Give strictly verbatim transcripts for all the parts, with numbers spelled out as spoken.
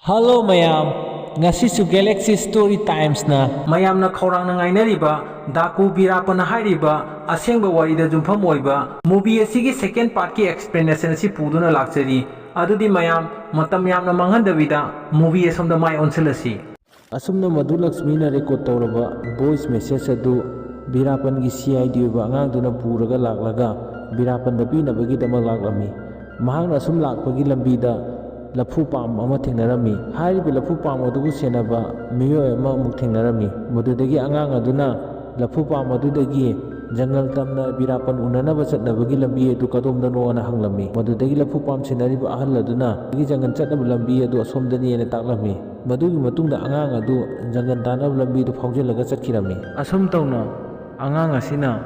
Hello ꯃꯌꯥꯝ, ꯉꯁꯤꯁꯨ Galaxy Story Timesꯅ ꯃꯌꯥꯝꯅ ꯈꯧꯔꯥꯡꯅ ꯉꯥꯏꯅꯔꯤꯕ ꯗꯥꯀꯨ ꯕꯤꯔꯥꯄꯟ ꯍꯥꯏꯔꯤꯕ ꯑꯁꯦꯡꯕ ꯋꯥꯔꯤꯗ ꯌꯨꯝꯐꯝ ꯑꯣꯏꯕ movie ꯑꯁꯤꯒꯤ second partꯀꯤ explanation ꯑꯁꯤ ꯄꯨꯗꯨꯅ ꯂꯥꯛꯆꯔꯤ꯫ ꯑꯗꯨꯗꯤ ꯃꯌꯥꯝ, ꯃꯇꯝ ꯌꯥꯝꯅ ꯃꯥꯡꯍꯟꯗꯕꯤꯗ movie ꯑꯁꯣꯝꯗ ꯃꯥꯏ ꯑꯣꯟꯁꯤꯜꯂꯁꯤ꯫ ꯑꯁꯨꯝꯅ ꯃꯙꯨ ꯂꯛꯁꯃꯤꯅ record ꯇꯧꯔꯕ voice message ꯑꯗꯨ ꯕꯤꯔꯥꯄꯟꯒꯤ C I D ꯑꯣꯏꯕ ꯑꯉꯥꯡꯗꯨꯅ ꯄꯨꯔꯒ ꯂꯥꯛꯂꯒ ꯕꯤꯔꯥꯄꯟꯗ ꯄꯤꯅꯕꯒꯤꯗꯃꯛ ꯂꯥꯛꯂꯝꯃꯤ꯫ ꯃꯍꯥꯛꯅ ꯑꯁꯨꯝ ꯂꯥꯛꯄꯒꯤ ꯂꯝꯕꯤꯗ ꯂꯐꯨ ꯄꯥꯝ ꯑꯃ ꯊꯦꯡꯅꯔꯝꯃꯤ꯫ ꯍꯥꯏꯔꯤꯕ ꯂꯐꯨ ꯄꯥꯝ ꯑꯗꯨꯕꯨ ꯁꯦꯟꯅꯕ ꯃꯤꯑꯣꯏ ꯑꯃ ꯑꯃꯨꯛ ꯊꯦꯡꯅꯔꯝꯃꯤ꯫ ꯃꯗꯨꯗꯒꯤ ꯑꯉꯥꯡ ꯑꯗꯨꯅ ꯂꯐꯨ ꯄꯥꯝ ꯑꯗꯨꯗꯒꯤ ꯖꯪꯒꯜ ꯇꯝꯅ ꯕꯤꯔꯥꯄꯟ ꯎꯅꯅꯕ ꯆꯠꯅꯕꯒꯤ ꯂꯝꯕꯤ ꯑꯗꯨ ꯀꯗꯣꯝꯗꯅꯣꯅ ꯍꯪꯂꯝꯃꯤ꯫ ꯃꯗꯨꯗꯒꯤ ꯂꯐꯨ ꯄꯥꯝ ꯁꯦꯟꯅꯔꯤꯕ ꯑꯍꯜ ꯑꯗꯨꯅ ꯖꯪꯒꯜ ꯆꯠꯅꯕ ꯂꯝꯕꯤ ꯑꯗꯨ ꯑꯁꯣꯝꯗꯅꯤꯅ ꯇꯥꯛꯂꯝꯃꯤ꯫ ꯃꯗꯨꯒꯤ ꯃꯇꯨꯡꯗ ꯑꯉꯥꯡ ꯑꯗꯨ ꯖꯪꯒꯜ ꯇꯥꯅꯕ ꯂꯝꯕꯤꯗꯨ ꯐꯥꯎꯖꯤꯜꯂꯒ ꯆꯠꯈꯤꯔꯝꯃꯤ꯫ ꯑꯁꯨꯝ ꯇꯧꯅ ꯑꯉꯥꯡ ꯑꯁꯤꯅ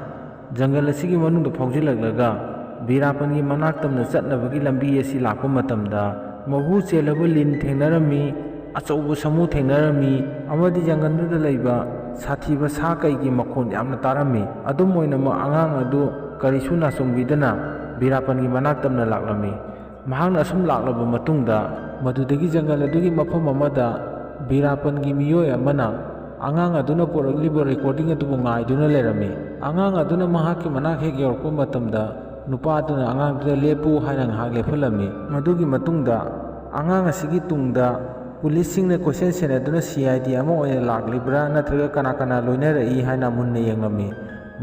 ꯖꯪꯒꯜ ꯑꯁꯤꯒꯤ ꯃꯅꯨꯡꯗ ꯐꯥꯎꯖꯤꯜꯂꯛꯂꯒ ꯕꯤꯔꯥꯄꯟꯒꯤ ꯃꯅꯥꯛ ꯇꯝꯅ ꯆꯠꯅꯕꯒꯤ ꯂꯝꯕꯤ ꯑꯁꯤ ꯂꯥꯛꯄ ꯃꯇꯝꯗ ꯃꯍꯨ ꯆꯦꯜꯂꯕ ꯂꯤꯟ ꯊꯦꯡꯅꯔꯝꯃꯤ, ꯑꯆꯧꯕ ꯁꯥꯃꯨ ꯊꯦꯡꯅꯔꯝꯃꯤ ꯑꯃꯗꯤ ꯖꯪꯒꯜꯗꯨꯗ ꯂꯩꯕ ꯁꯥꯊꯤꯕ ꯁꯥ ꯀꯩꯒꯤ ꯃꯈꯣꯟ ꯌꯥꯝꯅ ꯇꯥꯔꯝꯃꯤ꯫ ꯑꯗꯨꯝ ꯑꯣꯏꯅꯃꯛ ꯑꯉꯥꯡ ꯑꯗꯨ ꯀꯔꯤꯁꯨ ꯅꯥꯆꯨꯡꯕꯤꯗꯅ ꯕꯤꯔꯥꯄꯟꯒꯤ ꯃꯅꯥꯛ ꯇꯝꯅ ꯂꯥꯛꯂꯝꯃꯤ꯫ ꯃꯍꯥꯛꯅ ꯑꯁꯨꯝ ꯂꯥꯛꯂꯕ ꯃꯇꯨꯡꯗ ꯃꯗꯨꯗꯒꯤ ꯖꯪꯒꯜ ꯑꯗꯨꯒꯤ ꯃꯐꯝ ꯑꯃꯗ ꯕꯤꯔꯥꯄꯟꯒꯤ ꯃꯤꯑꯣꯏ ꯑꯃꯅ ꯑꯉꯥꯡ ꯑꯗꯨꯅ ꯄꯨꯔꯛꯂꯤꯕ recording ꯑꯗꯨꯕꯨ ꯉꯥꯏꯗꯨꯅ ꯂꯩꯔꯝꯃꯤ꯫ ꯑꯉꯥꯡ ꯑꯗꯨꯅ ꯃꯍꯥꯛꯀꯤ ꯃꯅꯥꯛ ꯍꯦꯛ ꯌꯧꯔꯛꯄ ꯃꯇꯝꯗ ꯅꯨꯄꯥ ꯑꯗꯨꯅ ꯑꯉꯥꯡꯗꯨꯗ "ꯂꯦꯞꯄꯨ" ꯍꯥꯏꯅ ꯉꯥꯏꯍꯥꯛ ꯂꯦꯞꯍꯜꯂꯝꯃꯤ꯫ ꯃꯗꯨꯒꯤ ꯃꯇꯨꯡꯗ ꯑꯉꯥꯡ ꯑꯁꯤꯒꯤ ꯇꯨꯡꯗ ꯄꯨꯂꯤꯁꯁꯤꯡꯅ ꯀꯣꯏꯁꯦꯟ ꯁꯦꯟꯅꯗꯨꯅ C I D ꯑꯃ ꯑꯣꯏꯅ ꯂꯥꯛꯂꯤꯕ꯭ꯔꯥ ꯅꯠꯇ꯭ꯔꯒ ꯀꯅꯥ ꯀꯅꯥ ꯂꯣꯏꯅꯔꯛꯏ ꯍꯥꯏꯅ ꯃꯨꯟꯅ ꯌꯦꯡꯂꯝꯃꯤ꯫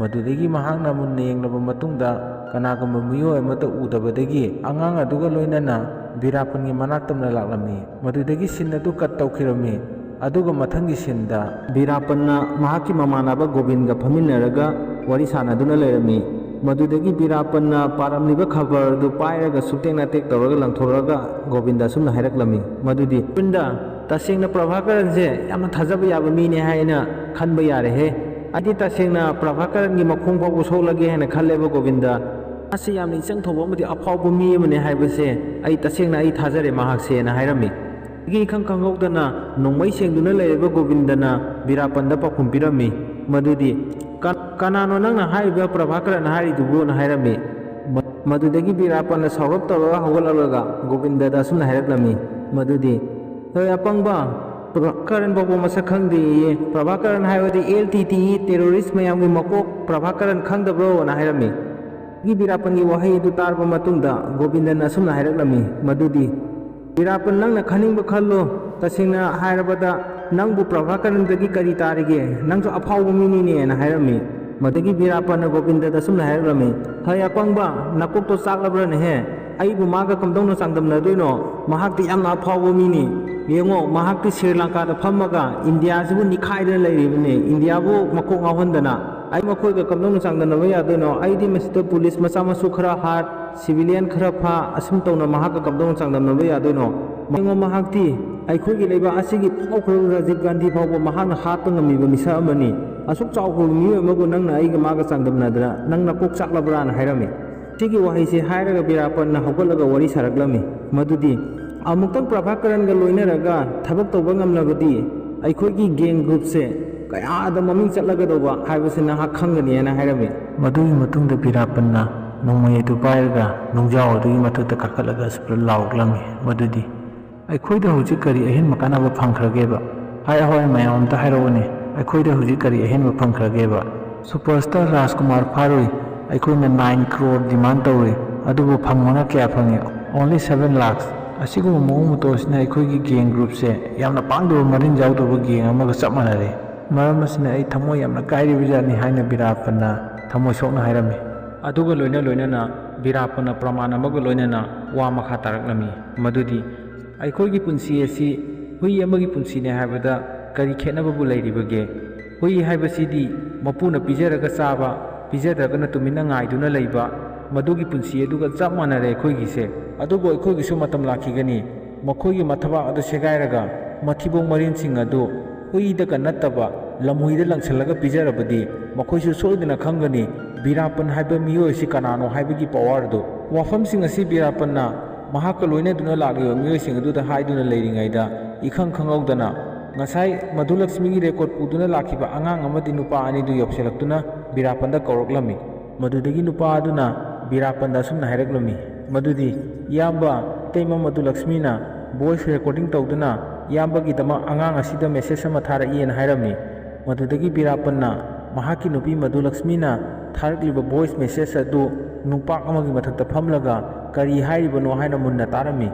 ꯃꯗꯨꯗꯒꯤ ꯃꯍꯥꯛꯅ ꯃꯨꯟꯅ ꯌꯦꯡꯂꯕ ꯃꯇꯨꯡꯗ ꯀꯅꯥꯒꯨꯝꯕ ꯃꯤꯑꯣꯏ ꯑꯃꯠꯇ ꯎꯗꯕꯗꯒꯤ ꯑꯉꯥꯡ ꯑꯗꯨꯒ ꯂꯣꯏꯅꯅ ꯕꯤꯔꯥꯄꯟꯒꯤ ꯃꯅꯥꯛ ꯇꯝꯅ ꯂꯥꯛꯂꯝꯃꯤ꯫ ꯃꯗꯨꯗꯒꯤ scene ꯑꯗꯨ cut ꯇꯧꯈꯤꯔꯝꯃꯤ꯫ ꯑꯗꯨꯒ ꯃꯊꯪꯒꯤ sceneꯗ ꯕꯤꯔꯥꯄꯟꯅ ꯃꯍꯥꯛꯀꯤ ꯃꯃꯥꯟꯅꯕ ꯒꯣꯕꯤꯟꯒ ꯐꯝꯃꯤꯟꯅꯔꯒ ꯋꯥꯔꯤ ꯁꯥꯟꯅꯗꯨꯅ ꯂꯩꯔꯝꯃꯤ꯫ ꯃꯗꯨꯗꯒꯤ ꯕꯤꯔꯥꯄꯟꯅ ꯄꯥꯔꯝꯂꯤꯕ ꯈꯕꯔ ꯑꯗꯨ ꯄꯥꯏꯔꯒ ꯁꯨꯛꯇꯦꯛ ꯅꯥꯇꯦꯛ ꯇꯧꯔꯒ ꯂꯪꯊꯣꯔꯛꯑꯒ ꯒꯣꯕꯤꯟꯗ ꯑꯁꯨꯝꯅ ꯍꯥꯏꯔꯛꯂꯝꯃꯤ ꯃꯗꯨꯗꯤ, "ꯒꯣꯕꯤꯟꯗ, ꯇꯁꯦꯡꯅ ꯄ꯭ꯔꯚꯥꯀꯔꯟꯁꯦ ꯌꯥꯝꯅ ꯊꯥꯖꯕ ꯌꯥꯕ ꯃꯤꯅꯦ ꯍꯥꯏꯅ ꯈꯟꯕ ꯌꯥꯔꯦꯍꯦ꯫ ꯑꯩꯗꯤ ꯇꯁꯦꯡꯅ ꯄ꯭ꯔꯚꯥꯀꯔꯟꯒꯤ ꯃꯈꯣꯡ ꯐꯥꯎꯕ ꯁꯣꯛꯂꯒꯦ ꯍꯥꯏꯅ ꯈꯜꯂꯦꯕ ꯒꯣꯕꯤꯟꯗ꯫ ꯃꯥꯁꯤ ꯌꯥꯝꯅ ꯏꯆꯪ ꯊꯧꯕ ꯑꯃꯗꯤ ꯑꯐꯥꯎꯕ ꯃꯤ ꯑꯃꯅꯦ ꯍꯥꯏꯕꯁꯦ ꯑꯩ ꯇꯁꯦꯡꯅ ꯑꯩ ꯊꯥꯖꯔꯦ ꯃꯍꯥꯛꯁꯦꯅ" ꯍꯥꯏꯔꯝꯃꯤ꯫ ꯑꯗꯒꯤ ꯏꯈꯪ ꯈꯪꯍꯧꯗꯅ ꯅꯣꯡꯃꯩ ꯁꯦꯡꯗꯨꯅ ꯂꯩꯔꯤꯕ ꯒꯣꯕꯤꯟꯗꯅ ꯕꯤꯔꯥꯄꯟꯗ ꯄꯥꯎꯈꯨꯝ ꯄꯤꯔꯝꯃꯤ ꯃꯗꯨꯗꯤ, "ꯀ-, ꯀꯅꯥꯅꯣ ꯅꯪꯅ ꯍꯥꯏꯔꯤꯕ ꯄ꯭ꯔꯚꯥꯀꯔꯟ ꯍꯥꯏꯔꯤꯗꯨꯕꯨꯅ" ꯍꯥꯏꯔꯝꯃꯤ꯫ ꯃ-, ꯃꯗꯨꯗꯒꯤ ꯕꯤꯔꯥꯄꯟꯅ ꯁꯥꯎꯔꯞ ꯇꯧꯔꯒ ꯍꯧꯒꯠꯂꯛꯂꯒ ꯒꯣꯕꯤꯟꯗꯗ ꯑꯁꯨꯝꯅ ꯍꯥꯏꯔꯛꯂꯝꯃꯤ ꯃꯗꯨꯗꯤ, "ꯍꯣꯏ, ꯑꯄꯪꯕ, ꯄ꯭ꯔꯚꯥꯀꯔꯟ ꯐꯥꯎꯕ ꯃꯁꯛ ꯈꯪꯗꯦꯌꯦ꯫ ꯄ꯭ꯔꯚꯥꯀꯔꯟ ꯍꯥꯏꯕꯗꯤ ꯑꯦꯜ ꯇꯤ ꯇꯤꯒꯤ ꯇꯦꯔꯣꯔꯤꯁ ꯃꯌꯥꯝꯒꯤ ꯃꯀꯣꯛ ꯄ꯭ꯔꯚꯥꯀꯔꯟ ꯈꯪꯗꯕ꯭ꯔꯣꯅ?" ꯍꯥꯏꯔꯝꯃꯤ꯫ ꯒꯤ ꯕꯤꯔꯥꯄꯟꯒꯤ ꯋꯥꯍꯩ ꯑꯗꯨ ꯇꯥꯔꯕ ꯃꯇꯨꯡꯗ ꯒꯣꯕꯤꯟꯗꯅ ꯑꯁꯨꯝꯅ ꯍꯥꯏꯔꯛꯂꯝꯃꯤ, ꯃꯗꯨꯗꯤ, "ꯕꯤꯔꯥꯄꯟ, ꯅꯪꯅ ꯈꯟꯅꯤꯡꯕ ꯈꯜꯂꯣ꯫ ꯇꯁꯦꯡꯅ ꯍꯥꯏꯔꯕꯗ ꯅꯪꯕꯨ ꯄ꯭ꯔꯚꯥꯀꯔꯟꯗꯒꯤ ꯀꯔꯤ ꯇꯥꯔꯤꯒꯦ? ꯅꯪꯁꯨ ꯑꯐꯥꯎꯕ ꯃꯤꯅꯤꯅꯦꯅ" ꯍꯥꯏꯔꯝꯃꯤ꯫ ꯃꯗꯒꯤ ꯕꯤꯔꯥꯄꯟꯅ ꯒꯣꯕꯤꯟꯗꯗ ꯑꯁꯨꯝꯅ ꯍꯥꯏꯔꯛꯂꯝꯃꯤ, "ꯍꯩ ꯑꯄꯪꯕ, ꯅꯀꯣꯛꯇꯣ ꯆꯥꯛꯂꯕ꯭ꯔꯅꯦꯍꯦ? ꯑꯩꯕꯨ ꯃꯥꯒ ꯀꯝꯗꯧꯅ ꯆꯥꯡꯗꯝꯅꯗꯣꯏꯅꯣ? ꯃꯍꯥꯛꯇꯤ ꯌꯥꯝꯅ ꯑꯐꯥꯎꯕ ꯃꯤꯅꯤ꯫ ꯌꯦꯡꯉꯣ, ꯃꯍꯥꯛꯇꯤ ꯁ꯭ꯔꯤ ꯂꯪꯀꯥꯗ ꯐꯝꯃꯒ ꯏꯟꯗꯤꯌꯥꯁꯤꯕꯨ ꯅꯤꯈꯥꯏꯗꯅ ꯂꯩꯔꯤꯕꯅꯤ, ꯏꯟꯗꯤꯌꯥꯕꯨ ꯃꯀꯣꯛ ꯉꯥꯎꯍꯟꯗꯅ꯫ ꯑꯩ ꯃꯈꯣꯏꯒ ꯀꯝꯗꯧꯅ ꯆꯥꯡꯗꯝꯅꯕ ꯌꯥꯗꯣꯏꯅꯣ? ꯑꯩꯗꯤ ꯃꯁꯤꯗ ꯄꯨꯂꯤꯁ ꯃꯆꯥ ꯃꯁꯨ ꯈꯔ ꯍꯥꯠ, ꯁꯤꯚꯤꯂꯤꯌꯟ ꯈꯔ ꯐꯥ, ꯑꯁꯨꯝ ꯇꯧꯅ ꯃꯍꯥꯛꯀ ꯀꯝꯗꯧꯅ ꯆꯥꯡꯗꯝꯅꯕ ꯌꯥꯗꯣꯏꯅꯣ? ꯌꯦꯡꯉꯣ, ꯃꯍꯥꯛꯇꯤ ꯑꯩꯈꯣꯏꯒꯤ ꯂꯩꯕꯥꯛ ꯑꯁꯤꯒꯤ ꯐꯥꯎꯈ꯭ꯔꯕ ꯔꯥꯖꯤꯕ ꯒꯥꯟꯙꯤ ꯐꯥꯎꯕ ꯃꯍꯥꯛꯅ ꯍꯥꯠꯄ ꯉꯝꯃꯤꯕ ꯃꯤꯁꯛ ꯑꯃꯅꯤ꯫ ꯑꯁꯨꯛ ꯆꯥꯎꯈ꯭ꯔꯕ ꯃꯤꯑꯣꯏ ꯑꯃꯕꯨ ꯅꯪꯅ ꯑꯩꯒ ꯃꯥꯒ ꯆꯥꯡꯗꯝꯅꯗꯅ ꯅꯪ ꯅꯀꯣꯛ ꯆꯥꯛꯂꯕ꯭ꯔꯥꯅ?" ꯍꯥꯏꯔꯝꯃꯤ꯫ ꯁꯤꯒꯤ ꯋꯥꯍꯩꯁꯦ ꯍꯥꯏꯔꯒ ꯕꯤꯔꯥꯄꯟꯅ ꯍꯧꯒꯠꯂꯒ ꯋꯥꯔꯤ ꯁꯥꯔꯛꯂꯝꯃꯤ, ꯃꯗꯨꯗꯤ, "ꯑꯃꯨꯛꯇꯪ ꯄ꯭ꯔꯚꯥꯀꯔꯟꯒ ꯂꯣꯏꯅꯔꯒ ꯊꯕꯛ ꯇꯧꯕ ꯉꯝꯂꯕꯗꯤ ꯑꯩꯈꯣꯏꯒꯤ ꯒꯦꯡ ꯒ꯭ꯔꯨꯞꯁꯦ ꯀꯌꯥꯗ ꯃꯃꯤꯡ ꯆꯠꯂꯒꯗꯧꯕ ꯍꯥꯏꯕꯁꯤ ꯅꯍꯥꯛ ꯈꯪꯒꯅꯤꯅ" ꯍꯥꯏꯔꯝꯃꯤ꯫ ꯃꯗꯨꯒꯤ ꯃꯇꯨꯡꯗ ꯕꯤꯔꯥꯄꯟꯅ ꯅꯣꯡꯃꯩ ꯑꯗꯨ ꯄꯥꯏꯔꯒ ꯅꯨꯡꯖꯥꯎ ꯑꯗꯨꯒꯤ ꯃꯊꯛꯇ ꯀꯥꯈꯠꯂꯒ ꯑꯁꯨꯝꯅ ꯂꯥꯎꯔꯛꯂꯝꯃꯤ, ꯃꯗꯨꯗꯤ, "ꯑꯩꯈꯣꯏꯗ ꯍꯧꯖꯤꯛ ꯀꯔꯤ ꯑꯍꯦꯟꯕ ꯀꯥꯟꯅꯕ ꯐꯪꯈ꯭ꯔꯒꯦꯕ? ꯍꯥꯏ ꯍꯣꯏ, ꯃꯌꯥꯝ ꯑꯝꯇ ꯍꯥꯏꯔꯛꯎꯅꯦ, ꯑꯩꯈꯣꯏꯗ ꯍꯧꯖꯤꯛ ꯀꯔꯤ ꯑꯍꯦꯟꯕ ꯐꯪꯈ꯭ꯔꯒꯦꯕ? ꯁꯨꯄꯔ ꯁ꯭ꯇꯥꯔ ꯔꯥꯖꯀꯨꯃꯥꯔ ꯐꯥꯔꯨꯏ, ꯑꯩꯈꯣꯏꯅ ꯅꯥꯏꯟ ꯀ꯭ꯔꯣꯔ ꯗꯤꯃꯥꯟ ꯇꯧꯔꯨꯏ, ꯑꯗꯨꯕꯨ ꯐꯪꯕꯅ ꯀꯌꯥ ꯐꯪꯉꯤ? Only seven lakh. ꯑꯁꯤꯒꯨꯝꯕ ꯃꯑꯣꯡ ꯃꯇꯧ ꯑꯁꯤꯅ ꯑꯩꯈꯣꯏꯒꯤ ꯒꯦꯡ ꯒ꯭ꯔꯨꯞꯁꯦ ꯌꯥꯝꯅ ꯄꯥꯡꯗꯕ, ꯃꯔꯤꯟ ꯌꯥꯎꯗꯕ ꯒꯦꯡ ꯑꯃꯒ ꯆꯞ ꯃꯥꯟꯅꯔꯦ꯫ ꯃꯔꯝ ꯑꯁꯤꯅ ꯑꯩ ꯊꯃꯣꯏ ꯌꯥꯝꯅ ꯀꯥꯏꯔꯤꯕꯖꯥꯠꯅꯤ" ꯍꯥꯏꯅ ꯕꯤꯔꯥꯄꯟꯅ ꯊꯃꯣꯏ ꯁꯣꯛꯅ ꯍꯥꯏꯔꯝꯃꯤ꯫ ꯑꯗꯨꯒ ꯂꯣꯏꯅ ꯂꯣꯏꯅꯅ ꯕꯤꯔꯥꯄꯟꯅ ꯄ꯭ꯔꯃꯥꯟ ꯑꯃꯒ ꯂꯣꯏꯅꯅ ꯋꯥ ꯃꯈꯥ ꯇꯥꯔꯛꯂꯝꯃꯤ, ꯃꯗꯨꯗꯤ, "ꯑꯩꯈꯣꯏꯒꯤ ꯄꯨꯟꯁꯤ ꯑꯁꯤ ꯍꯨꯏ ꯑꯃꯒꯤ ꯄꯨꯟꯁꯤꯅꯦ ꯍꯥꯏꯕꯗ ꯀꯔꯤ ꯈꯦꯠꯅꯕꯕꯨ ꯂꯩꯔꯤꯕꯒꯦ? ꯍꯨꯏ ꯍꯥꯏꯕꯁꯤꯗꯤ ꯃꯄꯨꯅ ꯄꯤꯖꯔꯒ ꯆꯥꯕ, ꯄꯤꯖꯗ꯭ꯔꯒꯅ ꯇꯨꯃꯤꯟꯅ ꯉꯥꯏꯗꯨꯅ ꯂꯩꯕ, ꯃꯗꯨꯒꯤ ꯄꯨꯟꯁꯤ ꯑꯗꯨꯒ ꯆꯞ ꯃꯥꯟꯅꯔꯦ ꯑꯩꯈꯣꯏꯒꯤꯁꯦ꯫ ꯑꯗꯨꯕꯨ ꯑꯩꯈꯣꯏꯒꯤꯁꯨ ꯃꯇꯝ ꯂꯥꯛꯈꯤꯒꯅꯤ, ꯃꯈꯣꯏꯒꯤ ꯃꯊꯕꯥꯛ ꯑꯗꯨ ꯁꯦꯒꯥꯏꯔꯒ ꯃꯊꯤꯕꯣꯡ ꯃꯔꯤꯟꯁꯤꯡ ꯑꯗꯨ ꯍꯨꯏꯗꯒ ꯅꯠꯇꯕ ꯂꯝꯍꯨꯏꯗ ꯂꯪꯁꯤꯜꯂꯒ ꯄꯤꯖꯔꯕꯗꯤ ꯃꯈꯣꯏꯁꯨ ꯁꯣꯏꯗꯅ ꯈꯪꯒꯅꯤ ꯕꯤꯔꯥꯄꯟ ꯍꯥꯏꯕ ꯃꯤꯑꯣꯏ ꯑꯁꯤ ꯀꯅꯥꯅꯣ ꯍꯥꯏꯕꯒꯤ ꯄꯋꯥꯔꯗꯨ꯫" ꯋꯥꯐꯝꯁꯤꯡ ꯑꯁꯤ ꯕꯤꯔꯥꯄꯟꯅ ꯃꯍꯥꯛꯀ ꯂꯣꯏꯅꯗꯨꯅ ꯂꯥꯛꯂꯤꯕ ꯃꯤꯑꯣꯏꯁꯤꯡ ꯑꯗꯨꯗ ꯍꯥꯏꯗꯨꯅ ꯂꯩꯔꯤꯉꯩꯗ, ꯏꯈꯪ ꯈꯪꯍꯧꯗꯅ ꯉꯁꯥꯏ ꯃꯙꯨꯂꯛꯁꯃꯤꯒꯤ ꯔꯦꯀꯣꯔꯠ ꯄꯨꯗꯨꯅ ꯂꯥꯛꯈꯤꯕ ꯑꯉꯥꯡ ꯑꯃꯗꯤ ꯅꯨꯄꯥ ꯑꯅꯤꯗꯨ ꯌꯧꯁꯤꯜꯂꯛꯇꯨꯅ ꯕꯤꯔꯥꯄꯟꯗ ꯀꯧꯔꯛꯂꯝꯃꯤ꯫ ꯃꯗꯨꯗꯒꯤ ꯅꯨꯄꯥ ꯑꯗꯨꯅ ꯕꯤꯔꯥꯄꯟꯗ ꯑꯁꯨꯝꯅ ꯍꯥꯏꯔꯛꯂꯝꯃꯤ, ꯃꯗꯨꯗꯤ, "ꯏꯌꯥꯝꯕ, ꯏꯇꯩꯃ ꯃꯙꯨꯂꯛꯁꯃꯤꯅ voice recording ꯇꯧꯗꯨꯅ ꯏꯌꯥꯝꯕꯒꯤꯗꯃꯛ ꯑꯉꯥꯡ ꯑꯁꯤꯗ message ꯑꯃ ꯊꯥꯔꯛꯏꯅ ꯍꯥꯏꯔꯝꯃꯤ꯫ ꯃꯗꯨꯗꯒꯤ ꯕꯤꯔꯥꯄꯟꯅ ꯃꯍꯥꯛꯀꯤ ꯅꯨꯄꯤ ꯃꯙꯨꯂꯛꯁꯃꯤꯅ ꯊꯥꯔꯛꯂꯤꯕ voice message ꯑꯗꯨ ꯅꯨꯡꯄꯥꯛ ꯑꯃꯒꯤ ꯃꯊꯛꯇ ꯐꯝꯂꯒ ꯀꯔꯤ ꯍꯥꯏꯔꯤꯕꯅꯣ ꯍꯥꯏꯅ ꯃꯨꯟꯅ ꯇꯥꯔꯝꯃꯤ꯫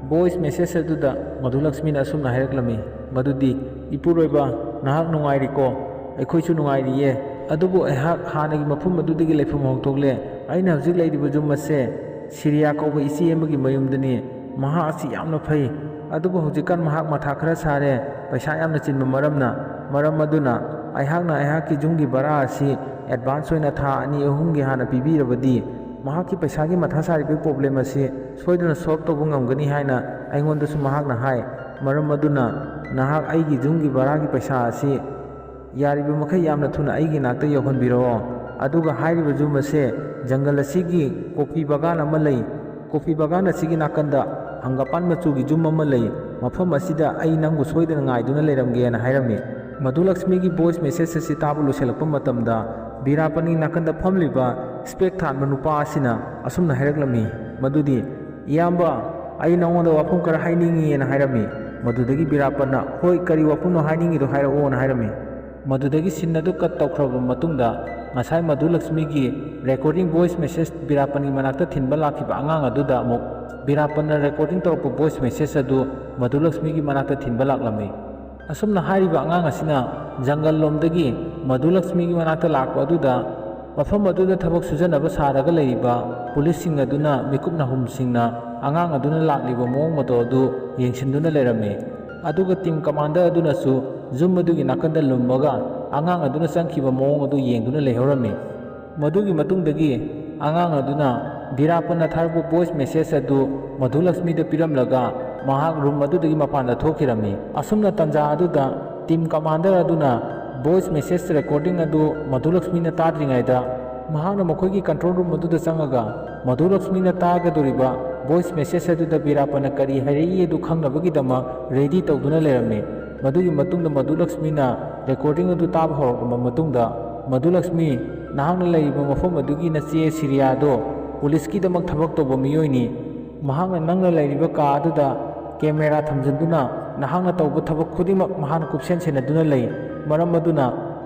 Voice message ꯑꯗꯨꯗ ꯃꯙꯨꯂꯛꯁꯃꯤꯅ ꯑꯁꯨꯝꯅ ꯍꯥꯏꯔꯛꯂꯝꯃꯤ, ꯃꯗꯨꯗꯤ, "ꯏꯄꯨꯔꯣꯏꯕ, ꯅꯍꯥꯛ ꯅꯨꯡꯉꯥꯏꯔꯤꯀꯣ? ꯑꯩꯈꯣꯏꯁꯨ ꯅꯨꯡꯉꯥꯏꯔꯤꯌꯦ꯫ ꯑꯗꯨꯕꯨ ꯑꯩꯍꯥꯛ ꯍꯥꯟꯅꯒꯤ ꯃꯐꯝ ꯑꯗꯨꯗꯒꯤ ꯂꯩꯐꯝ ꯍꯣꯡꯗꯣꯛꯂꯦ꯫ ꯑꯩꯅ ꯍꯧꯖꯤꯛ ꯂꯩꯔꯤꯕ ꯌꯨꯝ ꯑꯁꯦ ꯁꯤꯔꯤꯌꯥ ꯀꯧꯕ ꯏꯆꯦ ꯑꯃꯒꯤ ꯃꯌꯨꯝꯗꯅꯤ꯫ ꯃꯍꯥꯛ ꯑꯁꯤ ꯌꯥꯝꯅ ꯐꯩ꯫ ꯑꯗꯨꯕꯨ ꯍꯧꯖꯤꯛꯀꯥꯟ ꯃꯍꯥꯛ ꯃꯊꯥ ꯈꯔ ꯁꯥꯔꯦ, ꯄꯩꯁꯥ ꯌꯥꯝꯅ ꯆꯤꯟꯕ ꯃꯔꯝꯅ꯫ ꯃꯔꯝ ꯑꯗꯨꯅ ꯑꯩꯍꯥꯛꯅ ꯑꯩꯍꯥꯛꯀꯤ ꯌꯨꯝꯒꯤ ꯚꯔꯥ ꯑꯁꯤ advance ꯑꯣꯏꯅ ꯊꯥ ꯑꯅꯤ ꯑꯍꯨꯝꯒꯤ ꯍꯥꯟꯅ ꯄꯤꯕꯤꯔꯕꯗꯤ ꯃꯍꯥꯛꯀꯤ ꯄꯩꯁꯥꯒꯤ ꯃꯊꯥ ꯁꯥꯔꯤꯕ problem ꯑꯁꯤ ꯁꯣꯏꯗꯅ solve ꯇꯧꯕ ꯉꯝꯒꯅꯤ ꯍꯥꯏꯅ ꯑꯩꯉꯣꯟꯗꯁꯨ ꯃꯍꯥꯛꯅ ꯍꯥꯏ꯫ ꯃꯔꯝ ꯑꯗꯨꯅ ꯅꯍꯥꯛ ꯑꯩꯒꯤ ꯌꯨꯝꯒꯤ ꯚꯔꯥꯒꯤ ꯄꯩꯁꯥ ꯑꯁꯤ ꯌꯥꯔꯤꯕ ꯃꯈꯩ ꯌꯥꯝꯅ ꯊꯨꯅ ꯑꯩꯒꯤ ꯅꯥꯛꯇ ꯌꯧꯍꯟꯕꯤꯔꯛꯑꯣ꯫ ꯑꯗꯨꯒ ꯍꯥꯏꯔꯤꯕ ꯌꯨꯝ ꯑꯁꯦ ꯖꯪꯒꯜ ꯑꯁꯤꯒꯤ ꯀꯣꯐꯤ ꯕꯥꯒꯥꯟ ꯑꯃ ꯂꯩ꯫ ꯀꯣꯐꯤ ꯕꯥꯒꯥꯟ ꯑꯁꯤꯒꯤ ꯅꯥꯀꯟꯗ ꯍꯪꯒꯥꯄꯥꯟ ꯃꯆꯨꯒꯤ ꯌꯨꯝ ꯑꯃ ꯂꯩ꯫ ꯃꯐꯝ ꯑꯁꯤꯗ ꯑꯩ ꯅꯪꯕꯨ ꯁꯣꯏꯗꯅ ꯉꯥꯏꯗꯨꯅ ꯂꯩꯔꯝꯒꯦꯅ ꯍꯥꯏꯔꯝꯃꯤ꯫ ꯃꯙꯨꯂꯛꯁꯃꯤꯒꯤ voice message ꯑꯁꯤ ꯇꯥꯕ ꯂꯣꯏꯁꯤꯜꯂꯛꯄ ꯃꯇꯝꯗ ꯕꯤꯔꯥꯄꯟꯒꯤ ꯅꯥꯀꯟꯗ ꯐꯝꯂꯤꯕ spec ꯊꯥꯟꯕ ꯅꯨꯄꯥ ꯑꯁꯤꯅ ꯑꯁꯨꯝꯅ ꯍꯥꯏꯔꯛꯂꯝꯃꯤ, ꯃꯗꯨꯗꯤ, "ꯏꯌꯥꯝꯕ, ꯑꯩ ꯅꯉꯣꯟꯗ ꯋꯥꯐꯝ ꯈꯔ ꯍꯥꯏꯅꯤꯡꯉꯤꯅ" ꯍꯥꯏꯔꯝꯃꯤ꯫ ꯃꯗꯨꯗꯒꯤ ꯕꯤꯔꯥꯄꯟꯅ, "ꯍꯣꯏ, ꯀꯔꯤ ꯋꯥꯐꯝꯅꯣ ꯍꯥꯏꯅꯤꯡꯉꯤꯗꯣ ꯍꯥꯏꯔꯛꯑꯣꯅ" ꯍꯥꯏꯔꯝꯃꯤ꯫ ꯃꯗꯨꯗꯒꯤ scene ꯑꯗꯨ cut ꯇꯧꯈ꯭ꯔꯕ ꯃꯇꯨꯡꯗ ꯉꯁꯥꯏ ꯃꯙꯨꯂꯛꯁꯃꯤꯒꯤ recording voice message ꯕꯤꯔꯥꯄꯟꯒꯤ ꯃꯅꯥꯛꯇ ꯊꯤꯟꯕ ꯂꯥꯛꯈꯤꯕ ꯑꯉꯥꯡ ꯑꯗꯨꯗ ꯑꯃꯨꯛ ꯕꯤꯔꯥꯄꯟꯅ recording ꯇꯧꯔꯛꯄ voice message ꯑꯗꯨ ꯃꯙꯨꯂꯛꯁꯃꯤꯒꯤ ꯃꯅꯥꯛꯇ ꯊꯤꯟꯕ ꯂꯥꯛꯂꯝꯃꯤ꯫ ꯑꯁꯨꯝꯅ ꯍꯥꯏꯔꯤꯕ ꯑꯉꯥꯡ ꯑꯁꯤꯅ ꯖꯪꯒꯜ ꯂꯣꯝꯗꯒꯤ ꯃꯙꯨꯂꯛꯁꯃꯤꯒꯤ ꯃꯅꯥꯛꯇ ꯂꯥꯛꯄ ꯑꯗꯨꯗ ꯃꯐꯝ ꯑꯗꯨꯗ ꯊꯕꯛ ꯁꯨꯖꯅꯕ ꯁꯥꯔꯒ ꯂꯩꯔꯤꯕ police ꯁꯤꯡ ꯑꯗꯨꯅ ꯃꯤꯀꯨꯞ ꯅꯥꯍꯨꯝꯁꯤꯡꯅ ꯑꯉꯥꯡ ꯑꯗꯨꯅ ꯂꯥꯛꯂꯤꯕ ꯃꯑꯣꯡ ꯃꯇꯧ ꯑꯗꯨ ꯌꯦꯡꯁꯤꯟꯗꯨꯅ ꯂꯩꯔꯝꯃꯤ꯫ ꯑꯗꯨꯒ team commander ꯑꯗꯨꯅꯁꯨ ꯌꯨꯝ ꯑꯗꯨꯒꯤ ꯅꯥꯀꯟꯗ ꯂꯨꯝꯃꯒ ꯑꯉꯥꯡ ꯑꯗꯨꯅ ꯆꯪꯈꯤꯕ ꯃꯑꯣꯡ ꯑꯗꯨ ꯌꯦꯡꯗꯨꯅ ꯂꯩꯍꯧꯔꯝꯃꯤ꯫ ꯃꯗꯨꯒꯤ ꯃꯇꯨꯡꯗꯒꯤ ꯑꯉꯥꯡ ꯑꯗꯨꯅ ꯕꯤꯔꯥꯄꯟꯅ ꯊꯥꯔꯛꯄ voice message ꯑꯗꯨ ꯃꯙꯨꯂꯛꯁꯃꯤꯗ ꯄꯤꯔꯝꯂꯒ ꯃꯍꯥꯛ room ꯑꯗꯨꯗꯒꯤ ꯃꯄꯥꯟꯗ ꯊꯣꯛꯈꯤꯔꯝꯃꯤ꯫ ꯑꯁꯨꯝꯅ ꯇꯟꯖꯥ ꯑꯗꯨꯗ team commander ꯑꯗꯨꯅ voice message recording ꯑꯗꯨ ꯃꯙꯨꯂꯛꯁꯃꯤꯅ ꯇꯥꯗ꯭ꯔꯤꯉꯩꯗ ꯃꯍꯥꯛꯅ ꯃꯈꯣꯏꯒꯤ control room ꯑꯗꯨꯗ ꯆꯪꯉꯒ ꯃꯙꯨꯂꯛꯁꯃꯤꯅ ꯇꯥꯒꯗꯧꯔꯤꯕ voice message ꯑꯗꯨꯗ ꯕꯤꯔꯥꯄꯟꯅ ꯀꯔꯤ ꯍꯥꯏꯔꯛꯏ ꯑꯗꯨ ꯈꯪꯅꯕꯒꯤꯗꯃꯛ ready ꯇꯧꯗꯨꯅ ꯂꯩꯔꯝꯃꯤ꯫ ꯃꯗꯨꯒꯤ ꯃꯇꯨꯡꯗ ꯃꯙꯨꯂꯛꯁꯃꯤꯅ recording ꯑꯗꯨ ꯇꯥꯕ ꯍꯧꯔꯛꯂꯕ ꯃꯇꯨꯡꯗ, "ꯃꯙꯨꯂꯛꯁꯃꯤ, ꯅꯍꯥꯛꯅ ꯂꯩꯔꯤꯕ ꯃꯐꯝ ꯑꯗꯨꯒꯤ ꯅꯆꯦ ꯁꯤꯔꯤꯌꯥꯗꯣ police ꯀꯤꯗꯃꯛ ꯊꯕꯛ ꯇꯧꯕ ꯃꯤꯑꯣꯏꯅꯤ꯫ ꯃꯍꯥꯛꯅ ꯅꯪꯅ ꯂꯩꯔꯤꯕ ꯀꯥ ꯑꯗꯨꯗ ꯀꯦꯃꯦꯔꯥ ꯊꯝꯖꯤꯟꯗꯨꯅ ꯅꯍꯥꯛꯅ ꯇꯧꯕ ꯊꯕꯛ ꯈꯨꯗꯤꯡꯃꯛ ꯃꯍꯥꯛꯅ ꯀꯨꯞꯁꯦꯟ ꯁꯦꯟꯅꯗꯨꯅ ꯂꯩ꯫ ꯃꯔꯝ ꯑꯗꯨꯅ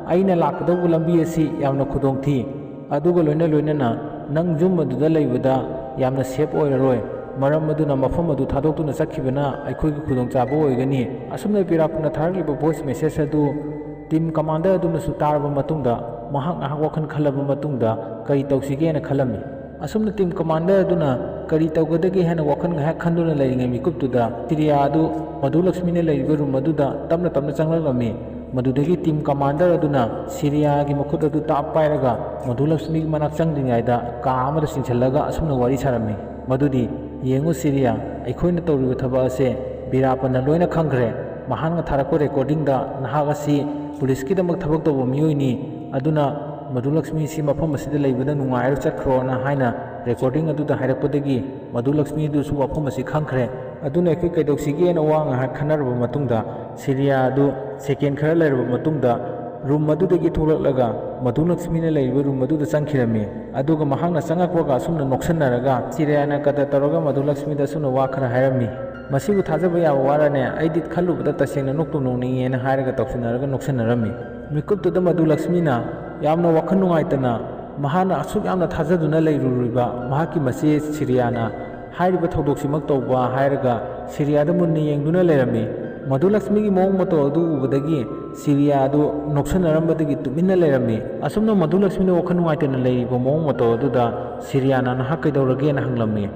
ꯑꯩꯅ ꯂꯥꯛꯀꯗꯧꯕ ꯂꯝꯕꯤ ꯑꯁꯤ ꯌꯥꯝꯅ ꯈꯨꯗꯣꯡ ꯊꯤ꯫ ꯑꯗꯨꯒ ꯂꯣꯏꯅ ꯂꯣꯏꯅꯅ ꯅꯪ ꯌꯨꯝ ꯑꯗꯨꯗ ꯂꯩꯕꯗ ꯌꯥꯝꯅ ꯁꯦꯐ ꯑꯣꯏꯔꯔꯣꯏ꯫ ꯃꯔꯝ ꯑꯗꯨꯅ ꯃꯐꯝ ꯑꯗꯨ ꯊꯥꯗꯣꯛꯇꯨꯅ ꯆꯠꯈꯤꯕꯅ ꯑꯩꯈꯣꯏꯒꯤ ꯈꯨꯗꯣꯡꯆꯥꯕ ꯑꯣꯏꯒꯅꯤ꯫ ꯑꯁꯨꯝꯅ ꯕꯤꯔꯥꯞꯅ ꯊꯥꯔꯛꯂꯤꯕ ꯚꯣꯏꯁ ꯃꯦꯁꯦꯖ ꯑꯗꯨ ꯇꯤꯝ ꯀꯃꯥꯟꯗꯔ ꯑꯗꯨꯅꯁꯨ ꯇꯥꯔꯕ ꯃꯇꯨꯡꯗ ꯃꯍꯥꯛ ꯉꯥꯏꯍꯥꯛ ꯋꯥꯈꯜ ꯈꯜꯂꯕ ꯃꯇꯨꯡꯗ ꯀꯔꯤ ꯇꯧꯁꯤꯒꯦꯅ ꯈꯜꯂꯝꯃꯤ꯫ ꯑꯁꯨꯝꯅ ꯇꯤꯝ ꯀꯃꯥꯟꯗꯔ ꯑꯗꯨꯅ ꯀꯔꯤ ꯇꯧꯒꯗꯒꯦ ꯍꯥꯏꯅ ꯋꯥꯈꯜ ꯉꯥꯏꯍꯥꯛ ꯈꯟꯗꯨꯅ ꯂꯩꯔꯤꯉꯩ ꯃꯤꯀꯨꯞꯇꯨꯗ ꯁꯤꯔꯤꯌꯥ ꯑꯗꯨ ꯃꯙꯨ ꯂꯛꯁꯃꯤꯅ ꯂꯩꯔꯤꯕ ꯔꯨꯝ ꯑꯗꯨꯗ ꯇꯞꯅ ꯇꯞꯅ ꯆꯪꯂꯛꯂꯝꯃꯤ꯫ ꯃꯗꯨꯗꯒꯤ ꯇꯤꯝ ꯀꯃꯥꯟꯗꯔ ꯑꯗꯨꯅ ꯁꯤꯔꯤꯌꯥꯒꯤ ꯃꯈꯨꯠ ꯑꯗꯨ ꯇꯥꯞ ꯄꯥꯏꯔꯒ ꯃꯙꯨ ꯂꯛꯁꯃꯤꯒꯤ ꯃꯅꯥꯛ ꯆꯪꯗ꯭ꯔꯤꯉꯩꯗ ꯀꯥ ꯑꯃꯗ ꯆꯤꯡꯁꯤꯜꯂꯒ ꯑꯁꯨꯝꯅ ꯋꯥꯔꯤ ꯁꯥꯔꯝꯃꯤ꯫ ꯃꯗꯨꯗꯤ, "ꯌꯦꯡꯉꯨ ꯁꯤꯔꯤꯌꯥ, ꯑꯩꯈꯣꯏꯅ ꯇꯧꯔꯤꯕ ꯊꯕꯛ ꯑꯁꯦ ꯕꯤꯔꯥꯄꯟꯅ ꯂꯣꯏꯅ ꯈꯪꯈ꯭ꯔꯦ꯫ ꯃꯍꯥꯛꯅ ꯊꯥꯔꯛꯄ ꯔꯦꯀꯣꯔꯗꯤꯡꯗ ꯅꯍꯥꯛ ꯑꯁꯤ ꯄꯨꯂꯤꯁꯀꯤꯗꯃꯛ ꯊꯕꯛ ꯇꯧꯕ ꯃꯤꯑꯣꯏꯅꯤ꯫ ꯑꯗꯨꯅ ꯃꯙꯨ ꯂꯛꯁꯃꯤꯁꯤ ꯃꯐꯝ ꯑꯁꯤꯗ ꯂꯩꯕꯗ ꯅꯨꯡꯉꯥꯏꯔꯣꯏ, ꯆꯠꯈ꯭ꯔꯣꯅ" ꯍꯥꯏꯅ ꯔꯦꯀꯣꯔꯗꯤꯡ ꯑꯗꯨꯗ ꯍꯥꯏꯔꯛꯄꯗꯒꯤ ꯃꯙꯨ ꯂꯛꯁꯃꯤꯗꯨꯁꯨ ꯋꯥꯐꯝ ꯑꯁꯤ ꯈꯪꯈ꯭ꯔꯦ꯫ ꯑꯗꯨꯅ ꯑꯩꯈꯣꯏ ꯀꯩꯗꯧꯁꯤꯒꯦꯅ ꯋꯥ ꯉꯥꯏꯍꯥꯛ ꯈꯟꯅꯔꯕ ꯃꯇꯨꯡꯗ ꯁꯤꯔꯤꯌꯥ ꯑꯗꯨ ꯁꯦꯀꯦꯟ ꯈꯔ ꯂꯩꯔꯕ ꯃꯇꯨꯡꯗ ꯔꯨꯝ ꯑꯗꯨꯗꯒꯤ ꯊꯣꯛꯂꯛꯂꯒ ꯃꯙꯨ ꯂꯛꯁꯃꯤꯅ ꯂꯩꯔꯤꯕ ꯔꯨꯝ ꯑꯗꯨꯗ ꯆꯪꯈꯤꯔꯝꯃꯤ꯫ ꯑꯗꯨꯒ ꯃꯍꯥꯛꯅ ꯆꯪꯉꯛꯄꯒ ꯑꯁꯨꯝꯅ ꯅꯣꯛꯁꯟꯅꯔꯒ ꯁꯤꯔꯤꯌꯥꯅ ꯀꯗꯔ ꯇꯧꯔꯒ ꯃꯙꯨ ꯂꯛꯁꯃꯤꯗ ꯑꯁꯨꯝꯅ ꯋꯥ ꯈꯔ ꯍꯥꯏꯔꯝꯃꯤ꯫ "ꯃꯁꯤꯕꯨ ꯊꯥꯖꯕ ꯌꯥꯕ ꯋꯥꯔꯅꯦ? ꯑꯩꯗꯤ ꯈꯜꯂꯨꯕꯗ ꯇꯁꯦꯡꯅ ꯅꯣꯛꯇꯨꯝ ꯅꯣꯛꯅꯤꯡꯉꯦꯅ" ꯍꯥꯏꯔꯒ ꯇꯧꯁꯤꯟꯅꯔꯒ ꯅꯣꯛꯁꯟꯅꯔꯝꯃꯤ꯫ ꯃꯤꯀꯨꯞꯇꯨꯗ ꯃꯙꯨ ꯂꯛꯁꯃꯤꯅ ꯌꯥꯝꯅ ꯋꯥꯈꯜ ꯅꯨꯡꯉꯥꯏꯇꯅ ꯃꯍꯥꯛꯅ ꯑꯁꯨꯛ ꯌꯥꯝꯅ ꯊꯥꯖꯗꯨꯅ ꯂꯩꯔꯨꯔꯤꯕ ꯃꯍꯥꯛꯀꯤ ꯃꯆꯦ ꯁꯤꯔꯤꯌꯥꯅ ꯍꯥꯏꯔꯤꯕ ꯊꯧꯗꯣꯛꯁꯤꯃꯛ ꯇꯧꯕ ꯍꯥꯏꯔꯒ ꯁꯤꯔꯤꯌꯥꯗ ꯃꯨꯟꯅ ꯌꯦꯡꯗꯨꯅ ꯂꯩꯔꯝꯃꯤ꯫ ꯃꯙꯨ ꯂꯛꯁꯃꯤꯒꯤ ꯃꯑꯣꯡ ꯃꯇꯧ ꯑꯗꯨ ꯎꯕꯗꯒꯤ ꯁꯤꯔꯤꯌꯥ ꯑꯗꯨ ꯅꯣꯛꯁꯟꯅꯔꯝꯕꯗꯒꯤ ꯇꯨꯃꯤꯟꯅ ꯂꯩꯔꯝꯃꯤ꯫ ꯑꯁꯨꯝꯅ ꯃꯙꯨ ꯂꯛꯁꯃꯤꯅ ꯋꯥꯈꯜ ꯅꯨꯡꯉꯥꯏꯇꯅ ꯂꯩꯔꯤꯕ ꯃꯑꯣꯡ ꯃꯇꯧ ꯑꯗꯨꯗ ꯁꯤꯔꯤꯌꯥꯅ "ꯅꯍꯥꯛ ꯀꯩꯗꯧꯔꯒꯦꯅ?" ꯍꯪꯂꯝꯃꯤ꯫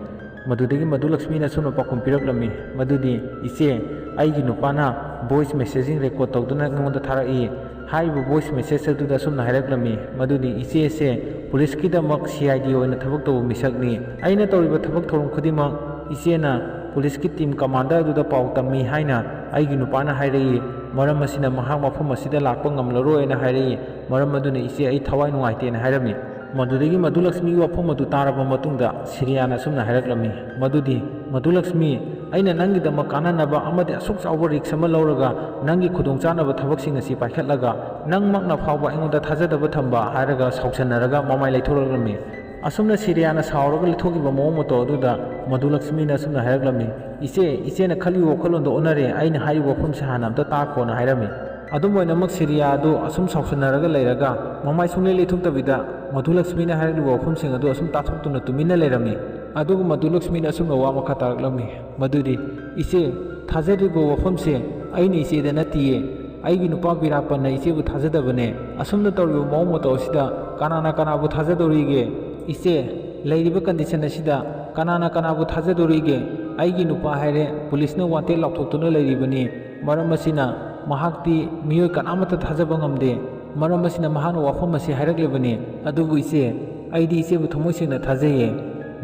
ꯃꯗꯨꯗꯒꯤ ꯃꯙꯨ ꯂꯛꯁꯃꯤꯅ ꯑꯁꯨꯝꯅ ꯄꯥꯎꯈꯨꯝ ꯄꯤꯔꯛꯂꯝꯃꯤ, ꯃꯗꯨꯗꯤ, "ꯏꯆꯦ, ꯑꯩꯒꯤ ꯅꯨꯄꯥꯅ ꯚꯣꯏꯁ ꯃꯦꯁꯦꯖꯤꯡ ꯔꯦꯀꯣꯔꯗ ꯇꯧꯗꯨꯅ ꯑꯩꯉꯣꯟꯗ ꯊꯥꯔꯛꯏ꯫ ꯍꯥꯏꯔꯤꯕ ꯚꯣꯏꯁ ꯃꯦꯁꯦꯖ ꯑꯗꯨꯗ ꯑꯁꯨꯝꯅ ꯍꯥꯏꯔꯛꯂꯝꯃꯤ, ꯃꯗꯨꯗꯤ ꯏꯆꯦꯁꯦ ꯄꯨꯂꯤꯁꯀꯤꯗꯃꯛ ꯁꯤ ꯑꯥꯏ ꯗꯤ ꯑꯣꯏꯅ ꯊꯕꯛ ꯇꯧꯕ ꯃꯤꯁꯛꯅꯤ꯫ ꯑꯩꯅ ꯇꯧꯔꯤꯕ ꯊꯕꯛ ꯊꯧꯔꯝ ꯈꯨꯗꯤꯡꯃꯛ ꯏꯆꯦꯅ ꯄꯨꯂꯤꯁꯀꯤ ꯇꯤꯝ ꯀꯃꯥꯟꯗꯔ ꯑꯗꯨꯗ ꯄꯥꯎ ꯇꯝꯃꯤ ꯍꯥꯏꯅ ꯑꯩꯒꯤ ꯅꯨꯄꯥꯅ ꯍꯥꯏꯔꯛꯏ꯫ ꯃꯔꯝ ꯑꯁꯤꯅ ꯃꯍꯥꯛ ꯃꯐꯝ ꯑꯁꯤꯗ ꯂꯥꯛꯄ ꯉꯝꯂꯔꯣꯏꯅ ꯍꯥꯏꯔꯛꯏ꯫ ꯃꯔꯝ ꯑꯗꯨꯅ ꯏꯆꯦ, ꯑꯩ ꯊꯋꯥꯏ ꯅꯨꯡꯉꯥꯏꯇꯦꯅ" ꯍꯥꯏꯔꯝꯃꯤ꯫ ꯃꯗꯨꯗꯒꯤ ꯃꯙꯨ ꯂꯛꯁꯃꯤꯒꯤ ꯋꯥꯐꯝ ꯑꯗꯨ ꯇꯥꯔꯕ ꯃꯇꯨꯡꯗ ꯁꯤꯔꯤꯌꯥꯅ ꯑꯁꯨꯝꯅ ꯍꯥꯏꯔꯛꯂꯝꯃꯤ, ꯃꯗꯨꯗꯤ, "ꯃꯙꯨ ꯂꯛꯁꯃꯤ, ꯑꯩꯅ ꯅꯪꯒꯤꯗꯃꯛ ꯀꯥꯟꯅꯅꯕ ꯑꯃꯗꯤ ꯑꯁꯨꯛ ꯆꯥꯎꯕ ꯔꯤꯛꯁ ꯑꯃ ꯂꯧꯔꯒ ꯅꯪꯒꯤ ꯈꯨꯗꯣꯡꯆꯥꯅꯕ ꯊꯕꯛꯁꯤꯡ ꯑꯁꯤ ꯄꯥꯏꯈꯠꯂꯒ ꯅꯪꯃꯛꯅ ꯐꯥꯎꯕ ꯑꯩꯉꯣꯟꯗ ꯊꯥꯖꯗꯕ ꯊꯝꯕ" ꯍꯥꯏꯔꯒ ꯁꯥꯎꯁꯟꯅꯔꯒ ꯃꯃꯥꯏ ꯂꯩꯊꯣꯔꯛꯂꯝꯃꯤ꯫ ꯑꯁꯨꯝꯅ ꯁꯤꯔꯤꯌꯥꯅ ꯁꯥꯎꯔꯒ ꯂꯤꯊꯣꯛꯈꯤꯕ ꯃꯑꯣꯡ ꯃꯇꯧ ꯑꯗꯨꯗ ꯃꯙꯨ ꯂꯛꯁꯃꯤꯅ ꯑꯁꯨꯝꯅ ꯍꯥꯏꯔꯛꯂꯝꯃꯤ, "ꯏꯆꯦ, ꯏꯆꯦꯅ ꯈꯜꯂꯤꯕ ꯋꯥꯈꯜꯂꯣꯟꯗꯣ ꯑꯣꯟꯅꯔꯦ, ꯑꯩꯅ ꯍꯥꯏꯔꯤꯕ ꯋꯥꯐꯝꯁꯦ ꯍꯥꯟꯅ ꯑꯝꯇ ꯇꯥꯈꯣꯅ" ꯍꯥꯏꯔꯝꯃꯤ꯫ ꯑꯗꯨꯝ ꯑꯣꯏꯅꯃꯛ ꯁꯤꯔꯤꯌꯥ ꯑꯗꯨ ꯑꯁꯨꯝ ꯁꯥꯎꯁꯟꯅꯔꯒ ꯂꯩꯔꯒ ꯃꯃꯥꯏ ꯁꯨꯡꯂꯩ ꯂꯩꯊꯣꯛꯇꯕꯤꯗ ꯃꯙꯨ ꯂꯛꯁꯃꯤꯅ ꯍꯥꯏꯔꯛꯂꯤꯕ ꯋꯥꯐꯝꯁꯤꯡ ꯑꯗꯨ ꯑꯁꯨꯝ ꯇꯥꯊꯣꯛꯇꯨꯅ ꯇꯨꯃꯤꯟꯅ ꯂꯩꯔꯝꯃꯤ꯫ ꯑꯗꯨꯒ ꯃꯙꯨ ꯂꯛꯁꯃꯤꯅ ꯑꯁꯨꯝꯅ ꯋꯥ ꯃꯈꯥ ꯇꯥꯔꯛꯂꯝꯃꯤ, ꯃꯗꯨꯗꯤ, "ꯏꯆꯦ, ꯊꯥꯖꯔꯤꯕ ꯋꯥꯐꯝꯁꯦ ꯑꯩꯅ ꯏꯆꯦꯗ ꯅꯠꯇꯤꯌꯦ, ꯑꯩꯒꯤ ꯅꯨꯄꯥ ꯕꯤꯔꯥꯄꯟꯅ ꯏꯆꯦꯕꯨ ꯊꯥꯖꯗꯕꯅꯦ꯫ ꯑꯁꯨꯝꯅ ꯇꯧꯔꯤꯕ ꯃꯑꯣꯡ ꯃꯇꯧ ꯑꯁꯤꯗ ꯀꯅꯥꯅ ꯀꯅꯥꯕꯨ ꯊꯥꯖꯗꯧꯔꯤꯒꯦ? ꯏꯆꯦ, ꯂꯩꯔꯤꯕ ꯀꯟꯗꯤꯁꯟ ꯑꯁꯤꯗ ꯀꯅꯥꯅ ꯀꯅꯥꯕꯨ ꯊꯥꯖꯗꯧꯔꯤꯒꯦ? ꯑꯩꯒꯤ ꯅꯨꯄꯥ ꯍꯥꯏꯔꯦ ꯄꯨꯂꯤꯁꯅ ꯋꯥꯟꯇꯦꯠ ꯂꯥꯎꯊꯣꯛꯇꯨꯅ ꯂꯩꯔꯤꯕꯅꯤ꯫ ꯃꯔꯝ ꯑꯁꯤꯅ ꯃꯍꯥꯛꯇꯤ ꯃꯤꯑꯣꯏ ꯀꯅꯥꯃꯠꯇ ꯊꯥꯖꯕ ꯉꯝꯗꯦ꯫ ꯃꯔꯝ ꯑꯁꯤꯅ ꯃꯍꯥꯛꯅ ꯋꯥꯐꯝ ꯑꯁꯤ ꯍꯥꯏꯔꯛꯂꯤꯕꯅꯤ꯫ ꯑꯗꯨꯕꯨ ꯏꯆꯦ, ꯑꯩꯗꯤ ꯏꯆꯦꯕꯨ ꯊꯃꯣꯏ ꯁꯦꯡꯅ ꯊꯥꯖꯩꯌꯦ꯫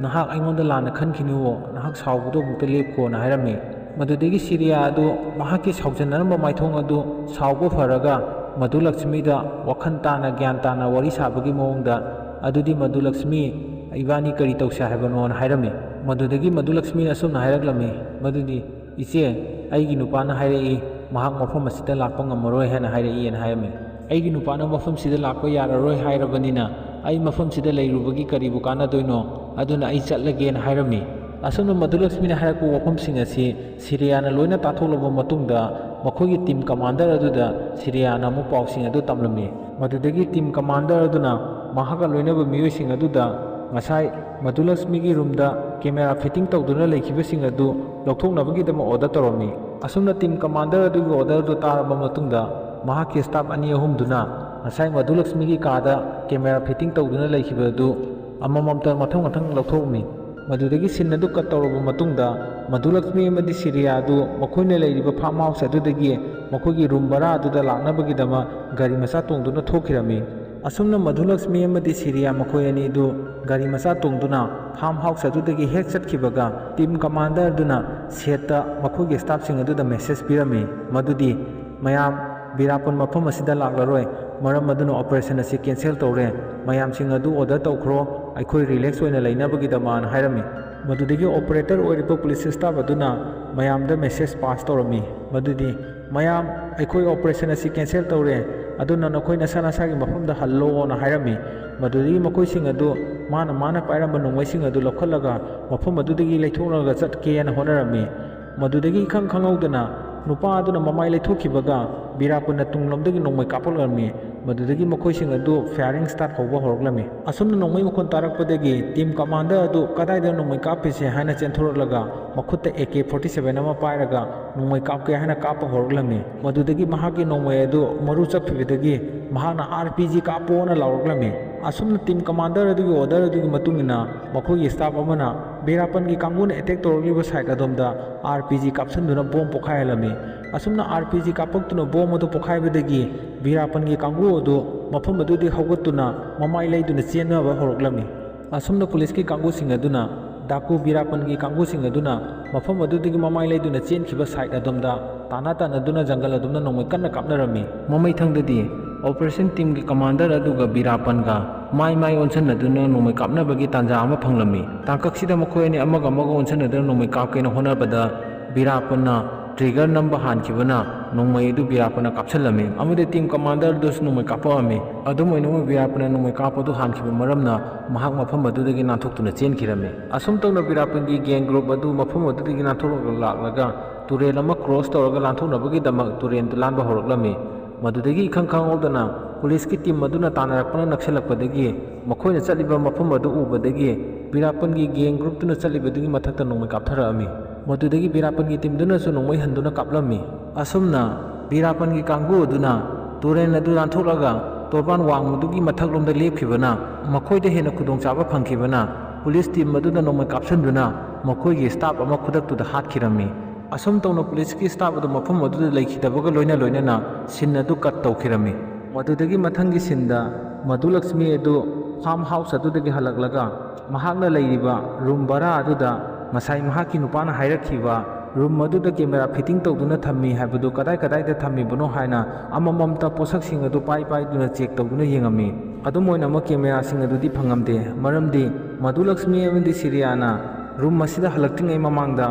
ꯅꯍꯥꯛ ꯑꯩꯉꯣꯟꯗ ꯂꯥꯟꯅ ꯈꯟꯈꯤꯅꯨꯋꯣ, ꯅꯍꯥꯛ ꯁꯥꯎꯕꯗꯣ ꯑꯃꯨꯛꯇ ꯂꯦꯞꯈꯣꯅ" ꯍꯥꯏꯔꯝꯃꯤ꯫ ꯃꯗꯨꯗꯒꯤ ꯁꯤꯔꯤꯌꯥ ꯑꯗꯨ ꯃꯍꯥꯛꯀꯤ ꯁꯥꯎꯖꯟꯅꯔꯝꯕ ꯃꯥꯏꯊꯣꯡ ꯑꯗꯨ ꯁꯥꯎꯕ ꯐꯔꯒ ꯃꯙꯨ ꯂꯛꯁꯃꯤꯗ ꯋꯥꯈꯜ ꯇꯥꯅ ꯒ꯭ꯌꯥꯟ ꯇꯥꯅ ꯋꯥꯔꯤ ꯁꯥꯕꯒꯤ ꯃꯑꯣꯡꯗ, "ꯑꯗꯨꯗꯤ ꯃꯙꯨ ꯂꯛꯁꯃꯤ, ꯏꯕꯥꯅꯤ ꯀꯔꯤ ꯇꯧꯁꯦ ꯍꯥꯏꯕꯅꯣꯅ" ꯍꯥꯏꯔꯝꯃꯤ꯫ ꯃꯗꯨꯗꯒꯤ ꯃꯙꯨ ꯂꯛꯁꯃꯤꯅ ꯑꯁꯨꯝꯅ ꯍꯥꯏꯔꯛꯂꯝꯃꯤ, ꯃꯗꯨꯗꯤ, "ꯏꯆꯦ, ꯑꯩꯒꯤ ꯅꯨꯄꯥꯅ ꯍꯥꯏꯔꯛꯏ, ꯃꯍꯥꯛ ꯃꯐꯝ ꯑꯁꯤꯗ ꯂꯥꯛꯄ ꯉꯝꯃꯔꯣꯏ ꯍꯥꯏꯅ ꯍꯥꯏꯔꯛꯏꯅ" ꯍꯥꯏꯔꯝꯃꯤ꯫ "ꯑꯩꯒꯤ ꯅꯨꯄꯥꯅ ꯃꯐꯝꯁꯤꯗ ꯂꯥꯛꯄ ꯌꯥꯔꯔꯣꯏ ꯍꯥꯏꯔꯕꯅꯤꯅ ꯑꯩ ꯃꯐꯝꯁꯤꯗ ꯂꯩꯔꯨꯕꯒꯤ ꯀꯔꯤꯕꯨ ꯀꯥꯟꯅꯗꯣꯏꯅꯣ? ꯑꯗꯨꯅ ꯑꯩ ꯆꯠꯂꯒꯦꯅ" ꯍꯥꯏꯔꯝꯃꯤ꯫ ꯑꯁꯨꯝꯅ ꯃꯙꯨ ꯂꯛꯁꯃꯤꯅ ꯍꯥꯏꯔꯛꯄ ꯋꯥꯐꯝꯁꯤꯡ ꯑꯁꯤ ꯁꯤꯔꯤꯌꯥꯅ ꯂꯣꯏꯅ ꯇꯥꯊꯣꯛꯂꯕ ꯃꯇꯨꯡꯗ ꯃꯈꯣꯏꯒꯤ ꯇꯤꯝ ꯀꯃꯥꯟꯗꯔ ꯑꯗꯨꯗ ꯁꯤꯔꯤꯌꯥꯅ ꯑꯃꯨꯛ ꯄꯥꯎꯁꯤꯡ ꯑꯗꯨ ꯇꯝꯂꯝꯃꯤ꯫ ꯃꯗꯨꯗꯒꯤ ꯇꯤꯝ ꯀꯃꯥꯟꯗꯔ ꯑꯗꯨꯅ ꯃꯍꯥꯛꯀ ꯂꯣꯏꯅꯕ ꯃꯤꯑꯣꯏꯁꯤꯡ ꯑꯗꯨꯗ ꯉꯁꯥꯏ ꯃꯙꯨ ꯂꯛꯁꯃꯤꯒꯤ ꯔꯨꯝꯗ ꯀꯦꯃꯦꯔꯥ ꯐꯤꯠꯇꯤꯡ ꯇꯧꯗꯨꯅ ꯂꯩꯈꯤꯕꯁꯤꯡ ꯑꯗꯨ ꯂꯧꯊꯣꯛꯅꯕꯒꯤꯗꯃꯛ ꯑꯣꯔꯗꯔ ꯇꯧꯔꯝꯃꯤ꯫ ꯑꯁꯨꯝꯅ ꯇꯤꯝ ꯀꯃꯥꯟꯗꯔ ꯑꯗꯨꯒꯤ ꯑꯣꯔꯗꯔ ꯑꯗꯨ ꯇꯥꯔꯕ ꯃꯇꯨꯡꯗ ꯃꯍꯥꯛꯀꯤ ꯁ꯭ꯇꯥꯐ ꯑꯅꯤ ꯑꯍꯨꯝꯗꯨꯅ ꯉꯁꯥꯏ ꯃꯙꯨ ꯂꯛꯁꯃꯤꯒꯤ ꯀꯥꯗ ꯀꯦꯃꯦꯔꯥ ꯐꯤꯠꯇꯤꯡ ꯇꯧꯗꯨꯅ ꯂꯩꯈꯤꯕ ꯑꯗꯨ ꯑꯃꯃꯝꯇ ꯃꯊꯪ ꯃꯊꯪ ꯂꯧꯊꯣꯛꯂꯝꯃꯤ꯫ ꯃꯗꯨꯗꯒꯤ ꯁꯤꯟ ꯑꯗꯨ ꯀꯠ ꯇꯧꯔꯕ ꯃꯇꯨꯡꯗ ꯃꯙꯨ ꯂꯛꯁꯃꯤ ꯑꯃꯗꯤ ꯁꯤꯔꯤꯌꯥ ꯑꯗꯨ ꯃꯈꯣꯏꯅ ꯂꯩꯔꯤꯕ ꯐꯥꯔꯝ ꯍꯥꯎꯁ ꯑꯗꯨꯗꯒꯤ ꯃꯈꯣꯏꯒꯤ ꯔꯨꯝ ꯚꯔꯥ ꯑꯗꯨꯗ ꯂꯥꯛꯅꯕꯒꯤꯗꯃꯛ ꯒꯥꯔꯤ ꯃꯆꯥ ꯇꯣꯡꯗꯨꯅ ꯊꯣꯛꯈꯤꯔꯝꯃꯤ꯫ ꯑꯁꯨꯝꯅ ꯃꯙꯨ ꯂꯛꯁꯃꯤ ꯑꯃꯗꯤ ꯁꯤꯔꯤꯌꯥ ꯃꯈꯣꯏ ꯑꯅꯤꯗꯨ ꯒꯥꯔꯤ ꯃꯆꯥ ꯇꯣꯡꯗꯨꯅ ꯐꯥꯔꯝ ꯍꯥꯎꯁ ꯑꯗꯨꯗꯒꯤ ꯍꯦꯛ ꯆꯠꯈꯤꯕꯒ ꯇꯤꯝ ꯀꯃꯥꯟꯗꯔ ꯑꯗꯨꯅ ꯁꯦꯠꯇ ꯃꯈꯣꯏꯒꯤ ꯁ꯭ꯇꯥꯐꯁꯤꯡ ꯑꯗꯨꯗ ꯃꯦꯁꯦꯖ ꯄꯤꯔꯝꯃꯤ, ꯃꯗꯨꯗꯤ, "ꯃꯌꯥꯝ, ꯕꯤꯔꯥꯄꯨꯟ ꯃꯐꯝ ꯑꯁꯤꯗ ꯂꯥꯛꯂꯔꯣꯏ, ꯃꯔꯝ ꯑꯗꯨꯅ ꯑꯣꯄꯔꯦꯁꯟ ꯑꯁꯤ ꯀꯦꯟꯁꯦꯜ ꯇꯧꯔꯦ꯫ ꯃꯌꯥꯝꯁꯤꯡ ꯑꯗꯨ ꯑꯣꯔꯗꯔ ꯇꯧꯈ꯭ꯔꯣ, ꯑꯩꯈꯣꯏ ꯔꯤꯂꯦꯛꯁ ꯑꯣꯏꯅ ꯂꯩꯅꯕꯒꯤꯗꯃꯛꯅ" ꯍꯥꯏꯔꯝꯃꯤ꯫ ꯃꯗꯨꯗꯒꯤ ꯑꯣꯄꯔꯦꯇꯔ ꯑꯣꯏꯔꯤꯕ ꯄꯨꯂꯤꯁ ꯁ꯭ꯇꯥꯐ ꯑꯗꯨꯅ ꯃꯌꯥꯝꯗ ꯃꯦꯁꯦꯖ ꯄꯥꯁ ꯇꯧꯔꯝꯃꯤ, ꯃꯗꯨꯗꯤ, "ꯃꯌꯥꯝ, ꯑꯩꯈꯣꯏ ꯑꯣꯄꯔꯦꯁꯟ ꯑꯁꯤ ꯀꯦꯟꯁꯦꯜ ꯇꯧꯔꯦ, ꯑꯗꯨꯅ ꯅꯈꯣꯏ ꯅꯁꯥ ꯅꯁꯥꯒꯤ ꯃꯐꯝꯗ ꯍꯜꯂꯣꯅ ꯍꯥꯏꯔꯝꯃꯤ꯫ ꯃꯗꯨꯗꯒꯤ ꯃꯈꯣꯏꯁꯤꯡ ꯑꯗꯨ ꯃꯥꯅ ꯃꯥꯅ ꯄꯥꯏꯔꯝꯕ ꯅꯣꯡꯃꯩꯁꯤꯡ ꯑꯗꯨ ꯂꯧꯈꯠꯂꯒ ꯃꯐꯝ ꯑꯗꯨꯗꯒꯤ ꯂꯩꯊꯣꯛꯅꯔꯒ ꯆꯠꯀꯦꯅ ꯍꯣꯠꯅꯔꯝꯃꯤ꯫ ꯃꯗꯨꯗꯒꯤ ꯏꯈꯪ ꯈꯪꯍꯧꯗꯅ ꯅꯨꯄꯥ ꯑꯗꯨꯅ ꯃꯃꯥꯏ ꯂꯩꯊꯣꯛꯈꯤꯕꯒ ꯕꯤꯔꯥꯄꯟꯅ ꯇꯨꯡꯂꯣꯝꯗꯒꯤ ꯅꯣꯡꯃꯩ ꯀꯥꯞꯂꯛꯂꯝꯃꯤ꯫ ꯃꯗꯨꯗꯒꯤ ꯃꯈꯣꯏꯁꯤꯡ ꯑꯗꯨ firing start ꯍꯧꯕ ꯍꯧꯔꯛꯂꯝꯃꯤ꯫ ꯑꯁꯨꯝꯅ ꯅꯣꯡꯃꯩ ꯃꯈꯣꯟ ꯇꯥꯔꯛꯄꯗꯒꯤ team commander ꯑꯗꯨ ꯀꯗꯥꯏꯗ ꯅꯣꯡꯃꯩ ꯀꯥꯞꯄꯤꯁꯦ ꯍꯥꯏꯅ ꯆꯦꯟꯊꯣꯔꯛꯂꯒ ꯃꯈꯨꯠꯇ A K forty seven ꯑꯃ ꯄꯥꯏꯔꯒ ꯅꯣꯡꯃꯩ ꯀꯥꯞꯀꯦ ꯍꯥꯏꯅ ꯀꯥꯞꯄ ꯍꯧꯔꯛꯂꯝꯃꯤ꯫ ꯃꯗꯨꯗꯒꯤ ꯃꯍꯥꯛꯀꯤ ꯅꯣꯡꯃꯩ ꯑꯗꯨ ꯃꯔꯨ ꯆꯠꯈꯤꯕꯗꯒꯤ ꯃꯍꯥꯛꯅ R P G ꯀꯥꯞꯄꯣꯅ ꯂꯥꯎꯔꯛꯂꯝꯃꯤ꯫ ꯑꯁꯨꯝꯅ team commander ꯑꯗꯨꯒꯤ order ꯑꯗꯨꯒꯤ ꯃꯇꯨꯡ ꯏꯟꯅ ꯃꯈꯣꯏꯒꯤ staff ꯑꯃꯅ ꯕꯤꯔꯥꯄꯟꯒꯤ ꯀꯥꯡꯕꯨꯅ attack ꯇꯧꯔꯛꯂꯤꯕ side ꯑꯗꯣꯝꯗ R P G ꯀꯥꯞꯁꯤꯟꯗꯨꯅ bomb ꯄꯣꯈꯥꯏꯍꯜꯂꯝꯃꯤ꯫ ꯑꯁꯨꯝꯅ R P G ꯀꯥꯞꯄꯛꯇꯨꯅ bomb ꯑꯗꯨ ꯄꯣꯈꯥꯏꯕꯗꯒꯤ ꯕꯤꯔꯥꯄꯟꯒꯤ ꯀꯥꯡꯕꯨ ꯑꯗꯨ ꯃꯐꯝ ꯑꯗꯨꯗꯒꯤ ꯍꯧꯒꯠꯇꯨꯅ ꯃꯃꯥꯏ ꯂꯩꯗꯨꯅ ꯆꯦꯟꯅꯕ ꯍꯧꯔꯛꯂꯝꯃꯤ꯫ ꯑꯁꯨꯝꯅ ꯄꯨꯂꯤꯁꯀꯤ ꯀꯥꯡꯕꯨꯁꯤꯡ ꯑꯗꯨꯅ ꯗꯥꯀꯨ ꯕꯤꯔꯥꯄꯟꯒꯤ ꯀꯥꯡꯕꯨꯁꯤꯡ ꯑꯗꯨꯅ ꯃꯐꯝ ꯑꯗꯨꯗꯒꯤ ꯃꯃꯥꯏ ꯂꯩꯗꯨꯅ ꯆꯦꯟꯈꯤꯕ side ꯑꯗꯣꯝꯗ ꯇꯥꯟꯅ ꯇꯥꯟꯅꯗꯨꯅ ꯖꯪꯒꯜ ꯑꯗꯨꯝꯅ ꯅꯣꯡꯃꯩ ꯀꯟꯅ ꯀꯥꯞꯅꯔꯝꯃꯤ꯫ ꯃꯃꯩꯊꯪꯗꯗꯤ operation teamꯒꯤ commander ꯑꯗꯨꯒ ꯕꯤꯔꯥꯄꯟꯒ ꯃꯥꯏ ꯃꯥꯏ ꯑꯣꯟꯁꯤꯟꯅꯗꯨꯅ ꯅꯣꯡꯃꯩ ꯀꯥꯞꯅꯕꯒꯤ ꯇꯥꯟꯖꯥ ꯑꯃ ꯐꯪꯂꯝꯃꯤ꯫ ꯇꯥꯡꯀꯛꯁꯤꯗ ꯃꯈꯣꯏ ꯑꯅꯤ ꯑꯃꯒ ꯑꯃꯒ ꯑꯣꯟꯁꯤꯟꯅꯗꯨꯅ ꯅꯣꯡꯃꯩ ꯀꯥꯞꯀꯦꯅ ꯍꯣꯠꯅꯕꯗ ꯕꯤꯔꯥꯄꯟꯅ trigger ꯅꯝꯕ ꯍꯥꯟꯈꯤꯕꯅ ꯅꯣꯡꯃꯩ ꯑꯗꯨ ꯕꯤꯔꯥꯄꯟꯅ ꯀꯥꯞꯁꯤꯜꯂꯝꯃꯤ ꯑꯃꯗꯤ team commander ꯑꯗꯨꯁꯨ ꯅꯣꯡꯃꯩ ꯀꯥꯞꯄꯛꯑꯝꯃꯤ꯫ ꯑꯗꯨꯝ ꯑꯣꯏꯅꯃꯛ ꯕꯤꯔꯥꯄꯟꯅ ꯅꯣꯡꯃꯩ ꯀꯥꯞꯄ ꯑꯗꯨ ꯍꯥꯟꯈꯤꯕ ꯃꯔꯝꯅ ꯃꯍꯥꯛ ꯃꯐꯝ ꯑꯗꯨꯗꯒꯤ ꯅꯥꯟꯊꯣꯛꯇꯨꯅ ꯆꯦꯟꯈꯤꯔꯝꯃꯤ꯫ ꯑꯁꯨꯝ ꯇꯧꯅ ꯕꯤꯔꯥꯄꯟꯒꯤ gang group ꯑꯗꯨ ꯃꯐꯝ ꯑꯗꯨꯗꯒꯤ ꯅꯥꯟꯊꯣꯛꯂꯒ ꯂꯥꯛꯂꯒ ꯇꯨꯔꯦꯜ ꯑꯃ cross ꯇꯧꯔꯒ ꯂꯥꯟꯊꯣꯛꯅꯕꯒꯤꯗꯃꯛ ꯇꯨꯔꯦꯜꯗꯨ ꯂꯥꯟꯕ ꯍꯧꯔꯛꯂꯝꯃꯤ꯫ ꯃꯗꯨꯗꯒꯤ ꯏꯈꯪ ꯈꯪꯍꯧꯗꯅ ꯄꯨꯂꯤꯁꯀꯤ team ꯑꯗꯨꯅ ꯇꯥꯟꯅꯔꯛꯄꯅ ꯅꯛꯁꯤꯜꯂꯛꯄꯗꯒꯤ ꯃꯈꯣꯏꯅ ꯆꯠꯂꯤꯕ ꯃꯐꯝ ꯑꯗꯨ ꯎꯕꯗꯒꯤ ꯕꯤꯔꯥꯄꯟꯒꯤ gang groupꯇꯨꯅ ꯆꯠꯂꯤꯕꯗꯨꯒꯤ ꯃꯊꯛꯇ ꯅꯣꯡꯃꯩ ꯀꯥꯞꯊꯔꯛꯑꯝꯃꯤ꯫ ꯃꯗꯨꯗꯒꯤ ꯕꯤꯔꯥꯄꯟꯒꯤ teamꯗꯨꯅꯁꯨ ꯅꯣꯡꯃꯩ ꯍꯟꯗꯨꯅ ꯀꯥꯞꯂꯝꯃꯤ꯫ ꯑꯁꯨꯝꯅ ꯕꯤꯔꯥꯄꯟꯒꯤ ꯀꯥꯡꯕꯨ ꯑꯗꯨꯅ ꯇꯨꯔꯦꯜ ꯑꯗꯨ ꯂꯥꯟꯊꯣꯛꯂꯒ ꯇꯣꯔꯕꯥꯟ ꯋꯥꯡꯃꯗꯨꯒꯤ ꯃꯊꯛꯂꯣꯝꯗ ꯂꯦꯞꯈꯤꯕꯅ ꯃꯈꯣꯏꯗ ꯍꯦꯟꯅ ꯈꯨꯗꯣꯡꯆꯥꯕ ꯐꯪꯈꯤꯕꯅ ꯄꯨꯂꯤꯁ team ꯑꯗꯨꯅ ꯅꯣꯡꯃꯩ ꯀꯥꯞꯁꯤꯟꯗꯨꯅ ꯃꯈꯣꯏꯒꯤ staff ꯑꯃ ꯈꯨꯗꯛꯇꯨꯗ ꯍꯥꯠꯈꯤꯔꯝꯃꯤ꯫ ꯑꯁꯨꯝ ꯇꯧꯅ ꯄꯨꯂꯤꯁꯀꯤ staff ꯑꯗꯨ ꯃꯐꯝ ꯑꯗꯨꯗ ꯂꯩꯈꯤꯗꯕꯒ ꯂꯣꯏꯅ ꯂꯣꯏꯅꯅ scene ꯑꯗꯨ cut ꯇꯧꯈꯤꯔꯝꯃꯤ꯫ ꯃꯗꯨꯗꯒꯤ ꯃꯊꯪꯒꯤ sceneꯗ ꯃꯙꯨꯂꯛꯁꯃꯤ ꯑꯗꯨ farm house ꯑꯗꯨꯗꯒꯤ ꯍꯜꯂꯛꯂꯒ ꯃꯍꯥꯛꯅ ꯂꯩꯔꯤꯕ room ꯚꯔꯥ ꯑꯗꯨꯗ ꯉꯁꯥꯏ ꯃꯍꯥꯛꯀꯤ ꯅꯨꯄꯥꯅ ꯍꯥꯏꯔꯛꯈꯤꯕ room ꯑꯗꯨꯗ camera fitting ꯇꯧꯗꯨꯅ ꯊꯝꯃꯤ ꯍꯥꯏꯕꯗꯨ ꯀꯗꯥꯏ ꯀꯗꯥꯏꯗ ꯊꯝꯃꯤꯕꯅꯣ ꯍꯥꯏꯅ ꯑꯃꯃꯝꯇ ꯄꯣꯠꯁꯛꯁꯤꯡ ꯑꯗꯨ ꯄꯥꯏ ꯄꯥꯏꯗꯨꯅ check ꯇꯧꯗꯨꯅ ꯌꯦꯡꯉꯝꯃꯤ꯫ ꯑꯗꯨꯝ ꯑꯣꯏꯅꯃꯛ cameraꯁꯤꯡ ꯑꯗꯨꯗꯤ ꯐꯪꯉꯝꯗꯦ꯫ ꯃꯔꯝꯗꯤ ꯃꯙꯨꯂꯛꯁꯃꯤ ꯑꯃꯗꯤ ꯁꯤꯔꯤꯌꯥꯅ room ꯑꯁꯤꯗ ꯍꯜꯂꯛꯇ꯭ꯔꯤꯉꯩ ꯃꯃꯥꯡꯗ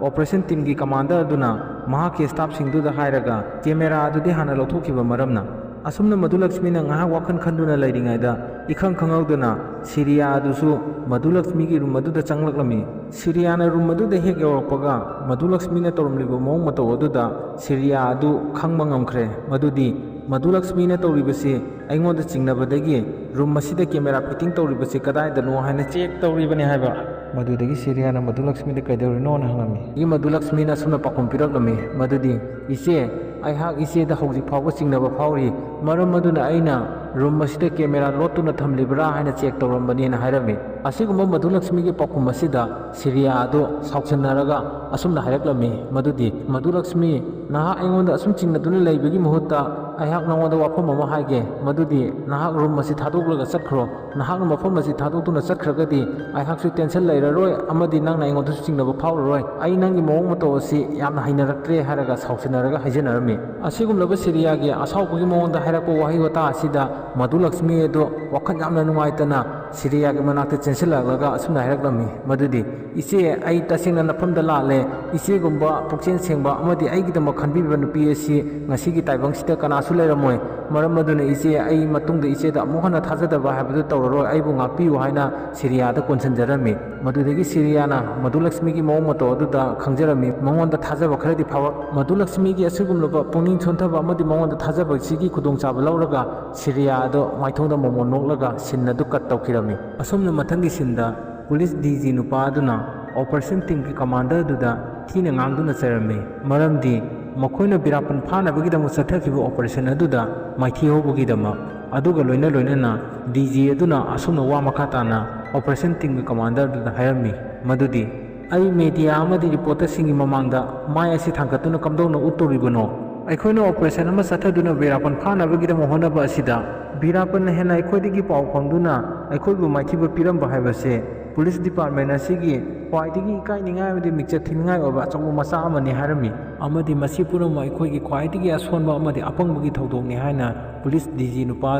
operation teamꯒꯤ commander ꯑꯗꯨꯅ ꯃꯍꯥꯛꯀꯤ staffꯁꯤꯡꯗꯨꯗ ꯍꯥꯏꯔꯒ camera ꯑꯗꯨꯗꯤ ꯍꯥꯟꯅ ꯂꯧꯊꯣꯛꯈꯤꯕ ꯃꯔꯝꯅ꯫ ꯑꯁꯨꯝꯅ ꯃꯙꯨꯂꯛꯁꯃꯤꯅ ꯉꯥꯏꯍꯥꯛ ꯋꯥꯈꯜ ꯈꯟꯗꯨꯅ ꯂꯩꯔꯤꯉꯩꯗ, ꯏꯈꯪ ꯈꯪꯍꯧꯗꯅ ꯁꯤꯔꯤꯌꯥ ꯑꯗꯨꯁꯨ ꯃꯙꯨꯂꯛꯁꯃꯤꯒꯤ ꯔꯨꯝ ꯑꯗꯨꯗ ꯆꯪꯂꯛꯂꯝꯃꯤ꯫ ꯁꯤꯔꯤꯌꯥꯅ ꯔꯨꯝ ꯑꯗꯨꯗ ꯍꯦꯛ ꯌꯧꯔꯛꯄꯒ, ꯃꯙꯨꯂꯛꯁꯃꯤꯅ ꯇꯧꯔꯝꯂꯤꯕ ꯃꯑꯣꯡ ꯃꯇꯧ ꯑꯗꯨꯗ ꯁꯤꯔꯤꯌꯥ ꯑꯗꯨ ꯈꯪꯕ ꯉꯝꯈ꯭ꯔꯦ꯫ ꯃꯗꯨꯗꯤ ꯃꯙꯨꯂꯛꯁꯃꯤꯅ ꯇꯧꯔꯤꯕꯁꯤ ꯑꯩꯉꯣꯟꯗ ꯆꯤꯡꯅꯕꯗꯒꯤ ꯔꯨꯝ ꯑꯁꯤꯗ ꯀꯦꯃꯦꯔꯥ ꯐꯤꯠꯇꯤꯡ ꯇꯧꯔꯤꯕꯁꯤ ꯀꯗꯥꯏꯗꯅꯣ ꯍꯥꯏꯅ ꯆꯦꯛ ꯇꯧꯔꯤꯕꯅꯤ ꯍꯥꯏꯕ꯫ ꯃꯗꯨꯗꯒꯤ ꯁꯤꯔꯤꯌꯥꯅ ꯃꯙꯨꯂꯛꯁꯃꯤꯗ ꯀꯩꯗꯧꯔꯤꯅꯣꯅ ꯍꯪꯂꯝꯃꯤ꯫ ꯃꯗꯨꯂꯛꯁꯃꯤꯅ ꯑꯁꯨꯝꯅ ꯄꯥꯎꯈꯨꯝ ꯄꯤꯔꯛꯂꯝꯃꯤ, ꯃꯗꯨꯗꯤ, "ꯏꯆꯦ, ꯑꯩꯍꯥꯛ ꯏꯆꯦꯗ ꯍꯧꯖꯤꯛ ꯐꯥꯎꯕ ꯆꯤꯡꯅꯕ ꯐꯥꯎꯔꯤ꯫ ꯃꯔꯝ ꯑꯗꯨꯅ ꯑꯩꯅ ꯔꯨꯝ ꯑꯁꯤꯗ ꯀꯦꯃꯦꯔꯥ ꯂꯣꯠꯇꯨꯅ ꯊꯝꯂꯤꯕ꯭ꯔꯥ ꯍꯥꯏꯅ ꯆꯦꯛ ꯇꯧꯔꯝꯕꯅꯦꯅ" ꯍꯥꯏꯔꯝꯃꯤ꯫ ꯑꯁꯤꯒꯨꯝꯕ ꯃꯙꯨꯂꯛꯁꯃꯤꯒꯤ ꯄꯥꯎꯈꯨꯝ ꯑꯁꯤꯗ ꯁꯤꯔꯤꯌꯥ ꯑꯗꯨ ꯁꯥꯎꯁꯤꯟꯅꯔꯒ ꯑꯁꯨꯝꯅ ꯍꯥꯏꯔꯛꯂꯝꯃꯤ, ꯃꯗꯨꯗꯤ, "ꯃꯙꯨꯂꯛꯁꯃꯤ, ꯅꯍꯥꯛ ꯑꯩꯉꯣꯟꯗ ꯑꯁꯨꯝ ꯆꯤꯡꯅꯗꯨꯅ ꯂꯩꯕꯒꯤ ꯃꯍꯨꯠꯇ ꯑꯩꯍꯥꯛ ꯅꯉꯣꯟꯗ ꯋꯥꯐꯝ ꯑꯃ ꯍꯥꯏꯒꯦ, ꯃꯗꯨꯗꯤ ꯅꯍꯥꯛ ꯔꯨꯝ ꯑꯁꯤ ꯊꯥꯗꯣꯛꯂꯒ ꯆꯠꯈ꯭ꯔꯣ꯫ ꯅꯍꯥꯛꯅ ꯃꯐꯝ ꯑꯁꯤ ꯊꯥꯗꯣꯛꯇꯨꯅ ꯆꯠꯈ꯭ꯔꯒꯗꯤ ꯑꯩꯍꯥꯛꯁꯨ ꯇꯦꯟꯁꯟ ꯂꯩꯔꯔꯣꯏ ꯑꯃꯗꯤ ꯅꯪꯅ ꯑꯩꯉꯣꯟꯗꯁꯨ ꯆꯤꯡꯅꯕ ꯐꯥꯎꯔꯔꯣꯏ꯫ ꯑꯩ ꯅꯪꯒꯤ ꯃꯑꯣꯡ ꯃꯇꯧ ꯑꯁꯤ ꯌꯥꯝꯅ ꯍꯩꯅꯔꯛꯇ꯭ꯔꯦ" ꯍꯥꯏꯔꯒ ꯁꯥꯎꯁꯤꯟꯅꯔꯒ ꯍꯥꯏꯖꯅꯔꯝꯃꯤ꯫ ꯑꯁꯤꯒꯨꯝꯂꯕ ꯁꯤꯔꯤꯌꯥꯒꯤ ꯑꯁꯥꯎꯕꯒꯤ ꯃꯑꯣꯡꯗ ꯍꯥꯏꯔꯛꯄ ꯋꯥꯍꯩ ꯋꯥꯇꯥ ꯑꯁꯤꯗ ꯃꯙꯨꯂꯛꯁꯃꯤ ꯑꯗꯨ ꯋꯥꯈꯜ ꯌꯥꯝꯅ ꯅꯨꯡꯉꯥꯏꯇꯅ ꯁꯤꯔꯤꯌꯥꯒꯤ ꯃꯅꯥꯛꯇ ꯆꯦꯟꯁꯤꯜꯂꯛꯂꯒ ꯑꯁꯨꯝꯅ ꯍꯥꯏꯔꯛꯂꯝꯃꯤ, ꯃꯗꯨꯗꯤ, "ꯏꯆꯦ, ꯑꯩ ꯇꯁꯦꯡꯅ ꯅꯐꯝꯗ ꯂꯥꯜꯂꯦ꯫ ꯏꯆꯦꯒꯨꯝꯕ ꯄꯨꯛꯆꯦꯜ ꯁꯦꯡꯕ ꯑꯃꯗꯤ ꯑꯩꯒꯤꯗꯃꯛ ꯈꯟꯕꯤꯕ ꯅꯨꯄꯤ ꯑꯁꯤ ꯉꯁꯤꯒꯤ ꯇꯥꯏꯕꯪꯁꯤꯗ ꯀꯅꯥꯁꯨ ꯂꯩꯔꯝꯃꯣꯏ꯫ ꯃꯔꯝ ꯑꯗꯨꯅ ꯏꯆꯦ, ꯑꯩ ꯃꯇꯨꯡꯗ ꯏꯆꯦꯗ ꯑꯃꯨꯛ ꯍꯟꯅ ꯊꯥꯖꯗꯕ ꯍꯥꯏꯕꯗꯨ ꯇꯧꯔꯔꯣꯏ꯫ ꯑꯩꯕꯨ ꯉꯥꯛꯄꯤꯌꯨ" ꯍꯥꯏꯅ ꯁꯤꯔꯤꯌꯥꯗ ꯀꯣꯟꯁꯤꯟꯖꯔꯝꯃꯤ꯫ ꯃꯗꯨꯗꯒꯤ ꯁꯤꯔꯤꯌꯥꯅ ꯃꯙꯨꯂꯛꯁꯃꯤꯒꯤ ꯃꯑꯣꯡ ꯃꯇꯧ ꯑꯗꯨꯗ ꯈꯪꯖꯔꯝꯃꯤ꯫ ꯃꯉꯣꯟꯗ ꯊꯥꯖꯕ ꯈꯔꯗꯤ ꯐꯥꯎꯔꯛ-, ꯃꯙꯨꯂꯛꯁꯃꯤꯒꯤ ꯑꯁꯤꯒꯨꯝꯂꯕ ꯄꯨꯛꯅꯤꯡ ꯁꯣꯟꯊꯕ ꯑꯃꯗꯤ ꯃꯉꯣꯟꯗ ꯊꯥꯖꯕꯁꯤꯒꯤ ꯈꯨꯗꯣꯡꯆꯥꯕ ꯂꯧꯔꯒ ꯁꯤꯔꯤꯌꯥ ꯑꯗꯨ ꯃꯥꯏꯊꯣꯡꯗ ꯃꯣꯃꯣꯟ ꯅꯣꯛꯂꯒ ꯁꯤꯟ ꯑꯗꯨ ꯀꯠ ꯇꯧꯈꯤꯔꯝꯃꯤ꯫ ꯑꯁꯨꯝꯅ ꯃꯊꯪꯒꯤ ꯁꯤꯟꯗ ꯄꯨꯂꯤꯁ ꯗꯤ ꯖꯤ ꯅꯨꯄꯥ ꯑꯗꯨꯅ ꯑꯣꯄꯔꯦꯁꯟ ꯇꯤꯝꯒꯤ ꯀꯃꯥꯟꯗꯔ ꯑꯗꯨꯗ ꯊꯤꯅ ꯉꯥꯡꯗꯨꯅ ꯆꯩꯔꯝꯃꯤ꯫ ꯃꯔꯝꯗꯤ ꯃꯈꯣꯏꯅ ꯕꯤꯔꯥꯄꯟ ꯐꯥꯅꯕꯒꯤꯗꯃꯛ ꯆꯠꯊꯈꯤꯕ ꯑꯣꯄꯔꯦꯁꯟ ꯑꯗꯨꯗ ꯃꯥꯏꯊꯤ ꯍꯧꯕꯒꯤꯗꯃꯛ꯫ ꯑꯗꯨꯒ ꯂꯣꯏꯅ ꯂꯣꯏꯅꯅ ꯗꯤ ꯖꯤ ꯑꯗꯨꯅ ꯑꯁꯨꯝꯅ ꯋꯥ ꯃꯈꯥ ꯇꯥꯅ ꯑꯣꯄꯔꯦꯁꯟ ꯇꯤꯝꯒꯤ ꯀꯃꯥꯟꯗꯔ ꯑꯗꯨꯗ ꯍꯥꯏꯔꯝꯃꯤ, ꯃꯗꯨꯗꯤ, "ꯑꯩ ꯃꯦꯗꯤꯌꯥ ꯑꯃꯗꯤ ꯔꯤꯄꯣꯔꯇꯔꯁꯤꯡꯒꯤ ꯃꯃꯥꯡꯗ ꯃꯥꯏ ꯑꯁꯤ ꯊꯥꯡꯒꯠꯇꯨꯅ ꯀꯝꯗꯧꯅ ꯎꯠꯇꯣꯔꯤꯕꯅꯣ? ꯑꯩꯈꯣꯏꯅ ꯑꯣꯄꯔꯦꯁꯟ ꯑꯃ ꯆꯠꯊꯗꯨꯅ ꯕꯤꯔꯥꯄꯟ ꯐꯥꯅꯕꯒꯤꯗꯃꯛ ꯍꯣꯠꯅꯕ ꯑꯁꯤꯗ ꯕꯤꯔꯥꯄꯟꯅ ꯍꯦꯟꯅ ꯑꯩꯈꯣꯏꯗꯒꯤ ꯄꯥꯎ ꯐꯪꯗꯨꯅ ꯑꯩꯈꯣꯏꯕꯨ ꯃꯥꯏꯊꯤꯕ ꯄꯤꯔꯝꯕ ꯍꯥꯏꯕꯁꯦ ꯄꯨꯂꯤꯁ ꯗꯤꯄꯥꯔꯠꯃꯦꯟ ꯑꯁꯤꯒꯤ ꯈ꯭ꯋꯥꯏꯗꯒꯤ ꯏꯀꯥꯏꯅꯤꯡꯉꯥꯏ ꯑꯃꯗꯤ ꯃꯤꯡꯆꯠ ꯊꯤꯅꯤꯡꯉꯥꯏ ꯑꯣꯏꯕ ꯑꯆꯧꯕ ꯃꯆꯥꯛ ꯑꯃꯅꯤ" ꯍꯥꯏꯔꯝꯃꯤ꯫ ꯑꯃꯗꯤ ꯃꯁꯤ ꯄꯨꯝꯅꯃꯛ ꯑꯩꯈꯣꯏꯒꯤ ꯈ꯭ꯋꯥꯏꯗꯒꯤ ꯑꯁꯣꯟꯕ ꯑꯃꯗꯤ ꯑꯄꯪꯕꯒꯤ ꯊꯧꯗꯣꯛꯅꯤ ꯍꯥꯏꯅ ꯄꯨꯂꯤꯁ ꯗꯤ ꯖꯤ ꯅꯨꯄꯥ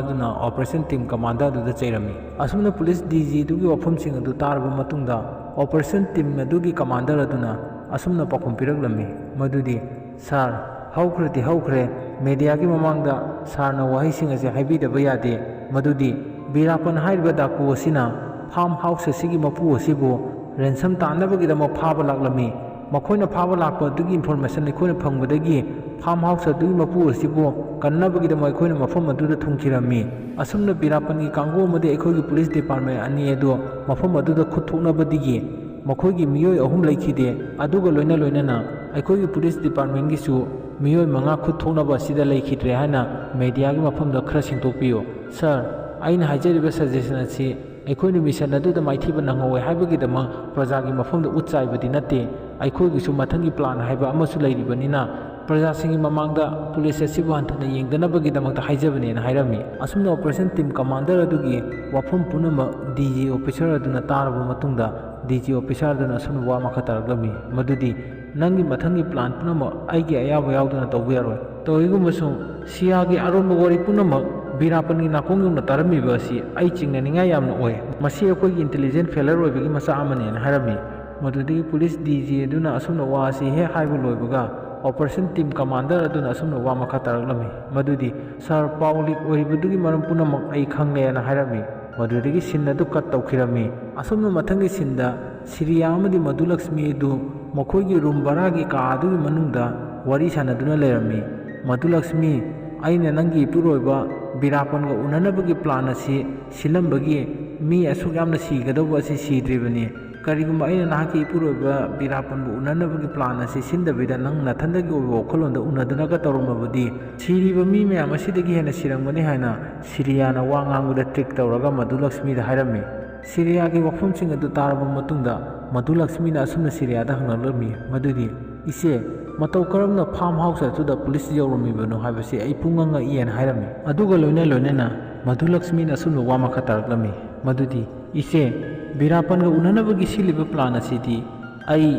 ꯑꯗꯨꯅ ꯑꯣꯄꯔꯦꯁꯟ ꯇꯤꯝ ꯀꯃꯥꯟꯗꯔ ꯑꯗꯨꯗ ꯆꯩꯔꯝꯃꯤ꯫ ꯑꯁꯨꯝꯅ ꯄꯨꯂꯤꯁ ꯗꯤ ꯖꯤ ꯑꯗꯨꯒꯤ ꯋꯥꯐꯝꯁꯤꯡ ꯑꯗꯨ ꯇꯥꯔꯕ ꯃꯇꯨꯡꯗ, ꯑꯣꯄꯔꯦꯁꯟ ꯇꯤꯝ ꯑꯗꯨꯒꯤ ꯀꯃꯥꯟꯗꯔ ꯑꯗꯨꯅ ꯑꯁꯨꯝꯅ ꯄꯥꯎꯈꯨꯝ ꯄꯤꯔꯛꯂꯝꯃꯤ, ꯃꯗꯨꯗꯤ, "ꯁꯥꯔ, ꯍꯧꯈ꯭ꯔꯗꯤ ꯍꯧꯈ꯭ꯔꯦ, ꯃꯦꯗꯤꯌꯥꯒꯤ ꯃꯃꯥꯡꯗ ꯁꯥꯔꯅ ꯋꯥꯍꯩꯁꯤꯡ ꯑꯁꯤ ꯍꯥꯏꯕꯤꯗꯕ ꯌꯥꯗꯦ, ꯃꯗꯨꯗꯤ ꯕꯤꯔꯥꯄꯟ ꯍꯥꯏꯔꯤꯕ ꯗꯥꯀꯨ ꯑꯁꯤꯅ ꯐꯥꯔꯝ ꯍꯥꯎꯁ ꯑꯁꯤꯒꯤ ꯃꯄꯨ ꯑꯁꯤꯕꯨ ꯔꯦꯟꯁꯝ ꯇꯥꯟꯅꯕꯒꯤꯗꯃꯛ ꯐꯥꯕ ꯂꯥꯛꯂꯝꯃꯤ꯫ ꯃꯈꯣꯏꯅ ꯐꯥꯕ ꯂꯥꯛꯄ ꯑꯗꯨꯒꯤ ꯏꯟꯐꯣꯔꯃꯦꯁꯟ ꯑꯩꯈꯣꯏꯅ ꯐꯪꯕꯗꯒꯤ ꯐꯥꯔꯝ ꯍꯥꯎꯁ ꯑꯗꯨꯒꯤ ꯃꯄꯨ ꯑꯁꯤꯕꯨ ꯀꯟꯅꯕꯒꯤꯗꯃꯛ ꯑꯩꯈꯣꯏꯅ ꯃꯐꯝ ꯑꯗꯨꯗ ꯊꯨꯡꯈꯤꯔꯝꯃꯤ꯫ ꯑꯁꯨꯝꯅ ꯕꯤꯔꯥꯄꯟꯒꯤ ꯀꯥꯡꯕꯨ ꯑꯃꯗꯤ ꯑꯩꯈꯣꯏꯒꯤ ꯄꯨꯂꯤꯁ ꯗꯤꯄꯥꯔꯠꯃꯦꯟ ꯑꯅꯤ ꯑꯗꯨ ꯃꯐꯝ ꯑꯗꯨꯗ ꯈꯨꯠ ꯊꯣꯛꯅꯕꯗꯒꯤ ꯃꯈꯣꯏꯒꯤ ꯃꯤꯑꯣꯏ ꯑꯍꯨꯝ ꯂꯩꯈꯤꯗꯦ꯫ ꯑꯗꯨꯒ ꯂꯣꯏꯅ ꯂꯣꯏꯅꯅ ꯑꯩꯈꯣꯏꯒꯤ ꯄꯨꯂꯤꯁ ꯗꯤꯄꯥꯔꯠꯃꯦꯟꯒꯤꯁꯨ ꯃꯤꯑꯣꯏ ꯃꯉꯥ ꯈꯨꯠ ꯊꯣꯛꯅꯕ ꯑꯁꯤꯗ ꯂꯩꯈꯤꯗ꯭ꯔꯦ ꯍꯥꯏꯅ ꯃꯦꯗꯤꯌꯥꯒꯤ ꯃꯐꯝꯗ ꯈꯔ ꯁꯦꯡꯗꯣꯛꯄꯤꯌꯨ꯫ ꯁꯥꯔ, ꯑꯩꯅ ꯍꯥꯏꯖꯔꯤꯕ ꯁꯖꯦꯁꯟ ꯑꯁꯤ ꯑꯩꯈꯣꯏꯅ ꯃꯤꯁꯟ ꯑꯗꯨꯗ ꯃꯥꯏꯊꯤꯕ ꯅꯪꯍꯧꯋꯦ ꯍꯥꯏꯕꯒꯤꯗꯃꯛ ꯄ꯭ꯔꯖꯥꯒꯤ ꯃꯐꯝꯗ ꯎꯠ ꯆꯥꯏꯕꯗꯤ ꯅꯠꯇꯦ꯫ ꯑꯩꯈꯣꯏꯒꯤꯁꯨ ꯃꯊꯪꯒꯤ ꯄ꯭ꯂꯥꯟ ꯍꯥꯏꯕ ꯑꯃꯁꯨ ꯂꯩꯔꯤꯕꯅꯤꯅ ꯄ꯭ꯔꯖꯥꯁꯤꯡꯒꯤ ꯃꯃꯥꯡꯗ ꯄꯨꯂꯤꯁ ꯑꯁꯤꯕꯨ ꯍꯟꯊꯅ ꯌꯦꯡꯗꯅꯕꯒꯤꯗꯃꯛꯇ ꯍꯥꯏꯖꯕꯅꯦꯅ ꯍꯥꯏꯔꯝꯃꯤ꯫ ꯑꯁꯨꯝꯅ ꯑꯣꯄꯔꯦꯁꯟ ꯇꯤꯝ ꯀꯃꯥꯟꯗꯔ ꯑꯗꯨꯒꯤ ꯋꯥꯐꯝ ꯄꯨꯝꯅꯃꯛ ꯗꯤ ꯖꯤ ꯑꯣꯐꯤꯁꯥꯔ ꯑꯗꯨꯅ ꯇꯥꯔꯕ ꯃꯇꯨꯡꯗ ꯗꯤ ꯖꯤ ꯑꯣꯐꯤꯁꯥꯔ ꯑꯗꯨꯅ ꯑꯁꯨꯝꯅ ꯋꯥ ꯃꯈꯥ ꯇꯥꯔꯛꯂꯝꯃꯤ, ꯃꯗꯨꯗꯤ ꯅꯪꯒꯤ ꯃꯊꯪꯒꯤ ꯄ꯭ꯂꯥꯟ ꯄꯨꯝꯅꯃꯛ ꯑꯩꯒꯤ ꯑꯌꯥꯕ ꯌꯥꯎꯗꯅ ꯇꯧꯕ ꯌꯥꯔꯣꯏ꯫ ꯇꯧꯏꯒꯨꯝꯕꯁꯨꯡ ꯁꯤꯌꯥꯒꯤ ꯑꯔꯣꯟꯕ ꯋꯥꯔꯤ ꯄꯨꯝꯅꯃꯛ ꯕꯤꯔꯥꯄꯟꯒꯤ ꯅꯥꯀꯣꯡ ꯌꯧꯅ ꯇꯥꯔꯝꯃꯤꯕ ꯑꯁꯤ ꯑꯩ ꯆꯤꯡꯅꯅꯤꯡꯉꯥꯏ ꯌꯥꯝꯅ ꯑꯣꯏ꯫ ꯃꯁꯤ ꯑꯩꯈꯣꯏꯒꯤ ꯏꯟꯇꯦꯂꯤꯖꯦꯟ ꯐꯦꯂꯔ ꯑꯣꯏꯕꯒꯤ ꯃꯆꯥꯛ ꯑꯃꯅꯦꯅ ꯍꯥꯏꯔꯝꯃꯤ꯫ ꯃꯗꯨꯗꯒꯤ ꯄꯨꯂꯤꯁ ꯗꯤ ꯖꯤ ꯑꯗꯨꯅ ꯑꯁꯨꯝꯅ ꯋꯥ ꯑꯁꯤ ꯍꯦꯛ ꯍꯥꯏꯕ ꯂꯣꯏꯕꯒ ꯑꯣꯄꯔꯦꯁꯟ ꯇꯤꯝ ꯀꯃꯥꯟꯗꯔ ꯑꯗꯨꯅ ꯑꯁꯨꯝꯅ ꯋꯥ ꯃꯈꯥ ꯇꯥꯔꯛꯂꯝꯃꯤ, ꯃꯗꯨꯗꯤ, "ꯁꯥꯔ, ꯄꯥꯎ ꯂꯤꯛ ꯑꯣꯏꯔꯤꯕꯗꯨꯒꯤ ꯃꯔꯝ ꯄꯨꯝꯅꯃꯛ ꯑꯩ ꯈꯪꯂꯦꯅ" ꯍꯥꯏꯔꯝꯃꯤ꯫ ꯃꯗꯨꯗꯒꯤ ꯁꯤꯟ ꯑꯗꯨ ꯀꯠ ꯇꯧꯈꯤꯔꯝꯃꯤ꯫ ꯑꯁꯨꯝꯅ ꯃꯊꯪꯒꯤ ꯁꯤꯟꯗ ꯁꯤꯔꯤꯌꯥ ꯑꯃꯗꯤ ꯃꯙꯨꯂꯛꯁꯃꯤ ꯑꯗꯨ ꯃꯈꯣꯏꯒꯤ ꯔꯨꯝ ꯚꯔꯥꯒꯤ ꯀꯥ ꯑꯗꯨꯒꯤ ꯃꯅꯨꯡꯗ ꯋꯥꯔꯤ ꯁꯥꯟꯅꯗꯨꯅ ꯂꯩꯔꯝꯃꯤ꯫ "ꯃꯙꯨꯂꯛꯁꯃꯤ, ꯑꯩꯅ ꯅꯪꯒꯤ ꯏꯄꯨꯔꯣꯏꯕ ꯕꯤꯔꯥꯄꯟꯒ ꯎꯅꯅꯕꯒꯤ ꯄ꯭ꯂꯥꯟ ꯑꯁꯤ ꯁꯤꯜꯂꯝꯕꯒꯤ ꯃꯤ ꯑꯁꯨꯛ ꯌꯥꯝꯅ ꯁꯤꯒꯗꯧꯕ ꯑꯁꯤ ꯁꯤꯗ꯭ꯔꯤꯕꯅꯤ꯫ ꯀꯔꯤꯒꯨꯝꯕ ꯑꯩꯅ ꯅꯍꯥꯛꯀꯤ ꯏꯄꯨꯔꯣꯏꯕ ꯕꯤꯔꯥꯄꯟꯕꯨ ꯎꯅꯅꯕꯒꯤ ꯄ꯭ꯂꯥꯟ ꯑꯁꯤ ꯁꯤꯟꯗꯕꯤꯗ ꯅꯪ ꯅꯊꯟꯗꯒꯤ ꯑꯣꯏꯕ ꯋꯥꯈꯜꯂꯣꯟꯗ ꯎꯅꯗꯨꯅꯒ ꯇꯧꯔꯝꯃꯕꯗꯤ ꯁꯤꯔꯤꯕ ꯃꯤ ꯃꯌꯥꯝ ꯑꯁꯤꯗꯒꯤ ꯍꯦꯟꯅ ꯁꯤꯔꯝꯒꯅꯤ" ꯍꯥꯏꯅ ꯁꯤꯔꯤꯌꯥꯅ ꯋꯥ ꯉꯥꯡꯕꯗ ꯇ꯭ꯔꯤꯛ ꯇꯧꯔꯒ ꯃꯙꯨꯂꯛꯁꯃꯤꯗ ꯍꯥꯏꯔꯝꯃꯤ꯫ ꯁꯤꯔꯤꯌꯥꯒꯤ ꯋꯥꯐꯝꯁꯤꯡ ꯑꯗꯨ ꯇꯥꯔꯕ ꯃꯇꯨꯡꯗ ꯃꯙꯨꯂꯛꯁꯃꯤꯅ ꯑꯁꯨꯝꯅ ꯁꯤꯔꯤꯌꯥꯗ ꯍꯪꯂꯛꯂꯝꯃꯤ, ꯃꯗꯨꯗꯤ, "ꯏꯆꯦ, ꯃꯇꯧ ꯀꯔꯝꯅ ꯐꯥꯔꯝ ꯍꯥꯎꯁ ꯑꯗꯨꯗ ꯄꯨꯂꯤꯁ ꯌꯧꯔꯝꯃꯤꯕꯅꯣ ꯍꯥꯏꯕꯁꯤ ꯑꯩ ꯄꯨꯡꯉꯛ ꯉꯛꯏ" ꯍꯥꯏꯅ ꯍꯥꯏꯔꯝꯃꯤ꯫ ꯑꯗꯨꯒ ꯂꯣꯏꯅ ꯂꯣꯏꯅꯅ ꯃꯙꯨꯂꯛꯁꯃꯤꯅ ꯑꯁꯨꯝꯅ ꯋꯥ ꯃꯈꯥ ꯇꯥꯔꯛꯂꯝꯃꯤ, ꯃꯗꯨꯗꯤ, "ꯏꯆꯦ, ꯕꯤꯔꯥꯄꯟꯒ ꯎꯅꯅꯕꯒꯤ ꯁꯤꯜꯂꯤꯕ ꯄ꯭ꯂꯥꯟ ꯑꯁꯤꯗꯤ ꯑꯩ,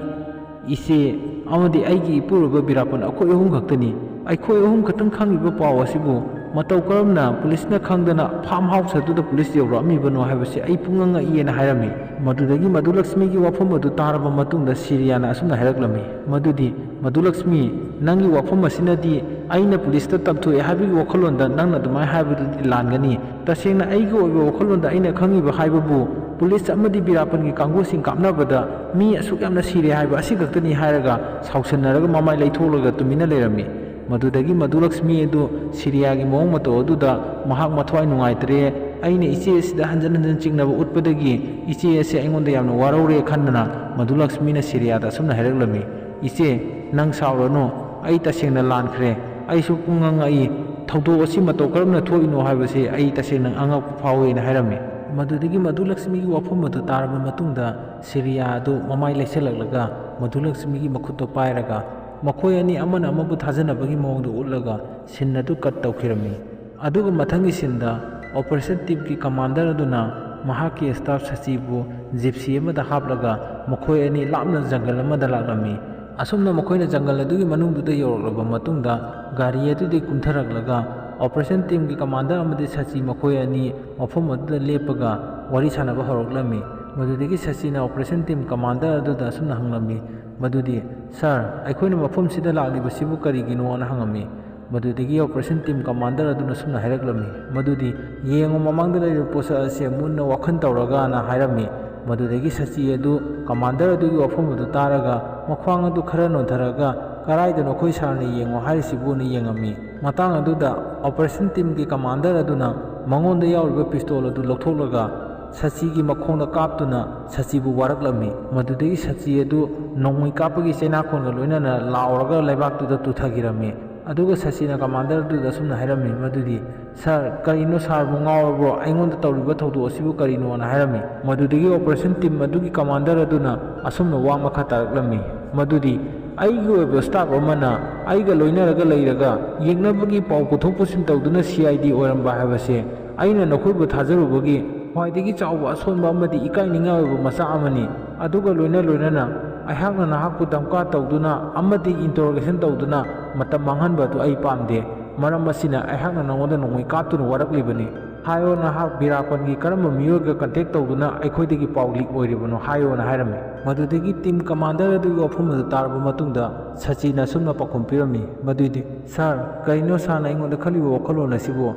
ꯏꯆꯦ ꯑꯃꯗꯤ ꯑꯩꯒꯤ ꯏꯄꯨꯔꯣꯏꯕ ꯕꯤꯔꯥꯄꯟ ꯑꯩꯈꯣꯏ ꯑꯍꯨꯝ ꯈꯛꯇꯅꯤ꯫ ꯑꯩꯈꯣꯏ ꯑꯍꯨꯝ ꯈꯛꯇꯪ ꯈꯪꯂꯤꯕ ꯄꯥꯎ ꯑꯁꯤꯕꯨ ꯃꯇꯧ ꯀꯔꯝꯅ ꯄꯨꯂꯤꯁꯅ ꯈꯪꯗꯅ ꯐꯥꯔꯝ ꯍꯥꯎꯁ ꯑꯗꯨꯗ ꯄꯨꯂꯤꯁ ꯌꯧꯔꯛꯑꯝꯃꯤꯕꯅꯣ ꯍꯥꯏꯕꯁꯤ ꯑꯩ ꯄꯨꯡꯉꯛ ꯉꯛꯏꯌꯦꯅ ꯍꯥꯏꯔꯝꯃꯤ꯫ ꯃꯗꯨꯗꯒꯤ ꯃꯗꯨ ꯂꯛꯁꯃꯤꯒꯤ ꯋꯥꯐꯝ ꯑꯗꯨ ꯇꯥꯔꯕ ꯃꯇꯨꯡꯗ ꯁꯤꯔꯤꯌꯥꯅ ꯑꯁꯨꯝꯅ ꯍꯥꯏꯔꯛꯂꯝꯃꯤ, ꯃꯗꯨꯗꯤ, "ꯃꯗꯨ ꯂꯛꯁꯃꯤ, ꯅꯪꯒꯤ ꯋꯥꯐꯝ ꯑꯁꯤꯅꯗꯤ ꯑꯩꯅ ꯄꯨꯂꯤꯁꯇ ꯇꯝꯊꯣꯛꯑꯦ ꯍꯥꯏꯕꯒꯤ ꯋꯥꯈꯜꯂꯣꯟꯗ ꯅꯪꯅ ꯑꯗꯨꯃꯥꯏꯅ ꯍꯥꯏꯕꯗꯨꯗꯤ ꯂꯥꯟꯒꯅꯤ꯫ ꯇꯁꯦꯡꯅ ꯑꯩꯒꯤ ꯑꯣꯏꯕ ꯋꯥꯈꯜꯂꯣꯟꯗ ꯑꯩꯅ ꯈꯪꯉꯤꯕ ꯍꯥꯏꯕꯕꯨ ꯄꯨꯂꯤꯁ ꯑꯃꯗꯤ ꯕꯤꯔꯥꯄꯟꯒꯤ ꯀꯥꯡꯕꯨꯁꯤꯡ ꯀꯥꯞꯅꯕꯗ ꯃꯤ ꯑꯁꯨꯛ ꯌꯥꯝꯅ ꯁꯤꯔꯦ ꯍꯥꯏꯕ ꯑꯁꯤ ꯈꯛꯇꯅꯤ" ꯍꯥꯏꯔꯒ ꯁꯥꯎꯁꯟꯅꯔꯒ ꯃꯃꯥꯏ ꯂꯩꯊꯣꯛꯂꯒ ꯇꯨꯃꯤꯟꯅ ꯂꯩꯔꯝꯃꯤ꯫ ꯃꯗꯨꯗꯒꯤ ꯃꯗꯨ ꯂꯛꯁꯃꯤ ꯑꯗꯨ ꯁꯤꯔꯤꯌꯥꯒꯤ ꯃꯑꯣꯡ ꯃꯇꯧ ꯑꯗꯨꯗ ꯃꯍꯥꯛ ꯃꯊ꯭ꯋꯥꯏ ꯅꯨꯡꯉꯥꯏꯇ꯭ꯔꯦ, "ꯑꯩꯅ ꯏꯆꯦ ꯑꯁꯤꯗ ꯍꯟꯖꯟ ꯍꯟꯖꯟ ꯆꯤꯡꯅꯕ ꯎꯠꯄꯗꯒꯤ ꯏꯆꯦ ꯑꯁꯤ ꯑꯩꯉꯣꯟꯗ ꯌꯥꯝꯅ ꯋꯥꯔꯧꯔꯦ" ꯈꯟꯗꯅ ꯃꯗꯨ ꯂꯛꯁꯃꯤꯅ ꯁꯤꯔꯤꯌꯥꯗ ꯑꯁꯨꯝꯅ ꯍꯥꯏꯔꯛꯂꯝꯃꯤ, "ꯏꯆꯦ, ꯅꯪ ꯁꯥꯎꯔꯅꯨ, ꯑꯩ ꯇꯁꯦꯡꯅ ꯂꯥꯟꯈ꯭ꯔꯦ꯫ ꯑꯩꯁꯨ ꯄꯨꯡꯉꯛ ꯉꯛꯏ꯫ ꯊꯧꯗꯣꯛ ꯑꯁꯤ ꯃꯇꯧ ꯀꯔꯝꯅ ꯊꯣꯛꯏꯅꯣ ꯍꯥꯏꯕꯁꯤ ꯑꯩ ꯇꯁꯦꯡꯅ ꯑꯉꯛꯄ ꯐꯥꯎꯏꯅ" ꯍꯥꯏꯔꯝꯃꯤ꯫ ꯃꯗꯨꯗꯒꯤ ꯃꯗꯨ ꯂꯛꯁꯃꯤꯒꯤ ꯋꯥꯐꯝ ꯑꯗꯨ ꯇꯥꯔꯕ ꯃꯇꯨꯡꯗ ꯁꯤꯔꯤꯌꯥ ꯑꯗꯨ ꯃꯃꯥꯏ ꯂꯩꯁꯜꯂꯛꯂꯒ ꯃꯗꯨ ꯂꯛꯁꯃꯤꯒꯤ ꯃꯈꯨꯠꯇꯣ ꯄꯥꯏꯔꯒ ꯃꯈꯣꯏ ꯑꯅꯤ ꯑꯃꯅ ꯑꯃꯕꯨ ꯊꯥꯖꯅꯕꯒꯤ ꯃꯑꯣꯡꯗ ꯎꯠꯂꯒ ꯁꯤꯟ ꯑꯗꯨ ꯀꯠ ꯇꯧꯈꯤꯔꯝꯃꯤ꯫ ꯑꯗꯨꯒ ꯃꯊꯪꯒꯤ ꯁꯤꯟꯗ ꯑꯣꯄꯔꯦꯁꯟ ꯇꯤꯝꯒꯤ ꯀꯃꯥꯟꯗꯔ ꯑꯗꯨꯅ ꯃꯍꯥꯛꯀꯤ ꯁ꯭ꯇꯥꯐ ꯁꯆꯤꯕꯨ ꯖꯤꯞꯁꯤ ꯑꯃꯗ ꯍꯥꯞꯂꯒ ꯃꯈꯣꯏ ꯑꯅꯤ ꯂꯥꯞꯅ ꯖꯪꯒꯜ ꯑꯃꯗ ꯂꯥꯛꯂꯝꯃꯤ꯫ ꯑꯁꯨꯝꯅ ꯃꯈꯣꯏꯅ ꯖꯪꯒꯜ ꯑꯗꯨꯒꯤ ꯃꯅꯨꯡꯗꯨꯗ ꯌꯧꯔꯛꯂꯕ ꯃꯇꯨꯡꯗ ꯒꯥꯔꯤ ꯑꯗꯨꯗꯒꯤ ꯀꯨꯝꯊꯔꯛꯂꯒ ꯑꯣꯄꯔꯦꯁꯟ ꯇꯤꯝꯒꯤ ꯀꯃꯥꯟꯗꯔ ꯑꯃꯗꯤ ꯁꯆꯤ ꯃꯈꯣꯏ ꯑꯅꯤ ꯃꯐꯝ ꯑꯗꯨꯗ ꯂꯦꯞꯄꯒ ꯋꯥꯔꯤ ꯁꯥꯟꯅꯕ ꯍꯧꯔꯛꯂꯝꯃꯤ꯫ ꯃꯗꯨꯗꯒꯤ ꯁꯆꯤꯅ ꯑꯣꯄꯔꯦꯁꯟ ꯇꯤꯝ ꯀꯃꯥꯟꯗꯔ ꯑꯗꯨꯗ ꯑꯁꯨꯝꯅ ꯍꯪꯂꯝꯃꯤ, ꯃꯗꯨꯗꯤ, "ꯁꯥꯔ, ꯑꯩꯈꯣꯏꯅ ꯃꯐꯝꯁꯤꯗ ꯂꯥꯛꯂꯤꯕꯁꯤꯕꯨ ꯀꯔꯤꯒꯤꯅꯣꯅ?" ꯍꯪꯉꯝꯃꯤ꯫ ꯃꯗꯨꯗꯒꯤ ꯑꯣꯄꯔꯦꯁꯟ ꯇꯤꯝ ꯀꯃꯥꯟꯗꯔ ꯑꯗꯨꯅ ꯑꯁꯨꯝꯅ ꯍꯥꯏꯔꯛꯂꯝꯃꯤ, ꯃꯗꯨꯗꯤ, "ꯌꯦꯡꯉꯨ, ꯃꯃꯥꯡꯗ ꯂꯩꯔꯤꯕ ꯄꯣꯠꯁꯛ ꯑꯁꯦ ꯃꯨꯟꯅ ꯋꯥꯈꯜ ꯇꯧꯔꯒꯅ" ꯍꯥꯏꯔꯝꯃꯤ꯫ ꯃꯗꯨꯗꯒꯤ ꯁꯆꯤ ꯑꯗꯨ ꯀꯃꯥꯟꯗꯔ ꯑꯗꯨꯒꯤ ꯋꯥꯐꯝ ꯑꯗꯨ ꯇꯥꯔꯒ ꯃꯈ꯭ꯋꯥꯡ ꯑꯗꯨ ꯈꯔ ꯅꯣꯟꯊꯔꯒ, "ꯀꯔꯥꯏꯗꯅꯣ ꯑꯩꯈꯣꯏ ꯁꯥꯔꯅ ꯌꯦꯡꯉꯣ ꯍꯥꯏꯔꯤꯁꯤꯕꯨꯅ" ꯌꯦꯡꯉꯝꯃꯤ꯫ ꯃꯇꯥꯡ ꯑꯗꯨꯗ ꯑꯣꯄꯔꯦꯁꯟ ꯇꯤꯝꯒꯤ ꯀꯃꯥꯟꯗꯔ ꯑꯗꯨꯅ ꯃꯉꯣꯟꯗ ꯌꯥꯎꯔꯤꯕ ꯄꯤꯁꯇꯣꯜ ꯑꯗꯨ ꯂꯧꯊꯣꯛꯂꯒ ꯁꯆꯤꯒꯤ ꯃꯈꯣꯡꯗ ꯀꯥꯞꯇꯨꯅ ꯁꯆꯤꯕꯨ ꯋꯥꯔꯛꯂꯝꯃꯤ꯫ ꯃꯗꯨꯗꯒꯤ ꯁꯆꯤ ꯑꯗꯨ ꯅꯣꯡꯃꯩ ꯀꯥꯞꯄꯒꯤ ꯆꯩꯅꯥꯈꯣꯟꯒ ꯂꯣꯏꯅꯅ ꯂꯥꯎꯔꯒ ꯂꯩꯕꯥꯛꯇꯨꯗ ꯇꯨꯊꯈꯤꯔꯝꯃꯤ꯫ ꯑꯗꯨꯒ ꯁꯆꯤꯅ ꯀꯃꯥꯟꯗꯔ ꯑꯗꯨꯗ ꯑꯁꯨꯝꯅ ꯍꯥꯏꯔꯝꯃꯤ, ꯃꯗꯨꯗꯤ, "ꯁꯥꯔ, ꯀꯔꯤꯅꯣ ꯁꯥꯔꯕꯨ ꯉꯥꯎꯔꯕ꯭ꯔꯣ? ꯑꯩꯉꯣꯟꯗ ꯇꯧꯔꯤꯕ ꯊꯧꯗꯣꯛ ꯑꯁꯤꯕꯨ ꯀꯔꯤꯅꯣꯅ?" ꯍꯥꯏꯔꯝꯃꯤ꯫ ꯃꯗꯨꯗꯒꯤ ꯑꯣꯄꯔꯦꯁꯟ ꯇꯤꯝ ꯑꯗꯨꯒꯤ ꯀꯃꯥꯟꯗꯔ ꯑꯗꯨꯅ ꯑꯁꯨꯝꯅ ꯋꯥ ꯃꯈꯥ ꯇꯥꯔꯛꯂꯝꯃꯤ, ꯃꯗꯨꯗꯤ, "ꯑꯩꯒꯤ ꯑꯣꯏꯕ ꯁ꯭ꯇꯥꯐ ꯑꯃꯅ ꯑꯩꯒ ꯂꯣꯏꯅꯔꯒ ꯂꯩꯔꯒ ꯌꯦꯛꯅꯕꯒꯤ ꯄꯥꯎ ꯄꯨꯊꯣꯛ ꯄꯨꯁꯤꯟ ꯇꯧꯗꯨꯅ ꯁꯤ ꯑꯥꯏ ꯗꯤ ꯑꯣꯏꯔꯝꯕ ꯍꯥꯏꯕꯁꯦ ꯑꯩꯅ ꯅꯈꯣꯏꯕꯨ ꯊꯥꯖꯔꯨꯕꯒꯤ ꯈ꯭ꯋꯥꯏꯗꯒꯤ ꯆꯥꯎꯕ ꯑꯁꯣꯟꯕ ꯑꯃꯗꯤ ꯏꯀꯥꯏꯅꯤꯡꯉꯥꯏ ꯑꯣꯏꯕ ꯃꯆꯥꯛ ꯑꯃꯅꯤ꯫ ꯑꯗꯨꯒ ꯂꯣꯏꯅ ꯂꯣꯏꯅꯅ ꯑꯩꯍꯥꯛꯅ ꯅꯍꯥꯛꯄꯨ ꯗꯝꯀꯥ ꯇꯧꯗꯨꯅ ꯑꯃꯗꯤ ꯏꯟꯇꯔꯣꯒꯦꯁꯟ ꯇꯧꯗꯨꯅ ꯃꯇꯝ ꯃꯥꯡꯍꯟꯕ ꯑꯗꯨ ꯑꯩ ꯄꯥꯝꯗꯦ꯫ ꯃꯔꯝ ꯑꯁꯤꯅ ꯑꯩꯍꯥꯛꯅ ꯅꯉꯣꯟꯗ ꯅꯣꯡꯃꯩ ꯀꯥꯞꯇꯨꯅ ꯋꯥꯔꯛꯂꯤꯕꯅꯤ꯫ ꯍꯥꯏꯌꯣ, ꯅꯍꯥꯛ ꯕꯤꯔꯥꯄꯟꯒꯤ ꯀꯔꯝꯕ ꯃꯤꯑꯣꯏꯒ ꯀꯟꯇꯦꯛ ꯇꯧꯗꯨꯅ ꯑꯩꯈꯣꯏꯗꯒꯤ ꯄꯥꯎ ꯂꯤꯛ ꯑꯣꯏꯔꯤꯕꯅꯣ ꯍꯥꯏꯌꯣꯅ ꯍꯥꯏꯔꯝꯃꯤ꯫ ꯃꯗꯨꯗꯒꯤ ꯇꯤꯝ ꯀꯃꯥꯟꯗꯔ ꯑꯗꯨꯒꯤ ꯋꯥꯐꯝ ꯑꯗꯨ ꯇꯥꯔꯕ ꯃꯇꯨꯡꯗ ꯁꯆꯤꯅ ꯑꯁꯨꯝꯅ ꯄꯥꯎꯈꯨꯝ ꯄꯤꯔꯝꯃꯤ, ꯃꯗꯨꯗꯤ, "ꯁꯥꯔ, ꯀꯔꯤꯅꯣ ꯁꯥꯔꯅ ꯑꯩꯉꯣꯟꯗ ꯈꯜꯂꯤꯕ ꯋꯥꯈꯜꯂꯣꯟ ꯑꯁꯤꯕꯨ?"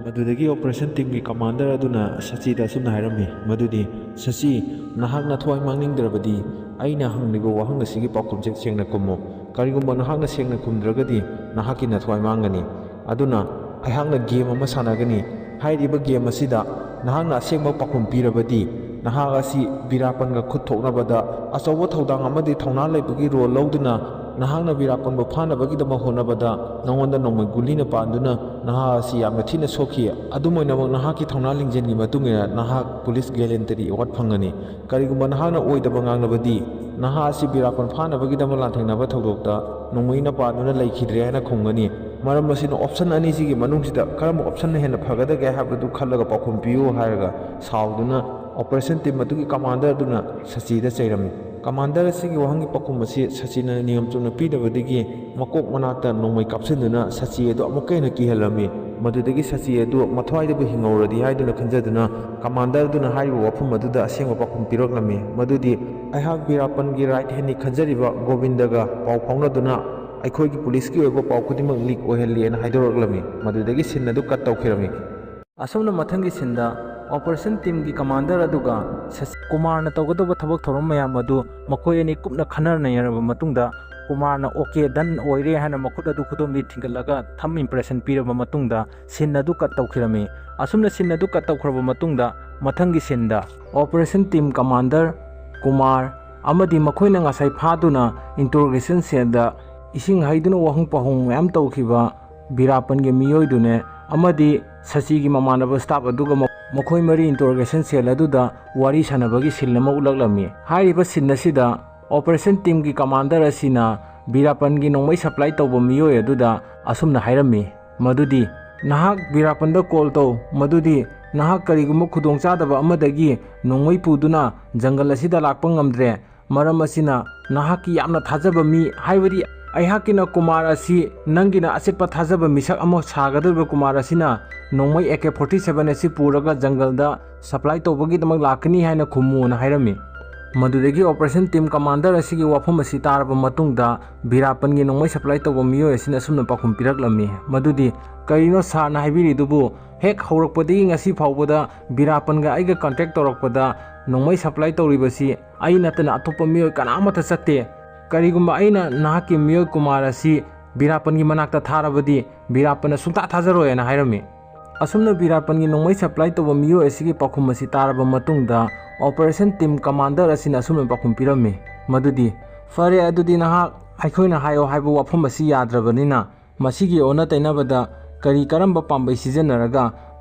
ꯃꯗꯨꯗꯒꯤ ꯑꯣꯄꯔꯦꯁꯟ ꯇꯤꯝꯒꯤ ꯀꯃꯥꯟꯗꯔ ꯑꯗꯨꯅ ꯁꯆꯤꯗ ꯑꯁꯨꯝꯅ ꯍꯥꯏꯔꯝꯃꯤ, ꯃꯗꯨꯗꯤ, "ꯁꯆꯤ, ꯅꯍꯥꯛ ꯅꯊ꯭ꯋꯥꯏ ꯃꯥꯡꯅꯤꯡꯗ꯭ꯔꯕꯗꯤ ꯑꯩꯅ ꯍꯪꯂꯤꯕ ꯋꯥꯍꯪ ꯑꯁꯤꯒꯤ ꯄꯥꯎꯈꯨꯝꯁꯦ ꯁꯦꯡꯅ ꯈꯨꯝꯃꯨ꯫ ꯀꯔꯤꯒꯨꯝꯕ ꯅꯍꯥꯛꯅ ꯁꯦꯡꯅ ꯈꯨꯝꯗ꯭ꯔꯒꯗꯤ ꯅꯍꯥꯛꯀꯤ ꯅꯊ꯭ꯋꯥꯏ ꯃꯥꯡꯒꯅꯤ꯫ ꯑꯗꯨꯅ ꯑꯩꯍꯥꯛꯅ ꯒꯦꯝ ꯑꯃ ꯁꯥꯟꯅꯒꯅꯤ꯫ ꯍꯥꯏꯔꯤꯕ ꯒꯦꯝ ꯑꯁꯤꯗ ꯅꯍꯥꯛꯅ ꯑꯁꯦꯡꯕ ꯄꯥꯎꯈꯨꯝ ꯄꯤꯔꯕꯗꯤ ꯅꯍꯥꯛ ꯑꯁꯤ ꯕꯤꯔꯥꯄꯟꯒ ꯈꯨꯠ ꯊꯣꯛꯅꯕꯗ ꯑꯆꯧꯕ ꯊꯧꯗꯥꯡ ꯑꯃꯗꯤ ꯊꯧꯅꯥ ꯂꯩꯕꯒꯤ ꯔꯣꯜ ꯂꯧꯗꯨꯅ ꯅꯍꯥꯛꯅ ꯕꯤꯔꯥꯄꯟꯕꯨ ꯐꯥꯅꯕꯒꯤꯗꯃꯛ ꯍꯣꯠꯅꯕꯗ ꯅꯉꯣꯟꯗ ꯅꯣꯡꯃꯩ ꯒꯨꯂꯤꯅ ꯄꯥꯟꯗꯨꯅ ꯅꯍꯥꯛ ꯑꯁꯤ ꯌꯥꯝꯅ ꯊꯤꯅ ꯁꯣꯛꯈꯤ꯫ ꯑꯗꯨꯝ ꯑꯣꯏꯅꯃꯛ ꯅꯍꯥꯛꯀꯤ ꯊꯧꯅꯥ ꯂꯤꯡꯖꯦꯜꯒꯤ ꯃꯇꯨꯡ ꯏꯟꯅ ꯅꯍꯥꯛ ꯄꯨꯂꯤꯁ ꯒꯦꯂꯦꯟꯇꯔꯤ ꯑꯦꯋꯥꯔꯗ ꯐꯪꯒꯅꯤ꯫ ꯀꯔꯤꯒꯨꯝꯕ ꯅꯍꯥꯛꯅ ꯑꯣꯏꯗꯕ ꯉꯥꯡꯂꯕꯗꯤ ꯅꯍꯥꯛ ꯑꯁꯤ ꯕꯤꯔꯥꯄꯟ ꯐꯥꯅꯕꯒꯤꯗꯃꯛ ꯂꯥꯟꯊꯦꯡꯅꯕ ꯊꯧꯗꯣꯛꯇ ꯅꯣꯡꯃꯩꯅ ꯄꯥꯟꯗꯨꯅ ꯂꯩꯈꯤꯗ꯭ꯔꯦ ꯍꯥꯏꯅ ꯈꯨꯝꯒꯅꯤ꯫ ꯃꯔꯝ ꯑꯁꯤꯅ ꯑꯣꯞꯁꯟ ꯑꯅꯤꯁꯤꯒꯤ ꯃꯅꯨꯡꯁꯤꯗ ꯀꯔꯝꯕ ꯑꯣꯞꯁꯟꯅ ꯍꯦꯟꯅ ꯐꯒꯗꯒꯦ ꯍꯥꯏꯕꯗꯨ ꯈꯜꯂꯒ ꯄꯥꯎꯈꯨꯝ ꯄꯤꯌꯨ" ꯍꯥꯏꯔꯒ ꯁꯥꯎꯗꯨꯅ ꯑꯣꯄꯔꯦꯁꯟ ꯇꯤꯝ ꯑꯗꯨꯒꯤ ꯀꯃꯥꯟꯗꯔ ꯑꯗꯨꯅ ꯁꯆꯤꯗ ꯆꯩꯔꯝꯃꯤ꯫ ꯀꯃꯥꯟꯗꯔ ꯑꯁꯤꯒꯤ ꯋꯥꯍꯪꯒꯤ ꯄꯥꯎꯈꯨꯝ ꯑꯁꯤ ꯁꯆꯤꯅ ꯅꯤꯌꯣꯝ ꯆꯨꯝꯅ ꯄꯤꯗꯕꯗꯒꯤ ꯃꯀꯣꯛ ꯃꯅꯥꯛꯇ ꯅꯣꯡꯃꯩ ꯀꯥꯞꯁꯤꯟꯗꯨꯅ ꯁꯆꯤ ꯑꯗꯨ ꯑꯃꯨꯛꯀ ꯍꯦꯟꯅ ꯀꯤꯍꯜꯂꯝꯃꯤ꯫ ꯃꯗꯨꯗꯒꯤ ꯁꯆꯤ ꯑꯗꯨ ꯃꯊ꯭ꯋꯥꯏꯗꯕꯨ ꯍꯤꯡꯍꯧꯔꯗꯤ ꯍꯥꯏꯗꯨꯅ ꯈꯟꯖꯗꯨꯅ ꯀꯃꯥꯟꯗꯔ ꯑꯗꯨꯅ ꯍꯥꯏꯔꯤꯕ ꯋꯥꯐꯝ ꯑꯗꯨꯗ ꯑꯁꯦꯡꯕ ꯄꯥꯎꯈꯨꯝ ꯄꯤꯔꯛꯂꯝꯃꯤ, ꯃꯗꯨꯗꯤ, "ꯑꯩꯍꯥꯛ ꯕꯤꯔꯥꯄꯟꯒꯤ ꯔꯥꯏꯠ ꯍꯦꯟꯅꯤ ꯈꯟꯖꯔꯤꯕ ꯒꯣꯕꯤꯟꯗꯒ ꯄꯥꯎ ꯐꯥꯎꯅꯗꯨꯅ ꯑꯩꯈꯣꯏꯒꯤ ꯄꯨꯂꯤꯁꯀꯤ ꯑꯣꯏꯕ ꯄꯥꯎ ꯈꯨꯗꯤꯡꯃꯛ ꯂꯤꯛ ꯑꯣꯏꯍꯜꯂꯤ" ꯍꯥꯏꯅ ꯍꯥꯏꯗꯣꯔꯛꯂꯝꯃꯤ꯫ ꯃꯗꯨꯗꯒꯤ ꯁꯤꯟ ꯑꯗꯨ ꯀꯠ ꯇꯧꯈꯤꯔꯝꯃꯤ꯫ ꯑꯁꯨꯝꯅ ꯃꯊꯪꯒꯤ ꯁꯤꯟꯗ ꯑꯣꯄꯔꯦꯁꯟ ꯇꯤꯝꯒꯤ ꯀꯃꯥꯟꯗꯔ ꯑꯗꯨꯒ ꯁꯆꯤ ꯀꯨꯃꯥꯔꯅ ꯇꯧꯒꯗꯧꯕ ꯊꯕꯛ ꯊꯧꯔꯝ ꯃꯌꯥꯝ ꯑꯗꯨ ꯃꯈꯣꯏ ꯑꯅꯤ ꯀꯨꯞꯅ ꯈꯟꯅ ꯅꯩꯅꯔꯕ ꯃꯇꯨꯡꯗ ꯀꯨꯃꯥꯔꯅ "ꯑꯣꯀꯦ, ꯗꯟ ꯑꯣꯏꯔꯦ" ꯍꯥꯏꯅ ꯃꯈꯨꯠ ꯑꯗꯨ ꯈꯨꯗꯣꯝꯕꯤ ꯊꯤꯡꯒꯠꯂꯒ ꯊꯝ ꯏꯝꯄ꯭ꯔꯦꯁꯟ ꯄꯤꯔꯕ ꯃꯇꯨꯡꯗ ꯁꯤꯟ ꯑꯗꯨ ꯀꯠ ꯇꯧꯈꯤꯔꯝꯃꯤ꯫ ꯑꯁꯨꯝꯅ ꯁꯤꯟ ꯑꯗꯨ ꯀꯠ ꯇꯧꯈ꯭ꯔꯕ ꯃꯇꯨꯡꯗ ꯃꯊꯪꯒꯤ ꯁꯤꯟꯗ ꯑꯣꯄꯔꯦꯁꯟ ꯇꯤꯝ ꯀꯃꯥꯟꯗꯔ ꯀꯨꯃꯥꯔ ꯑꯃꯗꯤ ꯃꯈꯣꯏꯅ ꯉꯁꯥꯏ ꯐꯥꯗꯨꯅ ꯏꯟꯇꯔꯣꯒꯦꯁꯟ ꯁꯦꯜꯗ ꯏꯁꯤꯡ ꯍꯩꯗꯨꯅ ꯋꯥꯍꯪ ꯄꯥꯎꯍꯪ ꯃꯌꯥꯝ ꯇꯧꯈꯤꯕ ꯕꯤꯔꯥꯄꯟꯒꯤ ꯃꯤꯑꯣꯏꯗꯨꯅꯦ ꯑꯃꯗꯤ ꯁꯆꯤꯒꯤ ꯃꯃꯥꯟꯅꯕ ꯁ꯭ꯇꯥꯐ ꯑꯗꯨꯒ ꯃ-, ꯃꯈꯣꯏ ꯃꯔꯤ ꯏꯟꯇꯔꯣꯒꯦꯁꯟ ꯁꯦꯜ ꯑꯗꯨꯗ ꯋꯥꯔꯤ ꯁꯥꯟꯅꯕꯒꯤ ꯁꯤꯟ ꯑꯃ ꯎꯠꯂꯛꯂꯝꯃꯤ꯫ ꯍꯥꯏꯔꯤꯕ ꯁꯤꯟ ꯑꯁꯤꯗ ꯑꯣꯄꯔꯦꯁꯟ ꯇꯤꯝꯒꯤ ꯀꯃꯥꯟꯗꯔ ꯑꯁꯤꯅ ꯕꯤꯔꯥꯄꯟꯒꯤ ꯅꯣꯡꯃꯩ ꯁꯄ꯭ꯂꯥꯏ ꯇꯧꯕ ꯃꯤꯑꯣꯏ ꯑꯗꯨꯗ ꯑꯁꯨꯝꯅ ꯍꯥꯏꯔꯝꯃꯤ, ꯃꯗꯨꯗꯤ, "ꯅꯍꯥꯛ ꯕꯤꯔꯥꯄꯟꯗ ꯀꯣꯜ ꯇꯧ, ꯃꯗꯨꯗꯤ ꯅꯍꯥꯛ ꯀꯔꯤꯒꯨꯝꯕ ꯈꯨꯗꯣꯡꯆꯥꯗꯕ ꯑꯃꯗꯒꯤ ꯅꯣꯡꯃꯩ ꯄꯨꯗꯨꯅ ꯖꯪꯒꯜ ꯑꯁꯤꯗ ꯂꯥꯛꯄ ꯉꯝꯗ꯭ꯔꯦ꯫ ꯃꯔꯝ ꯑꯁꯤꯅ ꯅꯍꯥꯛꯀꯤ ꯌꯥꯝꯅ ꯊꯥꯖꯕ ꯃꯤ, ꯍꯥꯏꯕꯗꯤ "ꯑꯩꯍꯥꯛꯀꯤꯅ ꯀꯨꯃꯥꯔ ꯑꯁꯤ ꯅꯪꯒꯤꯅ ꯑꯆꯦꯠꯄ ꯊꯥꯖꯕ ꯃꯤꯁꯛ ꯑꯃ ꯁꯥꯒꯗꯧꯔꯤꯕ ꯀꯨꯃꯥꯔ ꯑꯁꯤꯅ ꯅꯣꯡꯃꯩ ꯑꯦ ꯀꯦ ꯐꯣꯔꯇꯤ ꯁꯚꯦꯟ ꯑꯁꯤ ꯄꯨꯔꯒ ꯖꯪꯒꯜꯗ ꯁꯄ꯭ꯂꯥꯏ ꯇꯧꯕꯒꯤꯗꯃꯛ ꯂꯥꯛꯀꯅꯤ ꯍꯥꯏꯅ ꯈꯨꯝꯃꯨꯅ" ꯍꯥꯏꯔꯝꯃꯤ꯫ ꯃꯗꯨꯗꯒꯤ ꯑꯣꯄꯔꯦꯁꯟ ꯇꯤꯝ ꯀꯃꯥꯟꯗꯔ ꯑꯁꯤꯒꯤ ꯋꯥꯐꯝ ꯑꯁꯤ ꯇꯥꯔꯕ ꯃꯇꯨꯡꯗ ꯕꯤꯔꯥꯄꯟꯒꯤ ꯅꯣꯡꯃꯩ ꯁꯄ꯭ꯂꯥꯏ ꯇꯧꯕ ꯃꯤꯑꯣꯏ ꯑꯁꯤꯅ ꯑꯁꯨꯝꯅ ꯄꯥꯎꯈꯨꯝ ꯄꯤꯔꯛꯂꯝꯃꯤ, ꯃꯗꯨꯗꯤ, "ꯀꯔꯤꯅꯣ ꯁꯥꯔꯅ ꯍꯥꯏꯕꯤꯔꯤꯗꯨꯕꯨ? ꯍꯦꯛ ꯍꯧꯔꯛꯄꯗꯒꯤ ꯉꯁꯤ ꯐꯥꯎꯕꯗ ꯕꯤꯔꯥꯄꯟꯒ ꯑꯩꯒ ꯀꯟꯇꯦꯛ ꯇꯧꯔꯛꯄꯗ ꯅꯣꯡꯃꯩ ꯁꯄ꯭ꯂꯥꯏ ꯇꯧꯔꯤꯕꯁꯤ ꯑꯩ ꯅꯠꯇꯅ ꯑꯇꯣꯞꯄ ꯃꯤꯑꯣꯏ ꯀꯅꯥꯃꯠꯇ ꯆꯠꯇꯦ꯫ ꯀꯔꯤꯒꯨꯝꯕ ꯑꯩꯅ ꯅꯍꯥꯛꯀꯤ ꯃꯤꯑꯣꯏ ꯀꯨꯃꯥꯔ ꯑꯁꯤ ꯕꯤꯔꯥꯄꯟꯒꯤ ꯃꯅꯥꯛꯇ ꯊꯥꯔꯕꯗꯤ ꯕꯤꯔꯥꯄꯟꯅ ꯁꯨꯡꯊꯥ ꯊꯥꯖꯔꯣꯏ" ꯍꯥꯏꯅ ꯍꯥꯏꯔꯝꯃꯤ꯫ ꯑꯁꯨꯝꯅ ꯕꯤꯔꯥꯄꯟꯒꯤ ꯅꯣꯡꯃꯩ ꯁꯄ꯭ꯂꯥꯏ ꯇꯧꯕ ꯃꯤꯑꯣꯏ ꯑꯁꯤꯒꯤ ꯄꯥꯎꯈꯨꯝ ꯑꯁꯤ ꯇꯥꯔꯕ ꯃꯇꯨꯡꯗ ꯑꯣꯄꯔꯦꯁꯟ ꯇꯤꯝ ꯀꯃꯥꯟꯗꯔ ꯑꯁꯤꯅ ꯑꯁꯨꯝꯅ ꯄꯥꯎꯈꯨꯝ ꯄꯤꯔꯝꯃꯤ, ꯃꯗꯨꯗꯤ, "ꯐꯔꯦ, ꯑꯗꯨꯗꯤ ꯅꯍꯥꯛ ꯑꯩꯈꯣꯏꯅ ꯍꯥꯏꯌꯣ ꯍꯥꯏꯕ ꯋꯥꯐꯝ ꯑꯁꯤ ꯌꯥꯗ꯭ꯔꯕꯅꯤꯅ ꯃꯁꯤꯒꯤ ꯑꯣꯟꯅ ꯇꯩꯅꯕꯗ ꯀꯔꯤ ꯀꯔꯝꯕ ꯄꯥꯝꯕꯩ ꯁꯤꯖꯤꯟꯅꯔꯒ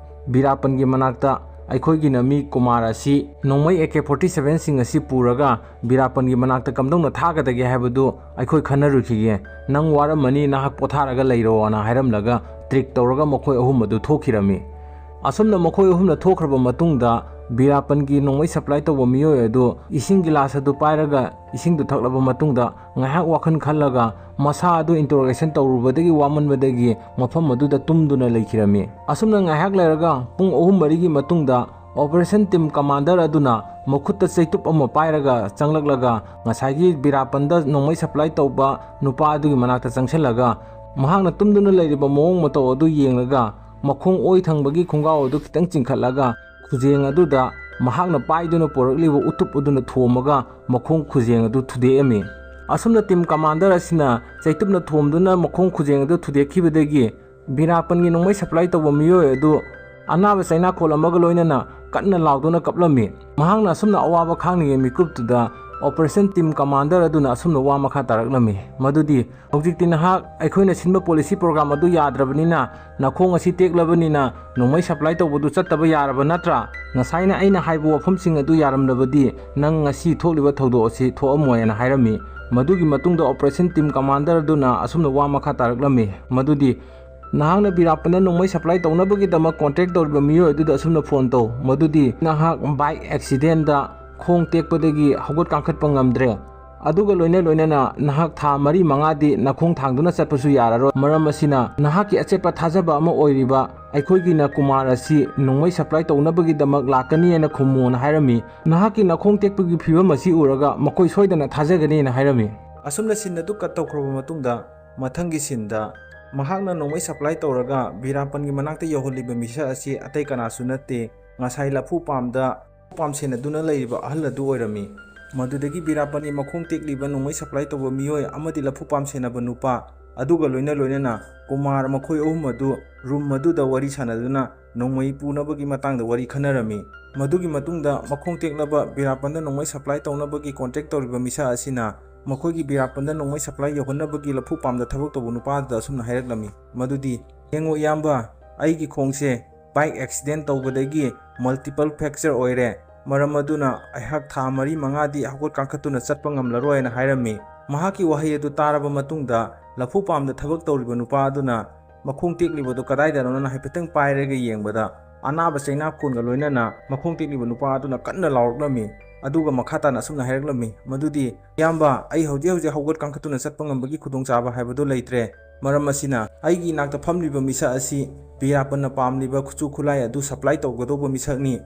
ꯕꯤꯔꯥꯄꯟꯒꯤ ꯃꯅꯥꯛꯇ ꯑꯩꯈꯣꯏꯒꯤꯅ ꯃꯤ ꯀꯨꯃꯥꯔ ꯑꯁꯤ ꯅꯣꯡꯃꯩ ꯑꯦ ꯀꯦ ꯐꯣꯔꯇꯤ ꯁꯚꯦꯟꯁꯤꯡ ꯑꯁꯤ ꯄꯨꯔꯒ ꯕꯤꯔꯥꯄꯟꯒꯤ ꯃꯅꯥꯛꯇ ꯀꯝꯗꯧꯅ ꯊꯥꯒꯗꯒꯦ ꯍꯥꯏꯕꯗꯨ ꯑꯩꯈꯣꯏ ꯈꯟꯅꯔꯨꯈꯤꯒꯦ꯫ ꯅꯪ ꯋꯥꯔꯝꯃꯅꯤ, ꯅꯍꯥꯛ ꯄꯣꯊꯥꯔꯒ ꯂꯩꯔꯣꯅ" ꯍꯥꯏꯔꯝꯂꯒ ꯇ꯭ꯔꯤꯛ ꯇꯧꯔꯒ ꯃꯈꯣꯏ ꯑꯍꯨꯝ ꯑꯗꯨ ꯊꯣꯛꯈꯤꯔꯝꯃꯤ꯫ ꯑꯁꯨꯝꯅ ꯃꯈꯣꯏ ꯑꯍꯨꯝꯅ ꯊꯣꯛꯈ꯭ꯔꯕ ꯃꯇꯨꯡꯗ ꯕꯤꯔꯥꯄꯟꯒꯤ ꯅꯣꯡꯃꯩ ꯁꯄ꯭ꯂꯥꯏ ꯇꯧꯕ ꯃꯤꯑꯣꯏ ꯑꯗꯨ ꯏꯁꯤꯡ ꯒꯤꯂꯥꯁ ꯑꯗꯨ ꯄꯥꯏꯔꯒ ꯏꯁꯤꯡꯗꯨ ꯊꯛꯂꯕ ꯃꯇꯨꯡꯗ ꯉꯥꯏꯍꯥꯛ ꯋꯥꯈꯜ ꯈꯜꯂꯒ ꯃꯁꯥ ꯑꯗꯨ ꯏꯟꯇꯔꯣꯒꯦꯁꯟ ꯇꯧꯔꯨꯕꯗꯒꯤ ꯋꯥꯃꯟꯕꯗꯒꯤ ꯃꯐꯝ ꯑꯗꯨꯗ ꯇꯨꯝꯗꯨꯅ ꯂꯩꯈꯤꯔꯝꯃꯤ꯫ ꯑꯁꯨꯝꯅ ꯉꯥꯏꯍꯥꯛ ꯂꯩꯔꯒ ꯄꯨꯡ ꯑꯍꯨꯝ ꯃꯔꯤꯒꯤ ꯃꯇꯨꯡꯗ ꯑꯣꯄꯔꯦꯁꯟ ꯇꯤꯝ ꯀꯃꯥꯟꯗꯔ ꯑꯗꯨꯅ ꯃꯈꯨꯠꯇ ꯆꯩꯇꯨꯞ ꯑꯃ ꯄꯥꯏꯔꯒ ꯆꯪꯂꯛꯂꯒ ꯉꯁꯥꯏꯒꯤ ꯕꯤꯔꯥꯄꯟꯗ ꯅꯣꯡꯃꯩ ꯁꯄ꯭ꯂꯥꯏ ꯇꯧꯕ ꯅꯨꯄꯥ ꯑꯗꯨꯒꯤ ꯃꯅꯥꯛꯇ ꯆꯪꯁꯤꯜꯂꯒ ꯃꯍꯥꯛꯅ ꯇꯨꯝꯗꯨꯅ ꯂꯩꯔꯤꯕ ꯃꯑꯣꯡ ꯃꯇꯧ ꯑꯗꯨ ꯌꯦꯡꯂꯒ ꯃꯈꯣꯡ ꯑꯣꯏ ꯊꯪꯕꯒꯤ ꯈꯣꯡꯒꯥꯎ ꯑꯗꯨ ꯈꯤꯇꯪ ꯆꯤꯡꯈꯠꯂꯒ ꯈꯨꯖꯦꯡ ꯑꯗꯨꯗ ꯃꯍꯥꯛꯅ ꯄꯥꯏꯗꯨꯅ ꯄꯨꯔꯛꯂꯤꯕ ꯎꯇꯨꯞ ꯑꯗꯨꯅ ꯊꯣꯝꯃꯒ ꯃꯈꯣꯡ ꯈꯨꯖꯦꯡ ꯑꯗꯨ ꯊꯨꯗꯦꯛꯑꯝꯃꯤ꯫ ꯑꯁꯨꯝꯅ ꯇꯤꯝ ꯀꯃꯥꯟꯗꯔ ꯑꯁꯤꯅ ꯆꯩꯇꯨꯞꯅ ꯊꯣꯝꯗꯨꯅ ꯃꯈꯣꯡ ꯈꯨꯖꯦꯡ ꯑꯗꯨ ꯊꯨꯗꯦꯛꯈꯤꯕꯗꯒꯤ ꯕꯤꯔꯥꯄꯟꯒꯤ ꯅꯣꯡꯃꯩ ꯁꯄ꯭ꯂꯥꯏ ꯇꯧꯕ ꯃꯤꯑꯣꯏ ꯑꯗꯨ ꯑꯅꯥꯕ ꯆꯩꯅꯥꯈꯣꯜ ꯑꯃꯒ ꯂꯣꯏꯅꯅ ꯀꯟꯅ ꯂꯥꯎꯗꯨꯅ ꯀꯞꯂꯝꯃꯤ꯫ ꯃꯍꯥꯛꯅ ꯑꯁꯨꯝꯅ ꯑꯋꯥꯕ ꯈꯥꯡꯂꯤꯉꯩ ꯃꯤꯀꯨꯞꯇꯨꯗ ꯑꯣꯄꯔꯦꯁꯟ ꯇꯤꯝ ꯀꯃꯥꯟꯗꯔ ꯑꯗꯨꯅ ꯑꯁꯨꯝꯅ ꯋꯥ ꯃꯈꯥ ꯇꯥꯔꯛꯂꯝꯃꯤ, ꯃꯗꯨꯗꯤ, "ꯍꯧꯖꯤꯛꯇꯤ ꯅꯍꯥꯛ ꯑꯩꯈꯣꯏꯅ ꯁꯤꯟꯕ ꯄꯣꯂꯤꯁꯤ ꯄ꯭ꯔꯣꯒ꯭ꯔꯥꯝ ꯑꯗꯨ ꯌꯥꯗ꯭ꯔꯕꯅꯤꯅ ꯅꯈꯣꯡ ꯑꯁꯤ ꯇꯦꯛꯂꯕꯅꯤꯅ ꯅꯣꯡꯃꯩ ꯁꯄ꯭ꯂꯥꯏ ꯇꯧꯕꯗꯨ ꯆꯠꯇꯕ ꯌꯥꯔꯕ ꯅꯠꯇ꯭ꯔꯥ? ꯉꯁꯥꯏꯅ ꯑꯩꯅ ꯍꯥꯏꯕ ꯋꯥꯐꯝꯁꯤꯡ ꯑꯗꯨ ꯌꯥꯔꯝꯂꯕꯗꯤ ꯅꯪ ꯉꯁꯤ ꯊꯣꯛꯂꯤꯕ ꯊꯧꯗꯣꯛ ꯑꯁꯤ ꯊꯣꯛꯑꯝꯃꯣꯏꯅ" ꯍꯥꯏꯔꯝꯃꯤ꯫ ꯃꯗꯨꯒꯤ ꯃꯇꯨꯡꯗ ꯑꯣꯄꯔꯦꯁꯟ ꯇꯤꯝ ꯀꯃꯥꯟꯗꯔ ꯑꯗꯨꯅ ꯑꯁꯨꯝꯅ ꯋꯥ ꯃꯈꯥ ꯇꯥꯔꯛꯂꯝꯃꯤ, ꯃꯗꯨꯗꯤ, "ꯅꯍꯥꯛꯅ ꯕꯤꯔꯥꯄꯟꯗ ꯅꯣꯡꯃꯩ ꯁꯄ꯭ꯂꯥꯏ ꯇꯧꯅꯕꯒꯤꯗꯃꯛ ꯀꯣꯟꯇꯦꯛ ꯇꯧꯔꯤꯕ ꯃꯤꯑꯣꯏ ꯑꯗꯨꯗ ꯑꯁꯨꯝꯅ ꯐꯣꯟ ꯇꯧ, ꯃꯗꯨꯗꯤ ꯅꯍꯥꯛ ꯕꯥꯏꯛ ꯑꯦꯛꯁꯤꯗꯦꯟꯗ ꯈꯣꯡ ꯇꯦꯛꯄꯗꯒꯤ ꯍꯧꯒꯠ ꯀꯥꯡꯈꯠꯄ ꯉꯝꯗ꯭ꯔꯦ꯫ ꯑꯗꯨꯒ ꯂꯣꯏꯅ ꯂꯣꯏꯅꯅ ꯅꯍꯥꯛ ꯊꯥ ꯃꯔꯤ ꯃꯉꯥꯗꯤ ꯅꯈꯣꯡ ꯊꯥꯡꯗꯨꯅ ꯆꯠꯄꯁꯨ ꯌꯥꯔꯔꯣꯏ꯫ ꯃꯔꯝ ꯑꯁꯤꯅ ꯅꯍꯥꯛꯀꯤ ꯑꯆꯦꯠꯄ ꯊꯥꯖꯕ ꯑꯃ ꯑꯣꯏꯔꯤꯕ ꯑꯩꯈꯣꯏꯒꯤꯅ ꯀꯨꯃꯥꯔ ꯑꯁꯤ ꯅꯣꯡꯃꯩ ꯁꯄ꯭ꯂꯥꯏ ꯇꯧꯅꯕꯒꯤꯗꯃꯛ ꯂꯥꯛꯀꯅꯤ ꯍꯥꯏꯅ ꯈꯨꯝꯃꯨꯅ ꯍꯥꯏꯔꯝꯃꯤ꯫ ꯅꯍꯥꯛꯀꯤ ꯅꯈꯣꯡ ꯇꯦꯛꯄꯒꯤ ꯐꯤꯕꯝ ꯑꯁꯤ ꯎꯔꯒ ꯃꯈꯣꯏ ꯁꯣꯏꯗꯅ ꯊꯥꯖꯒꯅꯤꯅ ꯍꯥꯏꯔꯝꯃꯤ꯫ ꯑꯁꯨꯝꯅ ꯁꯤꯟ ꯑꯗꯨ ꯀꯠ ꯇꯧꯈ꯭ꯔꯕ ꯃꯇꯨꯡꯗ, ꯃꯊꯪꯒꯤ ꯁꯤꯟꯗ ꯃꯍꯥꯛꯅ ꯅꯣꯡꯃꯩ ꯁꯄ꯭ꯂꯥꯏ ꯇꯧꯔꯒ ꯕꯤꯔꯥꯄꯟꯒꯤ ꯃꯅꯥꯛꯇ ꯌꯧꯍꯜꯂꯤꯕ ꯃꯤꯁꯛ ꯑꯁꯤ ꯑꯇꯩ ꯀꯅꯥꯁꯨ ꯅꯠꯇꯦ, ꯉꯁꯥꯏ ꯂꯐꯨ ꯄꯥꯝꯗ ꯄꯥꯝ ꯁꯦꯟꯅꯗꯨꯅ ꯂꯩꯔꯤꯕ ꯑꯍꯜ ꯑꯗꯨ ꯑꯣꯏꯔꯝꯃꯤ꯫ ꯃꯗꯨꯗꯒꯤ ꯕꯤꯔꯥꯄꯟꯒꯤ ꯃꯈꯣꯡ ꯇꯦꯛꯂꯤꯕ ꯅꯣꯡꯃꯩ ꯁꯄ꯭ꯂꯥꯏ ꯇꯧꯕ ꯃꯤꯑꯣꯏ ꯑꯃꯗꯤ ꯂꯐꯨ ꯄꯥꯝ ꯁꯦꯟꯅꯕ ꯅꯨꯄꯥ ꯑꯗꯨꯒ ꯂꯣꯏꯅ ꯂꯣꯏꯅꯅ ꯀꯨꯃꯥꯔ ꯃꯈꯣꯏ ꯑꯍꯨꯝ ꯑꯗꯨ ꯔꯨꯝ ꯑꯗꯨꯗ ꯋꯥꯔꯤ ꯁꯥꯟꯅꯗꯨꯅ ꯅꯣꯡꯃꯩ ꯄꯨꯅꯕꯒꯤ ꯃꯇꯥꯡꯗ ꯋꯥꯔꯤ ꯈꯟꯅꯔꯝꯃꯤ꯫ ꯃꯗꯨꯒꯤ ꯃꯇꯨꯡꯗ ꯃꯈꯣꯡ ꯇꯦꯛꯂꯕ ꯕꯤꯔꯥꯄꯟꯗ ꯅꯣꯡꯃꯩ ꯁꯄ꯭ꯂꯥꯏ ꯇꯧꯅꯕꯒꯤ ꯀꯣꯟꯇꯦꯛ ꯇꯧꯔꯤꯕ ꯃꯤꯁꯛ ꯑꯁꯤꯅ ꯃꯈꯣꯏꯒꯤ ꯕꯤꯔꯥꯄꯟꯗ ꯅꯣꯡꯃꯩ ꯁꯄ꯭ꯂꯥꯏ ꯌꯧꯍꯟꯅꯕꯒꯤ ꯂꯐꯨ ꯄꯥꯝꯗ ꯊꯕꯛ ꯇꯧꯕ ꯅꯨꯄꯥ ꯑꯗꯨꯗ ꯑꯁꯨꯝꯅ ꯍꯥꯏꯔꯛꯂꯝꯃꯤ, ꯃꯗꯨꯗꯤ, "ꯌꯦꯡꯉꯨ ꯏꯌꯥꯝꯕ, ꯑꯩꯒꯤ ꯈꯣꯡꯁꯦ ꯕꯥꯏꯛ ꯑꯦꯛꯁꯤꯗꯦꯟ ꯇꯧꯕꯗꯒꯤ ꯃꯜꯇꯤꯄꯜ ꯐ꯭ꯔꯦꯛꯆꯔ ꯑꯣꯏꯔꯦ꯫ ꯃꯔꯝ ꯑꯗꯨꯅ ꯑꯩꯍꯥꯛ ꯊꯥ ꯃꯔꯤ ꯃꯉꯥꯗꯤ ꯍꯧꯒꯠ ꯀꯥꯡꯈꯠꯇꯨꯅ ꯆꯠꯄ ꯉꯝꯂꯔꯣꯏꯅ" ꯍꯥꯏꯔꯝꯃꯤ꯫ ꯃꯍꯥꯛꯀꯤ ꯋꯥꯍꯩ ꯑꯗꯨ ꯇꯥꯔꯕ ꯃꯇꯨꯡꯗ ꯂꯐꯨ ꯄꯥꯝꯗ ꯊꯕꯛ ꯇꯧꯔꯤꯕ ꯅꯨꯄꯥ ꯑꯗꯨꯅ ꯃꯈꯣꯡ ꯇꯦꯛꯂꯤꯕꯗꯨ ꯀꯗꯥꯏꯗꯅꯣꯅ ꯍꯥꯏꯐꯦꯠꯇꯪ ꯄꯥꯏꯔꯒ ꯌꯦꯡꯕꯗ, ꯑꯅꯥꯕ ꯆꯩꯅꯥꯀꯣꯟꯒ ꯂꯣꯏꯅꯅ ꯃꯈꯣꯡ ꯇꯦꯛꯂꯤꯕ ꯅꯨꯄꯥ ꯑꯗꯨꯅ ꯀꯟꯅ ꯂꯥꯎꯔꯛꯂꯝꯃꯤ꯫ ꯑꯗꯨꯒ ꯃꯈꯥ ꯇꯥꯅ ꯑꯁꯨꯝꯅ ꯍꯥꯏꯔꯛꯂꯝꯃꯤ, ꯃꯗꯨꯗꯤ, "ꯏꯌꯥꯝꯕ, ꯑꯩ ꯍꯧꯖꯤꯛ ꯍꯧꯖꯤꯛ ꯍꯧꯒꯠ ꯀꯥꯡꯈꯠꯇꯨꯅ ꯆꯠꯄ ꯉꯝꯕꯒꯤ ꯈꯨꯗꯣꯡꯆꯥꯕ ꯍꯥꯏꯕꯗꯨ ꯂꯩꯇ꯭ꯔꯦ꯫ ꯃꯔꯝ ꯑꯁꯤꯅ ꯑꯩꯒꯤ ꯏꯅꯥꯛꯇ ꯐꯝꯂꯤꯕ ꯃꯤꯁꯛ ꯑꯁꯤ ꯕꯤꯔꯥꯄꯟꯅ ꯄꯥꯝꯂꯤꯕ ꯈꯨꯠꯁꯨ ꯈꯨꯠꯂꯥꯏ ꯑꯗꯨ ꯁꯄ꯭ꯂꯥꯏ ꯇꯧꯒꯗꯧꯕ ꯃꯤꯁꯛꯅꯤ꯫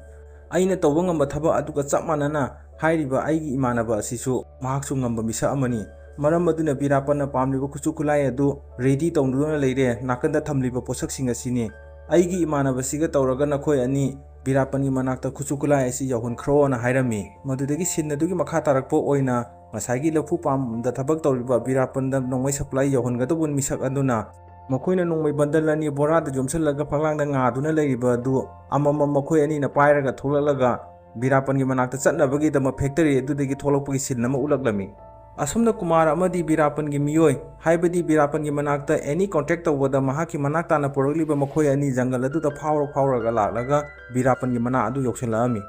ꯑꯩꯅ ꯇꯧꯕ ꯉꯝꯕ ꯊꯕꯛ ꯑꯗꯨꯒ ꯆꯞ ꯃꯥꯟꯅꯅ ꯍꯥꯏꯔꯤꯕ ꯑꯩꯒꯤ ꯏꯃꯥꯟꯅꯕ ꯑꯁꯤꯁꯨ ꯃꯍꯥꯛꯁꯨ ꯉꯝꯕ ꯃꯤꯁꯛ ꯑꯃꯅꯤ꯫ ꯃꯔꯝ ꯑꯗꯨꯅ ꯕꯤꯔꯥꯄꯟꯅ ꯄꯥꯝꯂꯤꯕ ꯈꯨꯠꯁꯨ ꯈꯨꯠꯂꯥꯏ ꯑꯗꯨ ꯔꯦꯗꯤ ꯇꯧꯗꯨꯅ ꯂꯩꯔꯦ, ꯅꯥꯀꯟꯗ ꯊꯝꯂꯤꯕ ꯄꯣꯠꯁꯛꯁꯤꯡ ꯑꯁꯤꯅꯤ꯫ ꯑꯩꯒꯤ ꯏꯃꯥꯟꯅꯕꯁꯤꯒ ꯇꯧꯔꯒ ꯅꯈꯣꯏ ꯑꯅꯤ ꯕꯤꯔꯥꯄꯟꯒꯤ ꯃꯅꯥꯛꯇ ꯈꯨꯠꯁꯨ ꯈꯨꯠꯂꯥꯏ ꯑꯁꯤ ꯌꯧꯍꯟꯈ꯭ꯔꯣꯅ" ꯍꯥꯏꯔꯝꯃꯤ꯫ ꯃꯗꯨꯗꯒꯤ ꯁꯤꯟ ꯑꯗꯨꯒꯤ ꯃꯈꯥ ꯇꯥꯔꯛꯄ ꯑꯣꯏꯅ ꯉꯁꯥꯏꯒꯤ ꯂꯐꯨ ꯄꯥꯝꯗ ꯊꯕꯛ ꯇꯧꯔꯤꯕ ꯕꯤꯔꯥꯄꯟꯗ ꯅꯣꯡꯃꯩ ꯁꯄ꯭ꯂꯥꯏ ꯌꯧꯍꯟꯒꯗꯧꯕ ꯃꯤꯁꯛ ꯑꯗꯨꯅ ꯃꯈꯣꯏꯅ ꯅꯣꯡꯃꯩ ꯕꯟꯗꯜ ꯑꯅꯤ ꯕꯣꯔꯥꯗ ꯌꯣꯝꯁꯤꯜꯂꯒ ꯐꯛꯂꯥꯡꯗ ꯉꯥꯗꯨꯅ ꯂꯩꯔꯤꯕ ꯑꯗꯨ ꯑꯃꯃꯝ ꯃꯈꯣꯏ ꯑꯅꯤꯅ ꯄꯥꯏꯔꯒ ꯊꯣꯛꯂꯛꯂꯒ ꯕꯤꯔꯥꯄꯟꯒꯤ ꯃꯅꯥꯛꯇ ꯆꯠꯅꯕꯒꯤꯗꯃꯛ ꯐꯦꯛꯇꯔꯤ ꯑꯗꯨꯗꯒꯤ ꯊꯣꯛꯂꯛꯄꯒꯤ ꯁꯤꯟ ꯑꯃ ꯎꯠꯂꯛꯂꯝꯃꯤ꯫ ꯑꯁꯨꯝꯅ ꯀꯨꯃꯥꯔ ꯑꯃꯗꯤ ꯕꯤꯔꯥꯄꯟꯒꯤ ꯃꯤꯑꯣꯏ, ꯍꯥꯏꯕꯗꯤ ꯕꯤꯔꯥꯄꯟꯒꯤ ꯃꯅꯥꯛꯇ ꯑꯦꯅꯤ ꯀꯣꯟꯇꯦꯛ ꯇꯧꯕꯗ ꯃꯍꯥꯛꯀꯤ ꯃꯅꯥꯛ ꯇꯥꯅ ꯄꯨꯔꯛꯂꯤꯕ ꯃꯈꯣꯏ ꯑꯅꯤ ꯖꯪꯒꯜ ꯑꯗꯨꯗ ꯐꯥꯎꯔ ꯐꯥꯎꯔꯒ ꯂꯥꯛꯂꯒ ꯕꯤꯔꯥꯄꯟꯒꯤ ꯃꯅꯥ ꯑꯗꯨ ꯌꯧꯁꯤꯜꯂꯛꯑꯝꯃꯤ꯫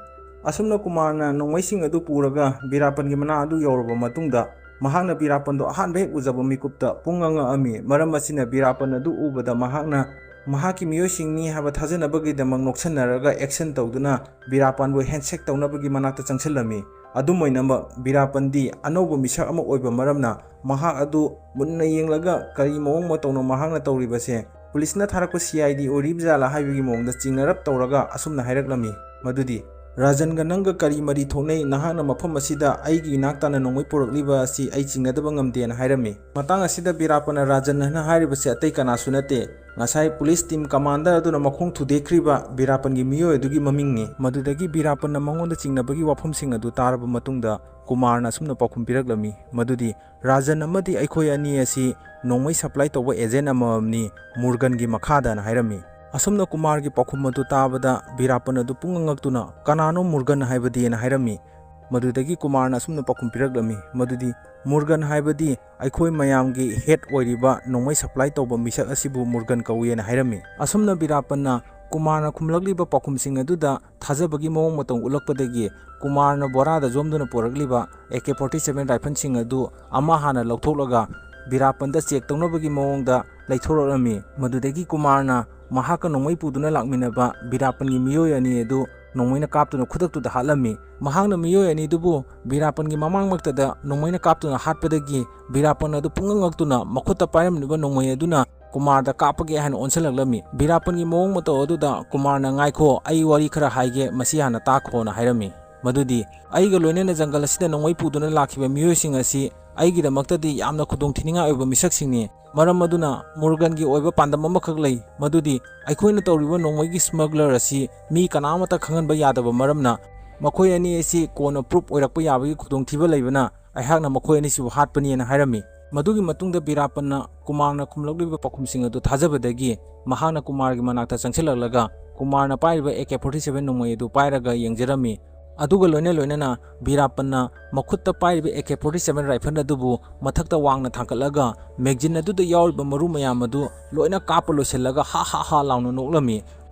ꯑꯁꯨꯝꯅ ꯀꯨꯃꯥꯔꯅ ꯅꯣꯡꯃꯩꯁꯤꯡ ꯑꯗꯨ ꯄꯨꯔꯒ ꯕꯤꯔꯥꯄꯟꯒꯤ ꯃꯅꯥ ꯑꯗꯨ ꯌꯧꯔꯕ ꯃꯇꯨꯡꯗ, ꯃꯍꯥꯛꯅ ꯕꯤꯔꯥꯄꯟꯗꯣ ꯑꯍꯥꯟꯕ ꯍꯦꯛ ꯎꯖꯕ ꯃꯤꯀꯨꯞꯇ ꯄꯨꯡꯉꯛ ꯉꯛꯑꯝꯃꯤ꯫ ꯃꯔꯝ ꯑꯁꯤꯅ ꯕꯤꯔꯥꯄꯟ ꯑꯗꯨ ꯎꯕꯗ ꯃꯍꯥꯛꯅ ꯃꯍꯥꯛꯀꯤ ꯃꯤꯑꯣꯏꯁꯤꯡꯅꯤ ꯍꯥꯏꯕ ꯊꯥꯖꯅꯕꯒꯤꯗꯃꯛ ꯅꯣꯛꯁꯟꯅꯔꯒ ꯑꯦꯛꯁꯟ ꯇꯧꯗꯨꯅ ꯕꯤꯔꯥꯄꯟꯕꯨ ꯍꯦꯟꯁꯦꯛ ꯇꯧꯅꯕꯒꯤ ꯃꯅꯥꯛꯇ ꯆꯪꯁꯤꯜꯂꯝꯃꯤ꯫ ꯑꯗꯨꯝ ꯑꯣꯏꯅꯃꯛ, ꯕꯤꯔꯥꯄꯟꯗꯤ ꯑꯅꯧꯕ ꯃꯤꯁꯛ ꯑꯃ ꯑꯣꯏꯕ ꯃꯔꯝꯅ, ꯃꯍꯥꯛ ꯑꯗꯨ ꯃꯨꯟꯅ ꯌꯦꯡꯂꯒ ꯀꯔꯤ ꯃꯑꯣꯡ ꯃꯇꯧꯅ ꯃꯍꯥꯛꯅ ꯇꯧꯔꯤꯕꯁꯦ, ꯄꯨꯂꯤꯁꯅ ꯊꯥꯔꯛꯄ ꯁꯤ ꯑꯥꯏ ꯗꯤ ꯑꯣꯏꯔꯤꯕ ꯖꯥꯠꯂꯥ ꯍꯥꯏꯕꯒꯤ ꯃꯑꯣꯡꯗ ꯆꯤꯡꯅꯔꯞ ꯇꯧꯔꯒ ꯑꯁꯨꯝꯅ ꯍꯥꯏꯔꯛꯂꯝꯃꯤ, ꯃꯗꯨꯗꯤ, "ꯔꯥꯖꯟꯒ ꯅꯪꯒ ꯀꯔꯤ ꯃꯔꯤ ꯊꯣꯛꯅꯩ? ꯅꯍꯥꯛꯅ ꯃꯐꯝ ꯑꯁꯤꯗ ꯑꯩꯒꯤ ꯏꯅꯥꯛ ꯇꯥꯅ ꯅꯣꯡꯃꯩ ꯄꯨꯔꯛꯂꯤꯕ ꯑꯁꯤ ꯑꯩ ꯆꯤꯡꯅꯗꯕ ꯉꯝꯗꯦꯅ" ꯍꯥꯏꯔꯝꯃꯤ꯫ ꯃꯇꯥꯡ ꯑꯁꯤꯗ ꯕꯤꯔꯥꯄꯟꯅ ꯔꯥꯖꯟ ꯍꯥꯏꯅ ꯍꯥꯏꯔꯤꯕꯁꯤ ꯑꯇꯩ ꯀꯅꯥꯁꯨ ꯅꯠꯇꯦ, ꯉꯁꯥꯏ ꯄꯨꯂꯤꯁ ꯇꯤꯝ ꯀꯃꯥꯟꯗꯔ ꯑꯗꯨꯅ ꯃꯈꯣꯡ ꯊꯨꯗꯦꯛꯈ꯭ꯔꯤꯕ ꯕꯤꯔꯥꯄꯟꯒꯤ ꯃꯤꯑꯣꯏ ꯑꯗꯨꯒꯤ ꯃꯃꯤꯡꯅꯤ꯫ ꯃꯗꯨꯗꯒꯤ ꯕꯤꯔꯥꯄꯟꯅ ꯃꯉꯣꯟꯗ ꯆꯤꯡꯅꯕꯒꯤ ꯋꯥꯐꯝꯁꯤꯡ ꯑꯗꯨ ꯇꯥꯔꯕ ꯃꯇꯨꯡꯗ, ꯀꯨꯃꯥꯔꯅ ꯑꯁꯨꯝꯅ ꯄꯥꯎꯈꯨꯝ ꯄꯤꯔꯛꯂꯝꯃꯤ, ꯃꯗꯨꯗꯤ, "ꯔꯥꯖꯟ ꯑꯃꯗꯤ ꯑꯩꯈꯣꯏ ꯑꯅꯤ ꯑꯁꯤ ꯅꯣꯡꯃꯩ ꯁꯄ꯭ꯂꯥꯏ ꯇꯧꯕ ꯑꯦꯖꯦꯟ ꯑꯃꯃꯝꯅꯤ, ꯃꯨꯔꯒꯟꯒꯤ ꯃꯈꯥꯗꯅ" ꯍꯥꯏꯔꯝꯃꯤ꯫ ꯑꯁꯨꯝꯅ ꯀꯨꯃꯥꯔꯒꯤ ꯄꯥꯎꯈꯨꯝ ꯑꯗꯨ ꯇꯥꯕꯗ ꯕꯤꯔꯥꯄꯟ ꯑꯗꯨ ꯄꯨꯡꯉꯛ ꯉꯛꯇꯨꯅ, "ꯀꯅꯥꯅꯣ ꯃꯨꯔꯒꯟ ꯍꯥꯏꯕꯗꯤꯅ?" ꯍꯥꯏꯔꯝꯃꯤ꯫ ꯃꯗꯨꯗꯒꯤ ꯀꯨꯃꯥꯔꯅ ꯑꯁꯨꯝꯅ ꯄꯥꯎꯈꯨꯝ ꯄꯤꯔꯛꯂꯝꯃꯤ, ꯃꯗꯨꯗꯤ, "ꯃꯨꯔꯒꯟ ꯍꯥꯏꯕꯗꯤ ꯑꯩꯈꯣꯏ ꯃꯌꯥꯝꯒꯤ ꯍꯦꯗ ꯑꯣꯏꯔꯤꯕ ꯅꯣꯡꯃꯩ ꯁꯄ꯭ꯂꯥꯏ ꯇꯧꯕ ꯃꯤꯁꯛ ꯑꯁꯤꯕꯨ ꯃꯨꯔꯒꯟ ꯀꯧꯏꯅ" ꯍꯥꯏꯔꯝꯃꯤ꯫ ꯑꯁꯨꯝꯅ ꯕꯤꯔꯥꯄꯟꯅ ꯀꯨꯃꯥꯔꯅ ꯈꯨꯝꯂꯛꯂꯤꯕ ꯄꯥꯎꯈꯨꯝꯁꯤꯡ ꯑꯗꯨꯗ ꯊꯥꯖꯕꯒꯤ ꯃꯑꯣꯡ ꯃꯇꯧ ꯎꯠꯂꯛꯄꯗꯒꯤ, ꯀꯨꯃꯥꯔꯅ ꯕꯣꯔꯥꯗ ꯌꯣꯝꯗꯨꯅ ꯄꯨꯔꯛꯂꯤꯕ ꯑꯦ ꯀꯦ ꯐꯣꯔꯇꯤ ꯁꯚꯦꯟ ꯔꯥꯏꯐꯜꯁꯤꯡ ꯑꯗꯨ ꯑꯃ ꯍꯥꯟꯅ ꯂꯧꯊꯣꯛꯂꯒ ꯕꯤꯔꯥꯄꯟꯗ ꯆꯦꯛ ꯇꯧꯅꯕꯒꯤ ꯃꯑꯣꯡꯗ ꯂꯩꯊꯣꯔꯛꯂꯝꯃꯤ꯫ ꯃꯗꯨꯗꯒꯤ ꯀꯨꯃꯥꯔꯅ ꯃꯍꯥꯛꯀ ꯅꯣꯡꯃꯩ ꯄꯨꯗꯨꯅ ꯂꯥꯛꯃꯤꯟꯅꯕ ꯕꯤꯔꯥꯄꯟꯒꯤ ꯃꯤꯑꯣꯏ ꯑꯅꯤ ꯑꯗꯨ ꯅꯣꯡꯃꯩꯅ ꯀꯥꯞꯇꯨꯅ ꯈꯨꯗꯛꯇꯨꯗ ꯍꯥꯠꯂꯝꯃꯤ꯫ ꯃꯍꯥꯛꯅ ꯃꯤꯑꯣꯏ ꯑꯅꯤꯗꯨꯕꯨ ꯕꯤꯔꯥꯄꯟꯒꯤ ꯃꯃꯥꯡꯃꯛꯇꯗ ꯅꯣꯡꯃꯩꯅ ꯀꯥꯞꯇꯨꯅ ꯍꯥꯠꯄꯗꯒꯤ, ꯕꯤꯔꯥꯄꯟ ꯑꯗꯨ ꯄꯨꯡꯉꯛ ꯉꯛꯇꯨꯅ ꯃꯈꯨꯠꯇ ꯄꯥꯏꯔꯝꯂꯤꯕ ꯅꯣꯡꯃꯩ ꯑꯗꯨꯅ ꯀꯨꯃꯥꯔꯗ ꯀꯥꯞꯄꯒꯦ ꯍꯥꯏꯅ ꯑꯣꯟꯁꯤꯜꯂꯛꯂꯝꯃꯤ꯫ ꯕꯤꯔꯥꯄꯟꯒꯤ ꯃꯑꯣꯡ ꯃꯇꯧ ꯑꯗꯨꯗ ꯀꯨꯃꯥꯔꯅ, "ꯉꯥꯏꯈꯣ, ꯑꯩ ꯋꯥꯔꯤ ꯈꯔ ꯍꯥꯏꯒꯦ, ꯃꯁꯤ ꯍꯥꯟꯅ ꯇꯥꯈꯣꯅ" ꯍꯥꯏꯔꯝꯃꯤ꯫ ꯃꯗꯨꯗꯤ, "ꯑꯩꯒ ꯂꯣꯏꯅꯅ ꯖꯪꯒꯜ ꯑꯁꯤꯗ ꯅꯣꯡꯃꯩ ꯄꯨꯗꯨꯅ ꯂꯥꯛꯈꯤꯕ ꯃꯤꯑꯣꯏꯁꯤꯡ ꯑꯁꯤ ꯑꯩꯒꯤꯗꯃꯛꯇꯗꯤ ꯌꯥꯝꯅ ꯈꯨꯗꯣꯡꯊꯤꯅꯤꯡꯉꯥꯏ ꯑꯣꯏꯕ ꯃꯤꯁꯛꯁꯤꯡꯅꯤ꯫ ꯃꯔꯝ ꯑꯗꯨꯅ ꯃꯨꯔꯒꯟꯒꯤ ꯑꯣꯏꯕ ꯄꯥꯟꯗꯝ ꯑꯃꯈꯛ ꯂꯩ, ꯃꯗꯨꯗꯤ ꯑꯩꯈꯣꯏꯅ ꯇꯧꯔꯤꯕ ꯅꯣꯡꯃꯩꯒꯤ ꯁ꯭ꯃꯒꯂꯔ ꯑꯁꯤ ꯃꯤ ꯀꯅꯥ ꯑꯃꯠꯇ ꯈꯪꯍꯟꯕ ꯌꯥꯗꯕ ꯃꯔꯝꯅ, ꯃꯈꯣꯏ ꯑꯅꯤ ꯑꯁꯤ ꯀꯣꯟꯅ ꯄ꯭ꯔꯨꯞ ꯑꯣꯏꯔꯛꯄ ꯌꯥꯕꯒꯤ ꯈꯨꯗꯣꯡꯊꯤꯕ ꯂꯩꯕꯅ, ꯑꯩꯍꯥꯛꯅ ꯃꯈꯣꯏ ꯑꯅꯤꯁꯤꯕꯨ ꯍꯥꯠꯄꯅꯤꯅ" ꯍꯥꯏꯔꯝꯃꯤ꯫ ꯃꯗꯨꯒꯤ ꯃꯇꯨꯡꯗ ꯕꯤꯔꯥꯄꯟꯅ ꯀꯨꯃꯥꯔꯅ ꯈꯨꯝꯂꯛꯂꯤꯕ ꯄꯥꯎꯈꯨꯝꯁꯤꯡ ꯑꯗꯨ ꯊꯥꯖꯕꯗꯒꯤ, ꯃꯍꯥꯛꯅ ꯀꯨꯃꯥꯔꯒꯤ ꯃꯅꯥꯛꯇ ꯆꯪꯁꯤꯜꯂꯛꯂꯒ ꯀꯨꯃꯥꯔꯅ ꯄꯥꯏꯔꯤꯕ ꯑꯦ ꯀꯦ ꯐꯣꯔꯇꯤ ꯁꯚꯦꯟ ꯅꯣꯡꯃꯩ ꯑꯗꯨ ꯄꯥꯏꯔꯒ ꯌꯦꯡꯖꯔꯝꯃꯤ꯫ ꯑꯗꯨꯒ ꯂꯣꯏꯅ ꯂꯣꯏꯅꯅ ꯕꯤꯔꯥꯄꯟꯅ ꯃꯈꯨꯠꯇ ꯄꯥꯏꯔꯤꯕ ꯑꯦ ꯀꯦ ꯐꯣꯔꯇꯤ ꯁꯚꯦꯟ ꯔꯥꯏꯐꯜ ꯑꯗꯨꯕꯨ ꯃꯊꯛꯇ ꯋꯥꯡꯅ ꯊꯥꯡꯒꯠꯂꯒ ꯃꯦꯒꯖꯤꯟ ꯑꯗꯨꯗ ꯌꯥꯎꯔꯤꯕ ꯃꯔꯨ ꯃꯌꯥꯝ ꯑꯗꯨ ꯂꯣꯏꯅ ꯀꯥꯞꯄ ꯂꯣꯏꯁꯤꯜꯂꯒ ꯍꯥ ꯍꯥ ꯍꯥ ꯂꯥꯎꯅ ꯅꯣꯛꯂꯝꯃꯤ꯫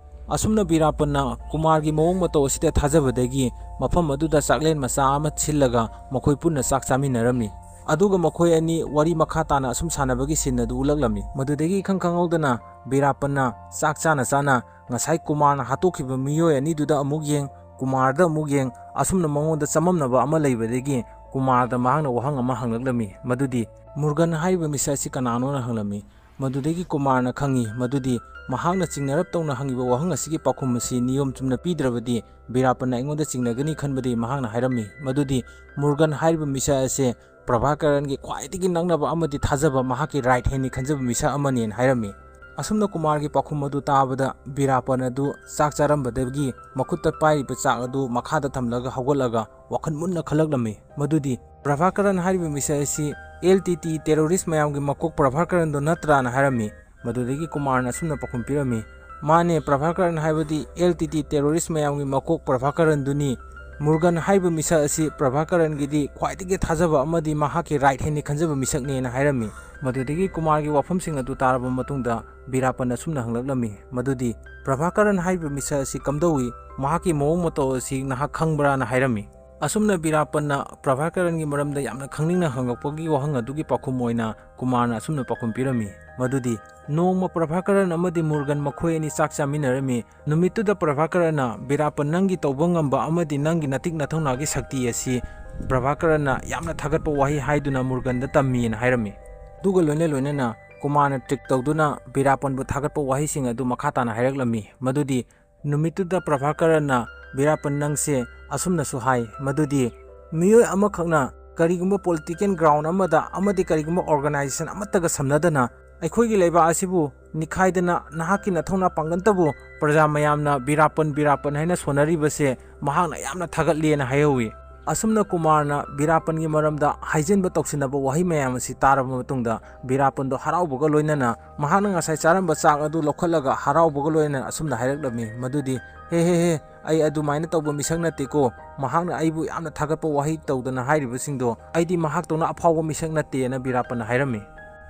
ꯑꯁꯨꯝꯅ ꯕꯤꯔꯥꯄꯟꯅ ꯀꯨꯃꯥꯔꯒꯤ ꯃꯑꯣꯡ ꯃꯇꯧ ꯑꯁꯤꯗ ꯊꯥꯖꯕꯗꯒꯤ ꯃꯐꯝ ꯑꯗꯨꯗ ꯆꯥꯛꯂꯦꯟ ꯃꯆꯥ ꯑꯃ ꯁꯤꯜꯂꯒ ꯃꯈꯣꯏ ꯄꯨꯟꯅ ꯆꯥꯛ ꯆꯥꯃꯤꯟꯅꯔꯝꯃꯤ꯫ ꯑꯗꯨꯒ ꯃꯈꯣꯏ ꯑꯅꯤ ꯋꯥꯔꯤ ꯃꯈꯥ ꯇꯥꯅ ꯑꯁꯨꯝ ꯁꯥꯟꯅꯕꯒꯤ ꯁꯤꯟ ꯑꯗꯨ ꯎꯠꯂꯛꯂꯝꯃꯤ꯫ ꯃꯗꯨꯗꯒꯤ ꯏꯈꯪ ꯈꯪꯍꯧꯗꯅ ꯕꯤꯔꯥꯄꯟꯅ ꯆꯥꯛ ꯆꯥꯅ ꯆꯥꯅ ꯉꯁꯥꯏ ꯀꯨꯃꯥꯔꯅ ꯍꯥꯠꯇꯣꯛꯈꯤꯕ ꯃꯤꯑꯣꯏ ꯑꯅꯤꯗꯨꯗ ꯑꯃꯨꯛ ꯌꯦꯡ, ꯀꯨꯃꯥꯔꯗ ꯑꯃꯨꯛ ꯌꯦꯡ, ꯑꯁꯨꯝꯅ ꯃꯉꯣꯟꯗ ꯆꯃꯝꯅꯕ ꯑꯃ ꯂꯩꯕꯗꯒꯤ ꯀꯨꯃꯥꯔꯗ ꯃꯍꯥꯛꯅ ꯋꯥꯍꯪ ꯑꯃ ꯍꯪꯂꯛꯂꯝꯃꯤ, ꯃꯗꯨꯗꯤ ꯃꯨꯔꯒꯟ ꯍꯥꯏꯔꯤꯕ ꯃꯤꯁꯛ ꯑꯁꯤ ꯀꯅꯥꯅꯣꯅ ꯍꯪꯂꯝꯃꯤ꯫ ꯃꯗꯨꯗꯒꯤ ꯀꯨꯃꯥꯔꯅ ꯈꯪꯏ ꯃꯗꯨꯗꯤ ꯃꯍꯥꯛꯅ ꯆꯤꯡꯅꯔꯞ ꯇꯧꯅ ꯍꯪꯉꯤꯕ ꯋꯥꯍꯪ ꯑꯁꯤꯒꯤ ꯄꯥꯎꯈꯨꯝ ꯑꯁꯤ ꯅꯤꯌꯣꯝ ꯆꯨꯝꯅ ꯄꯤꯗ꯭ꯔꯕꯗꯤ ꯕꯤꯔꯥꯄꯟꯅ ꯑꯩꯉꯣꯟꯗ ꯆꯤꯡꯅꯒꯅꯤ ꯈꯟꯕꯗꯒꯤ ꯃꯍꯥꯛꯅ ꯍꯥꯏꯔꯝꯃꯤ ꯃꯗꯨꯗꯤ ꯃꯨꯔꯒꯟ ꯍꯥꯏꯔꯤꯕ ꯃꯤꯁꯛ ꯑꯁꯦ ꯄ꯭ꯔꯚꯥꯀꯔꯟꯒꯤ ꯈ꯭ꯋꯥꯏꯗꯒꯤ ꯅꯛꯅꯕ ꯑꯃꯗꯤ ꯊꯥꯖꯕ ꯃꯍꯥꯛꯀꯤ ꯔꯥꯏꯠ ꯍꯦꯟꯅꯤ ꯈꯟꯖꯕ ꯃꯤꯁꯛ ꯑꯃꯅꯦꯅ ꯍꯥꯏꯔꯝꯃꯤ꯫ ꯑꯁꯨꯝꯅ ꯀꯨꯃꯥꯔꯒꯤ ꯄꯥꯎꯈꯨꯝ ꯑꯗꯨ ꯇꯥꯕꯗ ꯕꯤꯔꯥꯄꯟ ꯑꯗꯨ ꯆꯥꯛ ꯆꯥꯔꯝꯕꯗꯒꯤ ꯃꯈꯨꯠꯇ ꯄꯥꯏꯔꯤꯕ ꯆꯥꯛ ꯑꯗꯨ ꯃꯈꯥꯗ ꯊꯝꯂꯒ ꯍꯧꯒꯠꯂꯒ ꯋꯥꯈꯜ ꯃꯨꯟꯅ ꯈꯜꯂꯛꯂꯝꯃꯤ ꯃꯗꯨꯗꯤ ꯄ꯭ꯔꯚꯥꯀꯔꯟ ꯍꯥꯏꯔꯤꯕ ꯃꯤꯁꯛ ꯑꯁꯤ ꯑꯦꯜ ꯇꯤ ꯇꯤ ꯇꯦꯔꯣꯔꯤꯁ ꯃꯌꯥꯝꯒꯤ ꯃꯀꯣꯛ ꯄ꯭ꯔꯚꯥꯀꯔꯟꯗꯣ ꯅꯠꯇ꯭ꯔꯥꯅ ꯍꯥꯏꯔꯝꯃꯤ꯫ ꯃꯗꯨꯗꯒꯤ ꯀꯨꯃꯥꯔꯅ ꯑꯁꯨꯝꯅ ꯄꯥꯎꯈꯨꯝ ꯄꯤꯔꯝꯃꯤ, ꯃꯥꯅꯦ, ꯄ꯭ꯔꯚꯥꯀꯔꯟ ꯍꯥꯏꯕꯗꯤ ꯑꯦꯜ ꯇꯤ ꯇꯤ ꯇꯦꯔꯣꯔꯤꯁ ꯃꯌꯥꯝꯒꯤ ꯃꯀꯣꯛ ꯄ꯭ꯔꯚꯥꯀꯔꯟꯗꯨꯅꯤ꯫ ꯃꯨꯔꯒꯟ ꯍꯥꯏꯔꯤꯕ ꯃꯤꯁꯛ ꯑꯁꯤ ꯄ꯭ꯔꯚꯥꯀꯔꯟꯒꯤꯗꯤ ꯈ꯭ꯋꯥꯏꯗꯒꯤ ꯊꯥꯖꯕ ꯑꯃꯗꯤ ꯃꯍꯥꯛꯀꯤ ꯔꯥꯏꯠ ꯍꯦꯟꯅꯤ ꯈꯟꯖꯕ ꯃꯤꯁꯛꯅꯦꯅ ꯍꯥꯏꯔꯝꯃꯤ꯫ ꯃꯗꯨꯗꯒꯤ ꯀꯨꯃꯥꯔꯒꯤ ꯋꯥꯐꯝꯁꯤꯡ ꯑꯗꯨ ꯇꯥꯔꯕ ꯃꯇꯨꯡꯗ ꯕꯤꯔꯥꯄꯟ ꯑꯁꯨꯝꯅ ꯍꯪꯂꯛꯂꯝꯃꯤ ꯃꯗꯨꯗꯤ ꯄ꯭ꯔꯚꯥꯀꯔꯟ ꯍꯥꯏꯔꯤꯕ ꯃꯤꯁꯛ ꯑꯁꯤ ꯀꯝꯗꯧꯏ, ꯃꯍꯥꯛꯀꯤ ꯃꯑꯣꯡ ꯃꯇꯧ ꯑꯁꯤ ꯅꯍꯥꯛ ꯈꯪꯕ꯭ꯔꯥꯅ ꯍꯥꯏꯔꯝꯃꯤ꯫ ꯑꯁꯨꯝꯅ ꯕꯤꯔꯥꯄꯟꯅ ꯄ꯭ꯔꯚꯥꯀꯔꯟꯒꯤ ꯃꯔꯝꯗ ꯌꯥꯝꯅ ꯈꯪꯅꯤꯡꯅ ꯍꯪꯂꯛꯄꯒꯤ ꯋꯥꯍꯪ ꯑꯗꯨꯒꯤ ꯄꯥꯎꯈꯨꯝ ꯑꯣꯏꯅ ꯀꯨꯃꯥꯔꯅ ꯑꯁꯨꯝꯅ ꯄꯥꯎꯈꯨꯝ ꯄꯤꯔꯝꯃꯤ ꯃꯗꯨꯗꯤ ꯅꯣꯡꯃ ꯄ꯭ꯔꯚꯥꯀꯔꯟ ꯑꯃꯗꯤ ꯃꯨꯔꯒꯟ ꯃꯈꯣꯏ ꯑꯅꯤ ꯆꯥꯛ ꯆꯥꯃꯤꯟꯅꯔꯝꯃꯤ꯫ ꯅꯨꯃꯤꯠꯇꯨꯗ ꯄ꯭ꯔꯚꯥꯀꯔꯟꯅ ꯕꯤꯔꯥꯄꯟ ꯅꯪꯒꯤ ꯇꯧꯕ ꯉꯝꯕ ꯑꯃꯗꯤ ꯅꯪꯒꯤ ꯅꯇꯤꯛ ꯅꯊꯧꯅꯥꯒꯤ ꯁꯛꯇꯤ ꯑꯁꯤ ꯄ꯭ꯔꯚꯥꯀꯔꯟꯅ ꯌꯥꯝꯅ ꯊꯥꯒꯠꯄ ꯋꯥꯍꯩ ꯍꯥꯏꯗꯨꯅ ꯃꯨꯔꯒꯟꯗ ꯇꯝꯃꯤꯅ ꯍꯥꯏꯔꯝꯃꯤ꯫ ꯑꯗꯨꯒ ꯂꯣꯏꯅ ꯂꯣꯏꯅꯅ ꯀꯨꯃꯥꯔꯅ ꯇ꯭ꯔꯤꯛ ꯇꯧꯗꯨꯅ ꯕꯤꯔꯥꯄꯟꯕꯨ ꯊꯥꯒꯠꯄ ꯋꯥꯍꯩꯁꯤꯡ ꯑꯗꯨ ꯃꯈꯥ ꯇꯥꯅ ꯍꯥꯏꯔꯛꯂꯝꯃꯤ ꯃꯗꯨꯗꯤ ꯅꯨꯃꯤꯠꯇꯨꯗ ꯄ꯭ꯔꯚꯥꯀꯔꯟꯅ ꯕꯤꯔꯥꯄꯟ ꯅꯪꯁꯦ ꯑꯁꯨꯝꯅꯁꯨ ꯍꯥꯏ ꯃꯗꯨꯗꯤ ꯃꯤꯑꯣꯏ ꯑꯃꯈꯛꯅ ꯀꯔꯤꯒꯨꯝꯕ ꯄꯣꯂꯤꯇꯤꯀꯦꯜ ꯒ꯭ꯔꯥꯎꯟ ꯑꯃꯗ ꯑꯃꯗꯤ ꯀꯔꯤꯒꯨꯝꯕ ꯑꯣꯔꯒꯅꯥꯏꯖꯦꯁꯟ ꯑꯃꯠꯇꯒ ꯁꯝꯅꯗꯅ ꯑꯩꯈꯣꯏꯒꯤ ꯂꯩꯕꯥꯛ ꯑꯁꯤꯕꯨ ꯅꯤꯈꯥꯏꯗꯅ ꯅꯍꯥꯛꯀꯤ ꯅꯊꯧꯅꯥ ꯄꯥꯡꯒꯜꯇꯕꯨ ꯄ꯭ꯔꯖꯥ ꯃꯌꯥꯝꯅ ꯕꯤꯔꯥꯄꯟ ꯕꯤꯔꯥꯄꯟ ꯍꯥꯏꯅ ꯁꯣꯟꯅꯔꯤꯕꯁꯦ ꯃꯍꯥꯛꯅ ꯌꯥꯝꯅ ꯊꯥꯒꯠꯂꯦꯅ ꯍꯥꯏꯍꯧꯋꯤ꯫ ꯑꯁꯨꯝꯅ ꯀꯨꯃꯥꯔꯅ ꯕꯤꯔꯥꯄꯟꯒꯤ ꯃꯔꯝꯗ ꯍꯥꯏꯖꯤꯟꯕ ꯇꯧꯁꯤꯟꯅꯕ ꯋꯥꯍꯩ ꯃꯌꯥꯝ ꯑꯁꯤ ꯇꯥꯔꯕ ꯃꯇꯨꯡꯗ ꯕꯤꯔꯥꯄꯟꯗꯣ ꯍꯔꯥꯎꯕꯒ ꯂꯣꯏꯅꯅ ꯃꯍꯥꯛꯅ ꯉꯁꯥꯏ ꯆꯥꯔꯝꯕ ꯆꯥꯛ ꯑꯗꯨ ꯂꯧꯈꯠꯂꯒ ꯍꯔꯥꯎꯕꯒ ꯂꯣꯏꯅꯅ ꯑꯁꯨꯝꯅ ꯍꯥꯏꯔꯛꯂꯝꯃꯤ ꯃꯗꯨꯗꯤ, "ꯍꯦ ꯍꯦ ꯍꯦ, ꯑꯩ ꯑꯗꯨꯃꯥꯏꯅ ꯇꯧꯕ ꯃꯤꯁꯛ ꯅꯠꯇꯦꯀꯣ, ꯃꯍꯥꯛꯅ ꯑꯩꯕꯨ ꯌꯥꯝꯅ ꯊꯥꯒꯠꯄ ꯋꯥꯍꯩ ꯇꯧꯗꯅ ꯍꯥꯏꯔꯤꯕꯁꯤꯡꯗꯣ ꯑꯩꯗꯤ ꯃꯍꯥꯛꯇꯧꯅ ꯑꯐꯥꯎꯕ ꯃꯤꯁꯛ ꯅꯠꯇꯦꯅ" ꯕꯤꯔꯥꯄꯟꯅ ꯍꯥꯏꯔꯝꯃꯤ꯫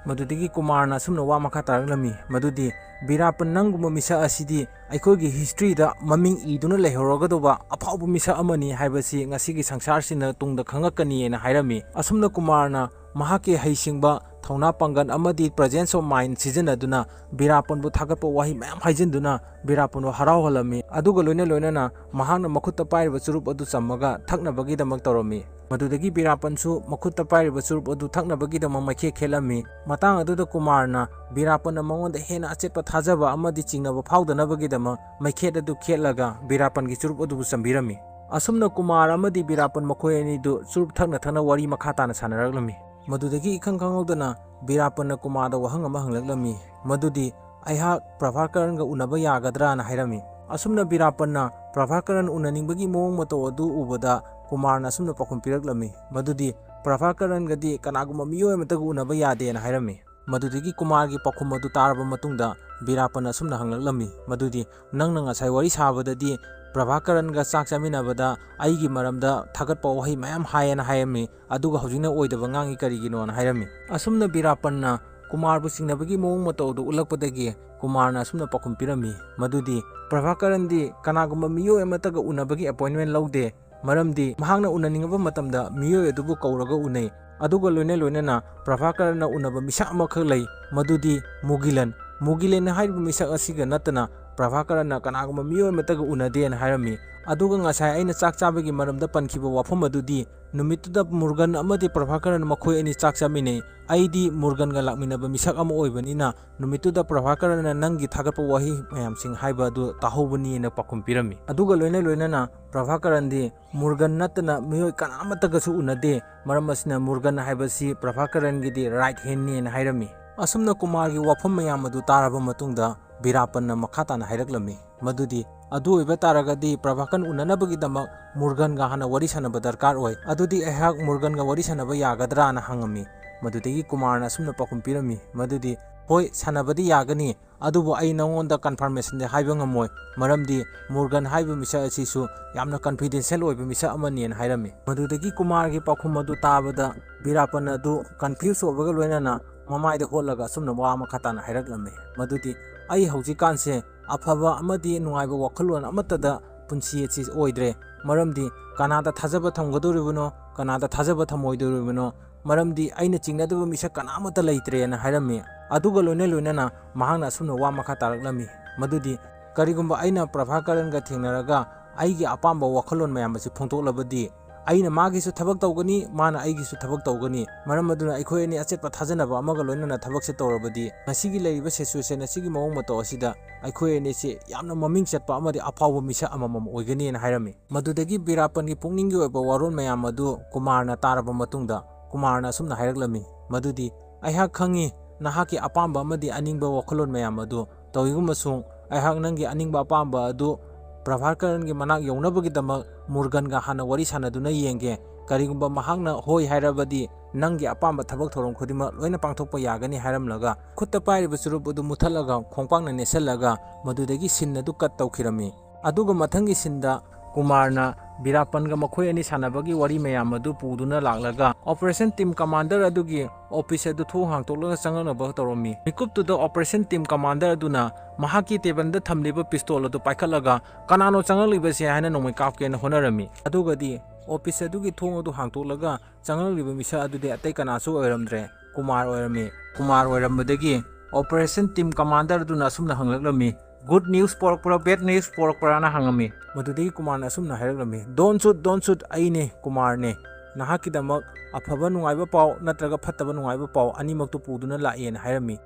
ꯃꯗꯨꯗꯒꯤ ꯀꯨꯃꯥꯔꯅ ꯑꯁꯨꯝꯅ ꯋꯥ ꯃꯈꯥ ꯇꯥꯔꯛꯂꯝꯃꯤ ꯃꯗꯨꯗꯤ, "ꯕꯤꯔꯥꯄꯟ ꯅꯪꯒꯨꯝꯕ ꯃꯤꯁꯛ ꯑꯁꯤꯗꯤ ꯑꯩꯈꯣꯏꯒꯤ ꯍꯤꯁꯇ꯭ꯔꯤꯗ ꯃꯃꯤꯡ ꯏꯗꯨꯅ ꯂꯩꯍꯧꯔꯒꯗꯧꯕ ꯑꯐꯥꯎꯕ ꯃꯤꯁꯛ ꯑꯃꯅꯤ ꯍꯥꯏꯕꯁꯤ ꯉꯁꯤꯒꯤ ꯁꯪꯁꯥꯔꯁꯤꯅ ꯇꯨꯡꯗ ꯈꯪꯉꯛꯀꯅꯤꯅ" ꯍꯥꯏꯔꯝꯃꯤ꯫ ꯑꯁꯨꯝꯅ ꯀꯨꯃꯥꯔꯅ ꯃꯍꯥꯛꯀꯤ ꯍꯩꯁꯤꯡꯕ ꯊꯧꯅꯥ ꯄꯥꯡꯒꯜ ꯑꯃꯗꯤ presence of mind ꯁꯤꯖꯤꯟꯅꯗꯨꯅ ꯕꯤꯔꯥꯄꯟꯕꯨ ꯊꯥꯒꯠꯄ ꯋꯥꯍꯩ ꯃꯌꯥꯝ ꯍꯥꯏꯖꯤꯟꯗꯨꯅ ꯕꯤꯔꯥꯄꯟꯕꯨ ꯍꯔꯥꯎꯍꯜꯂꯝꯃꯤ꯫ ꯑꯗꯨꯒ ꯂꯣꯏꯅ ꯂꯣꯏꯅꯅ ꯃꯍꯥꯛꯅ ꯃꯈꯨꯠꯇ ꯄꯥꯏꯔꯤꯕ ꯆꯨꯔꯨꯞ ꯑꯗꯨ ꯆꯝꯃꯒ ꯊꯛꯅꯕꯒꯤꯗꯃꯛ ꯇꯧꯔꯝꯃꯤ꯫ ꯃꯗꯨꯗꯒꯤ ꯕꯤꯔꯥꯄꯟꯁꯨ ꯃꯈꯨꯠꯇ ꯄꯥꯏꯔꯤꯕ ꯆꯨꯔꯨꯞ ꯑꯗꯨ ꯊꯛꯅꯕꯒꯤꯗꯃꯛ ꯃꯩꯈꯦꯠ ꯈꯦꯠꯂꯝꯃꯤ꯫ ꯃꯇꯥꯡ ꯑꯗꯨꯗ ꯀꯨꯃꯥꯔꯅ ꯕꯤꯔꯥꯄꯟꯅ ꯃꯉꯣꯟꯗ ꯍꯦꯟꯅ ꯑꯆꯦꯠꯄ ꯊꯥꯖꯕ ꯑꯃꯗꯤ ꯆꯤꯡꯅꯕ ꯐꯥꯎꯗꯅꯕꯒꯤꯗꯃꯛ ꯃꯩꯈꯦꯠ ꯑꯗꯨ ꯈꯦꯠꯂꯒ ꯕꯤꯔꯥꯄꯟꯒꯤ ꯆꯨꯔꯨꯞ ꯑꯗꯨꯕꯨ ꯆꯝꯕꯤꯔꯝꯃꯤ꯫ ꯑꯁꯨꯝꯅ ꯀꯨꯃꯥꯔ ꯑꯃꯗꯤ ꯕꯤꯔꯥꯄꯟ ꯃꯈꯣꯏ ꯑꯅꯤꯗꯨ ꯆꯨꯔꯨꯞ ꯊꯛꯅ ꯊꯛꯅ ꯋꯥꯔꯤ ꯃꯈꯥ ꯇꯥꯅ ꯁꯥꯟꯅꯔꯛꯂꯝꯃꯤ꯫ ꯃꯗꯨꯗꯒꯤ ꯏꯈꯪ ꯈꯪꯍꯧꯗꯅ ꯕꯤꯔꯥꯄꯟꯅ ꯀꯨꯃꯥꯔꯗ ꯋꯥꯍꯪ ꯑꯃ ꯍꯪꯂꯛꯂꯝꯃꯤ, ꯃꯗꯨꯗꯤ, "ꯑꯩꯍꯥꯛ ꯄ꯭ꯔꯚꯥꯀꯔꯟꯒ ꯎꯅꯕ ꯌꯥꯒꯗ꯭ꯔꯥꯅ?" ꯍꯥꯏꯔꯝꯃꯤ꯫ ꯑꯁꯨꯝꯅ ꯕꯤꯔꯥꯄꯟꯅ ꯄ꯭ꯔꯚꯥꯀꯔꯟ ꯎꯅꯅꯤꯡꯕꯒꯤ ꯃꯑꯣꯡ ꯃꯇꯧ ꯑꯗꯨ ꯎꯕꯗ ꯀꯨꯃꯥꯔꯅ ꯑꯁꯨꯝꯅ ꯄꯥꯎꯈꯨꯝ ꯄꯤꯔꯛꯂꯝꯃꯤ, ꯃꯗꯨꯗꯤ, "ꯄ꯭ꯔꯚꯥꯀꯔꯟꯒꯗꯤ ꯀꯅꯥꯒꯨꯝꯕ ꯃꯤꯑꯣꯏ ꯑꯃꯠꯇꯒ ꯎꯅꯕ ꯌꯥꯗꯦꯅ" ꯍꯥꯏꯔꯝꯃꯤ꯫ ꯃꯗꯨꯗꯒꯤ ꯀꯨꯃꯥꯔꯒꯤ ꯄꯥꯎꯈꯨꯝ ꯑꯗꯨ ꯇꯥꯔꯕ ꯃꯇꯨꯡꯗ ꯕꯤꯔꯥꯄꯟꯅ ꯑꯁꯨꯝꯅ ꯍꯪꯂꯛꯂꯝꯃꯤ, ꯃꯗꯨꯗꯤ, "ꯅꯪꯅ ꯉꯁꯥꯏ ꯋꯥꯔꯤ ꯁꯥꯕꯗꯗꯤ ꯄ꯭ꯔꯚꯥꯀꯔꯟꯒ ꯆꯥꯛ ꯆꯥꯃꯤꯟꯅꯕꯗ ꯑꯩꯒꯤ ꯃꯔꯝꯗ ꯊꯥꯒꯠꯄ ꯋꯥꯍꯩ ꯃꯌꯥꯝ ꯍꯥꯏꯌꯦꯅ ꯍꯥꯏꯔꯝꯃꯤ, ꯑꯗꯨꯒ ꯍꯧꯖꯤꯛꯅ ꯑꯣꯏꯗꯕ ꯉꯥꯡꯉꯤ ꯀꯔꯤꯒꯤꯅꯣꯅ?" ꯍꯥꯏꯔꯝꯃꯤ꯫ ꯑꯁꯨꯝꯅ ꯕꯤꯔꯥꯄꯟꯅ ꯀꯨꯃꯥꯔꯕꯨ ꯆꯤꯡꯅꯕꯒꯤ ꯃꯑꯣꯡ ꯃꯇꯧ ꯑꯗꯨ ꯎꯠꯂꯛꯄꯗꯒꯤ ꯀꯨꯃꯥꯔꯅ ꯑꯁꯨꯝꯅ ꯄꯥꯎꯈꯨꯝ ꯄꯤꯔꯝꯃꯤ, ꯃꯗꯨꯗꯤ, "ꯄ꯭ꯔꯚꯥꯀꯔꯟꯗꯤ ꯀꯅꯥꯒꯨꯝꯕ ꯃꯤꯑꯣꯏ ꯑꯃꯠꯇꯒ ꯎꯅꯕꯒꯤ appointment ꯂꯧꯗꯦ, ꯃꯔꯝꯗꯤ ꯃꯍꯥꯛꯅ ꯎꯅꯅꯤꯡꯉꯕ ꯃꯇꯝꯗ ꯃꯤꯑꯣꯏ ꯑꯗꯨꯕꯨ ꯀꯧꯔꯒ ꯎꯅꯩ꯫ ꯑꯗꯨꯒ ꯂꯣꯏꯅ ꯂꯣꯏꯅꯅ ꯄ꯭ꯔꯚꯥꯀꯔꯟꯅ ꯎꯅꯕ ꯃꯤꯁꯛ ꯑꯃꯈꯛ ꯂꯩ, ꯃꯗꯨꯗꯤ ꯃꯨꯒꯤꯂꯟ꯫ ꯃꯨꯒꯤꯂꯟ ꯍꯥꯏꯔꯤꯕ ꯃꯤꯁꯛ ꯑꯁꯤꯒ ꯅꯠꯇꯅ ꯄ꯭ꯔꯚꯥꯀꯔꯟꯅ ꯀꯅꯥꯒꯨꯝꯕ ꯃꯤꯑꯣꯏ ꯑꯃꯠꯇꯒ ꯎꯅꯗꯦꯅ" ꯍꯥꯏꯔꯝꯃꯤ꯫ ꯑꯗꯨꯒ ꯉꯁꯥꯏ ꯑꯩꯅ ꯆꯥꯛ ꯆꯥꯕꯒꯤ ꯃꯔꯝꯗ ꯄꯟꯈꯤꯕ ꯋꯥꯐꯝ ꯑꯗꯨꯗꯤ, ꯅꯨꯃꯤꯠꯇꯨꯗ ꯃꯨꯔꯒꯟ ꯑꯃꯗꯤ ꯄ꯭ꯔꯚꯥꯀꯔꯟ ꯃꯈꯣꯏ ꯑꯅꯤ ꯆꯥꯛ ꯆꯥꯃꯤꯟꯅꯩ꯫ ꯑꯩꯗꯤ ꯃꯨꯔꯒꯟꯒ ꯂꯥꯛꯃꯤꯟꯅꯕ ꯃꯤꯁꯛ ꯑꯃ ꯑꯣꯏꯕꯅꯤꯅ ꯅꯨꯃꯤꯠꯇꯨꯗ ꯄ꯭ꯔꯚꯥꯀꯔꯟꯅ ꯅꯪꯒꯤ ꯊꯥꯒꯠꯄ ꯋꯥꯍꯩ ꯃꯌꯥꯝꯁꯤꯡ ꯍꯥꯏꯕ ꯑꯗꯨ ꯇꯥꯍꯧꯕꯅꯤꯅ ꯄꯥꯎꯈꯨꯝ ꯄꯤꯔꯝꯃꯤ꯫ ꯑꯗꯨꯒ ꯂꯣꯏꯅ ꯂꯣꯏꯅꯅ ꯄ꯭ꯔꯚꯥꯀꯔꯟꯗꯤ ꯃꯨꯔꯒꯟ ꯅꯠꯇꯅ ꯃꯤꯑꯣꯏ ꯀꯅꯥꯃꯠꯇꯒꯁꯨ ꯎꯅꯗꯦ, ꯃꯔꯝ ꯑꯁꯤꯅ ꯃꯨꯔꯒꯟ ꯍꯥꯏꯕꯁꯤ ꯄ꯭ꯔꯚꯥꯀꯔꯟꯒꯤꯗꯤ right handꯅꯦꯅ ꯍꯥꯏꯔꯝꯃꯤ꯫ ꯑꯁꯨꯝꯅ ꯀꯨꯃꯥꯔꯒꯤ ꯋꯥꯐꯝ ꯃꯌꯥꯝ ꯑꯗꯨ ꯇꯥꯔꯕ ꯃꯇꯨꯡꯗ ꯕꯤꯔꯥꯄꯟꯅ ꯃꯈꯥ ꯇꯥꯅ ꯍꯥꯏꯔꯛꯂꯝꯃꯤ, ꯃꯗꯨꯗꯤ, "ꯑꯗꯨ ꯑꯣꯏꯕ ꯇꯥꯔꯒꯗꯤ ꯄ꯭ꯔꯚꯥꯀꯔꯟ ꯎꯅꯅꯕꯒꯤꯗꯃꯛ ꯃꯨꯔꯒꯟꯒ ꯍꯥꯟꯅ ꯋꯥꯔꯤ ꯁꯥꯟꯅꯕ ꯗꯔꯀꯥꯔ ꯑꯣꯏ꯫ ꯑꯗꯨꯗꯤ ꯑꯩꯍꯥꯛ ꯃꯨꯔꯒꯟꯒ ꯋꯥꯔꯤ ꯁꯥꯟꯅꯕ ꯌꯥꯒꯗ꯭ꯔꯥꯅ?" ꯍꯪꯉꯝꯃꯤ꯫ ꯃꯗꯨꯗꯒꯤ ꯀꯨꯃꯥꯔꯅ ꯑꯁꯨꯝꯅ ꯄꯥꯎꯈꯨꯝ ꯄꯤꯔꯝꯃꯤ, ꯃꯗꯨꯗꯤ, "ꯍꯣꯏ, ꯁꯥꯟꯅꯕꯗꯤ ꯌꯥꯒꯅꯤ, ꯑꯗꯨꯕꯨ ꯑꯩ ꯅꯉꯣꯟꯗ confirmationꯗꯤ ꯍꯥꯏꯕ ꯉꯝꯃꯣꯏ, ꯃꯔꯝꯗꯤ ꯃꯨꯔꯒꯟ ꯍꯥꯏꯕ ꯃꯤꯁꯛ ꯑꯁꯤꯁꯨ ꯌꯥꯝꯅ confidential ꯑꯣꯏꯕ ꯃꯤꯁꯛ ꯑꯃꯅꯤꯅ" ꯍꯥꯏꯔꯝꯃꯤ꯫ ꯃꯗꯨꯗꯒꯤ ꯀꯨꯃꯥꯔꯒꯤ ꯄꯥꯎꯈꯨꯝ ꯑꯗꯨ ꯇꯥꯕꯗ ꯕꯤꯔꯥꯄꯟ ꯑꯗꯨ confuse ꯑꯣꯏꯕꯒ ꯂꯣꯏꯅꯅ ꯃꯃꯥꯏꯗ ꯍꯣꯠꯂꯒ ꯑꯁꯨꯝꯅ ꯋꯥ ꯃꯈꯥ ꯇꯥꯅ ꯍꯥꯏꯔꯛꯂꯝꯃꯤ, ꯃꯗꯨꯗꯤ, "ꯑꯩ ꯍꯧꯖꯤꯛꯀꯥꯟꯁꯦ ꯑꯐꯕ ꯑꯃꯗꯤ ꯅꯨꯡꯉꯥꯏꯕ ꯋꯥꯈꯜꯂꯣꯟ ꯑꯃꯠꯇꯗ ꯄꯨꯟꯁꯤ ꯑꯁꯤ ꯑꯣꯏꯗ꯭ꯔꯦ, ꯃꯔꯝꯗꯤ ꯀꯅꯥꯗ ꯊꯥꯖꯕ ꯊꯝꯒꯗꯧꯔꯤꯕꯅꯣ, ꯀꯅꯥꯗ ꯊꯥꯖꯕ ꯊꯝꯃꯣꯏꯗꯧꯔꯤꯕꯅꯣ, ꯃꯔꯝꯗꯤ ꯑꯩꯅ ꯆꯤꯡꯅꯗꯕ ꯃꯤꯁꯛ ꯀꯅꯥꯃꯠꯇ ꯂꯩꯇ꯭ꯔꯦꯅ ꯍꯥꯏꯔꯝꯃꯤ꯫ ꯑꯗꯨꯒ ꯂꯣꯏꯅ ꯂꯣꯏꯅꯅ ꯃꯍꯥꯛꯅ ꯑꯁꯨꯝꯅ ꯋꯥ ꯃꯈꯥ ꯇꯥꯔꯛꯂꯝꯃꯤ, ꯃꯗꯨꯗꯤ ꯀꯔꯤꯒꯨꯝꯕ ꯑꯩꯅ ꯄ꯭ꯔꯚꯥꯀꯔꯟꯒ ꯊꯦꯡꯅꯔꯒ ꯑꯩꯒꯤ ꯑꯄꯥꯝꯕ ꯋꯥꯈꯜꯂꯣꯟ ꯃꯌꯥꯝ ꯑꯁꯤ ꯐꯣꯡꯗꯣꯛꯂꯕꯗꯤ ꯑꯩꯅ ꯃꯥꯒꯤꯁꯨ ꯊꯕꯛ ꯇꯧꯒꯅꯤ, ꯃꯥꯅ ꯑꯩꯒꯤꯁꯨ ꯊꯕꯛ ꯇꯧꯒꯅꯤ꯫ ꯃꯔꯝ ꯑꯗꯨꯅ ꯑꯩꯈꯣꯏ ꯑꯅꯤ ꯑꯆꯦꯠꯄ ꯊꯥꯖꯅꯕ ꯑꯃꯒ ꯂꯣꯏꯅꯅ ꯊꯕꯛꯁꯦ ꯇꯧꯔꯕꯗꯤ ꯉꯁꯤꯒꯤ ꯂꯩꯔꯤꯕ ꯁꯤꯆꯨꯋꯦꯁꯟ ꯑꯁꯤꯒꯤ ꯃꯑꯣꯡ ꯃꯇꯧ ꯑꯁꯤꯗ ꯑꯩꯈꯣꯏ ꯑꯅꯤꯁꯤ ꯌꯥꯝꯅ ꯃꯃꯤꯡ ꯆꯠꯄ ꯑꯃꯗꯤ ꯑꯐꯥꯎꯕ ꯃꯤꯁꯛ ꯑꯃꯃꯝ ꯑꯣꯏꯒꯅꯤꯅ ꯍꯥꯏꯔꯝꯃꯤ꯫ ꯃꯗꯨꯗꯒꯤ ꯕꯤꯔꯥꯄꯟꯒꯤ ꯄꯨꯛꯅꯤꯡꯒꯤ ꯑꯣꯏꯕ ꯋꯥꯔꯣꯜ ꯃꯌꯥꯝ ꯑꯗꯨ ꯀꯨꯃꯥꯔꯅ ꯇꯥꯔꯕ ꯃꯇꯨꯡꯗ ꯀꯨꯃꯥꯔꯅ ꯑꯁꯨꯝꯅ ꯍꯥꯏꯔꯛꯂꯝꯃꯤ, ꯃꯗꯨꯗꯤ ꯑꯩꯍꯥꯛ ꯈꯪꯏ ꯅꯍꯥꯛꯀꯤ ꯑꯄꯥꯝꯕ ꯑꯃꯗꯤ ꯑꯅꯤꯡꯕ ꯋꯥꯈꯜꯂꯣꯟ ꯃꯌꯥꯝ ꯑꯗꯨ, ꯇꯧꯏꯒꯨꯝꯕꯁꯨꯡ ꯑꯩꯍꯥꯛ ꯅꯪꯒꯤ ꯑꯅꯤꯡꯕ ꯑꯄꯥꯝꯕ ꯑꯗꯨ ꯄ꯭ꯔꯚꯥꯀꯔꯟꯒꯤ ꯃꯅꯥꯛ ꯌꯧꯅꯕꯒꯤꯗꯃꯛ ꯃꯨꯔꯒꯟꯒ ꯍꯥꯟꯅ ꯋꯥꯔꯤ ꯁꯥꯟꯅꯗꯨꯅ ꯌꯦꯡꯒꯦ꯫ ꯀꯔꯤꯒꯨꯝꯕ ꯃꯍꯥꯛꯅ ꯍꯣꯏ ꯍꯥꯏꯔꯕꯗꯤ ꯅꯪꯒꯤ ꯑꯄꯥꯝꯕ ꯊꯕꯛ ꯊꯧꯔꯝ ꯈꯨꯗꯤꯡꯃꯛ ꯂꯣꯏꯅ ꯄꯥꯡꯊꯣꯛꯄ ꯌꯥꯒꯅꯤ ꯍꯥꯏꯔꯝꯂꯒ ꯈꯨꯠꯇ ꯄꯥꯏꯔꯤꯕ ꯆꯨꯔꯨꯞ ꯑꯗꯨ ꯃꯨꯊꯠꯂꯒ ꯈꯣꯡꯄꯥꯛꯅ ꯅꯦꯠꯁꯜꯂꯒ ꯃꯗꯨꯗꯒꯤ ꯁꯤꯟ ꯑꯗꯨ ꯀꯠ ꯇꯧꯈꯤꯔꯝꯃꯤ꯫ ꯑꯗꯨꯒ ꯃꯊꯪꯒꯤ ꯁꯤꯟꯗ ꯀꯨꯃꯥꯔꯅ ꯕꯤꯔꯥꯄꯟꯒ ꯃꯈꯣꯏ ꯑꯅꯤ ꯁꯥꯟꯅꯕꯒꯤ ꯋꯥꯔꯤ ꯃꯌꯥꯝ ꯑꯗꯨ ꯄꯨꯗꯨꯅ ꯂꯥꯛꯂꯒ ꯑꯣꯄꯔꯦꯁꯟ ꯇꯤꯝ ꯀꯃꯥꯟꯗꯔ ꯑꯗꯨꯒꯤ ꯑꯣꯐꯤꯁ ꯑꯗꯨ ꯊꯣꯡ ꯍꯥꯡꯇꯣꯛꯂꯒ ꯆꯪꯂꯛꯅꯕ ꯇꯧꯔꯝꯃꯤ꯫ ꯃꯤꯀꯨꯞꯇꯨꯗ ꯑꯣꯄꯔꯦꯁꯟ ꯇꯤꯝ ꯀꯃꯥꯟꯗꯔ ꯑꯗꯨꯅ ꯃꯍꯥꯛꯀꯤ ꯇꯦꯕꯜꯗ ꯊꯝꯂꯤꯕ ꯄꯤꯁꯇꯣꯜ ꯑꯗꯨ ꯄꯥꯏꯈꯠꯂꯒ "ꯀꯅꯥꯅꯣ ꯆꯪꯂꯛꯂꯤꯕꯁꯦ?" ꯍꯥꯏꯅ ꯅꯣꯡꯃꯩ ꯀꯥꯞꯀꯦꯅ ꯍꯣꯠꯅꯔꯝꯃꯤ꯫ ꯑꯗꯨꯒꯗꯤ ꯑꯣꯐꯤꯁ ꯑꯗꯨꯒꯤ ꯊꯣꯡ ꯑꯗꯨ ꯍꯥꯡꯇꯣꯛꯂꯒ ꯆꯪꯂꯛꯂꯤꯕ ꯃꯤꯁꯛ ꯑꯗꯨꯗꯤ ꯑꯇꯩ ꯀꯅꯥꯁꯨ ꯑꯣꯏꯔꯝꯗ꯭ꯔꯦ, ꯀꯨꯃꯥꯔ ꯑꯣꯏꯔꯝꯃꯤ꯫ ꯀꯨꯃꯥꯔ ꯑꯣꯏꯔꯝꯕꯗꯒꯤ ꯑꯣꯄꯔꯦꯁꯟ ꯇꯤꯝ ꯀꯃꯥꯟꯗꯔ ꯑꯗꯨꯅ ꯑꯁꯨꯝꯅ ꯍꯪꯂꯛꯂꯝꯃꯤ, "ꯒꯨꯗ ꯅ꯭ꯌꯨꯁ ꯄꯣꯔꯛꯄ꯭ꯔꯥ, ꯕꯦꯗ ꯅ꯭ꯌꯨꯁ ꯄꯣꯔꯛꯄ꯭ꯔꯥꯅ?" ꯍꯪꯉꯝꯃꯤ꯫ ꯃꯗꯨꯗꯒꯤ ꯀꯨꯃꯥꯔꯅ ꯑꯁꯨꯝꯅ ꯍꯥꯏꯔꯛꯂꯝꯃꯤ, "Don't shoot, don't shoot, ꯑꯩꯅꯦ ꯀꯨꯃꯥꯔꯅꯦ꯫ ꯅꯍꯥꯛꯀꯤꯗꯃꯛ ꯑꯐꯕ ꯅꯨꯡꯉꯥꯏꯕ ꯄꯥꯎ ꯅꯠꯇ꯭ꯔꯒ ꯐꯠꯇꯕ ꯅꯨꯡꯉꯥꯏꯕ ꯄꯥꯎ ꯑꯅꯤꯃꯛꯇꯨ ꯄꯨꯗꯨꯅ ꯂꯥꯛꯑꯦꯅ" ꯍꯥꯏꯔꯝꯃꯤ꯫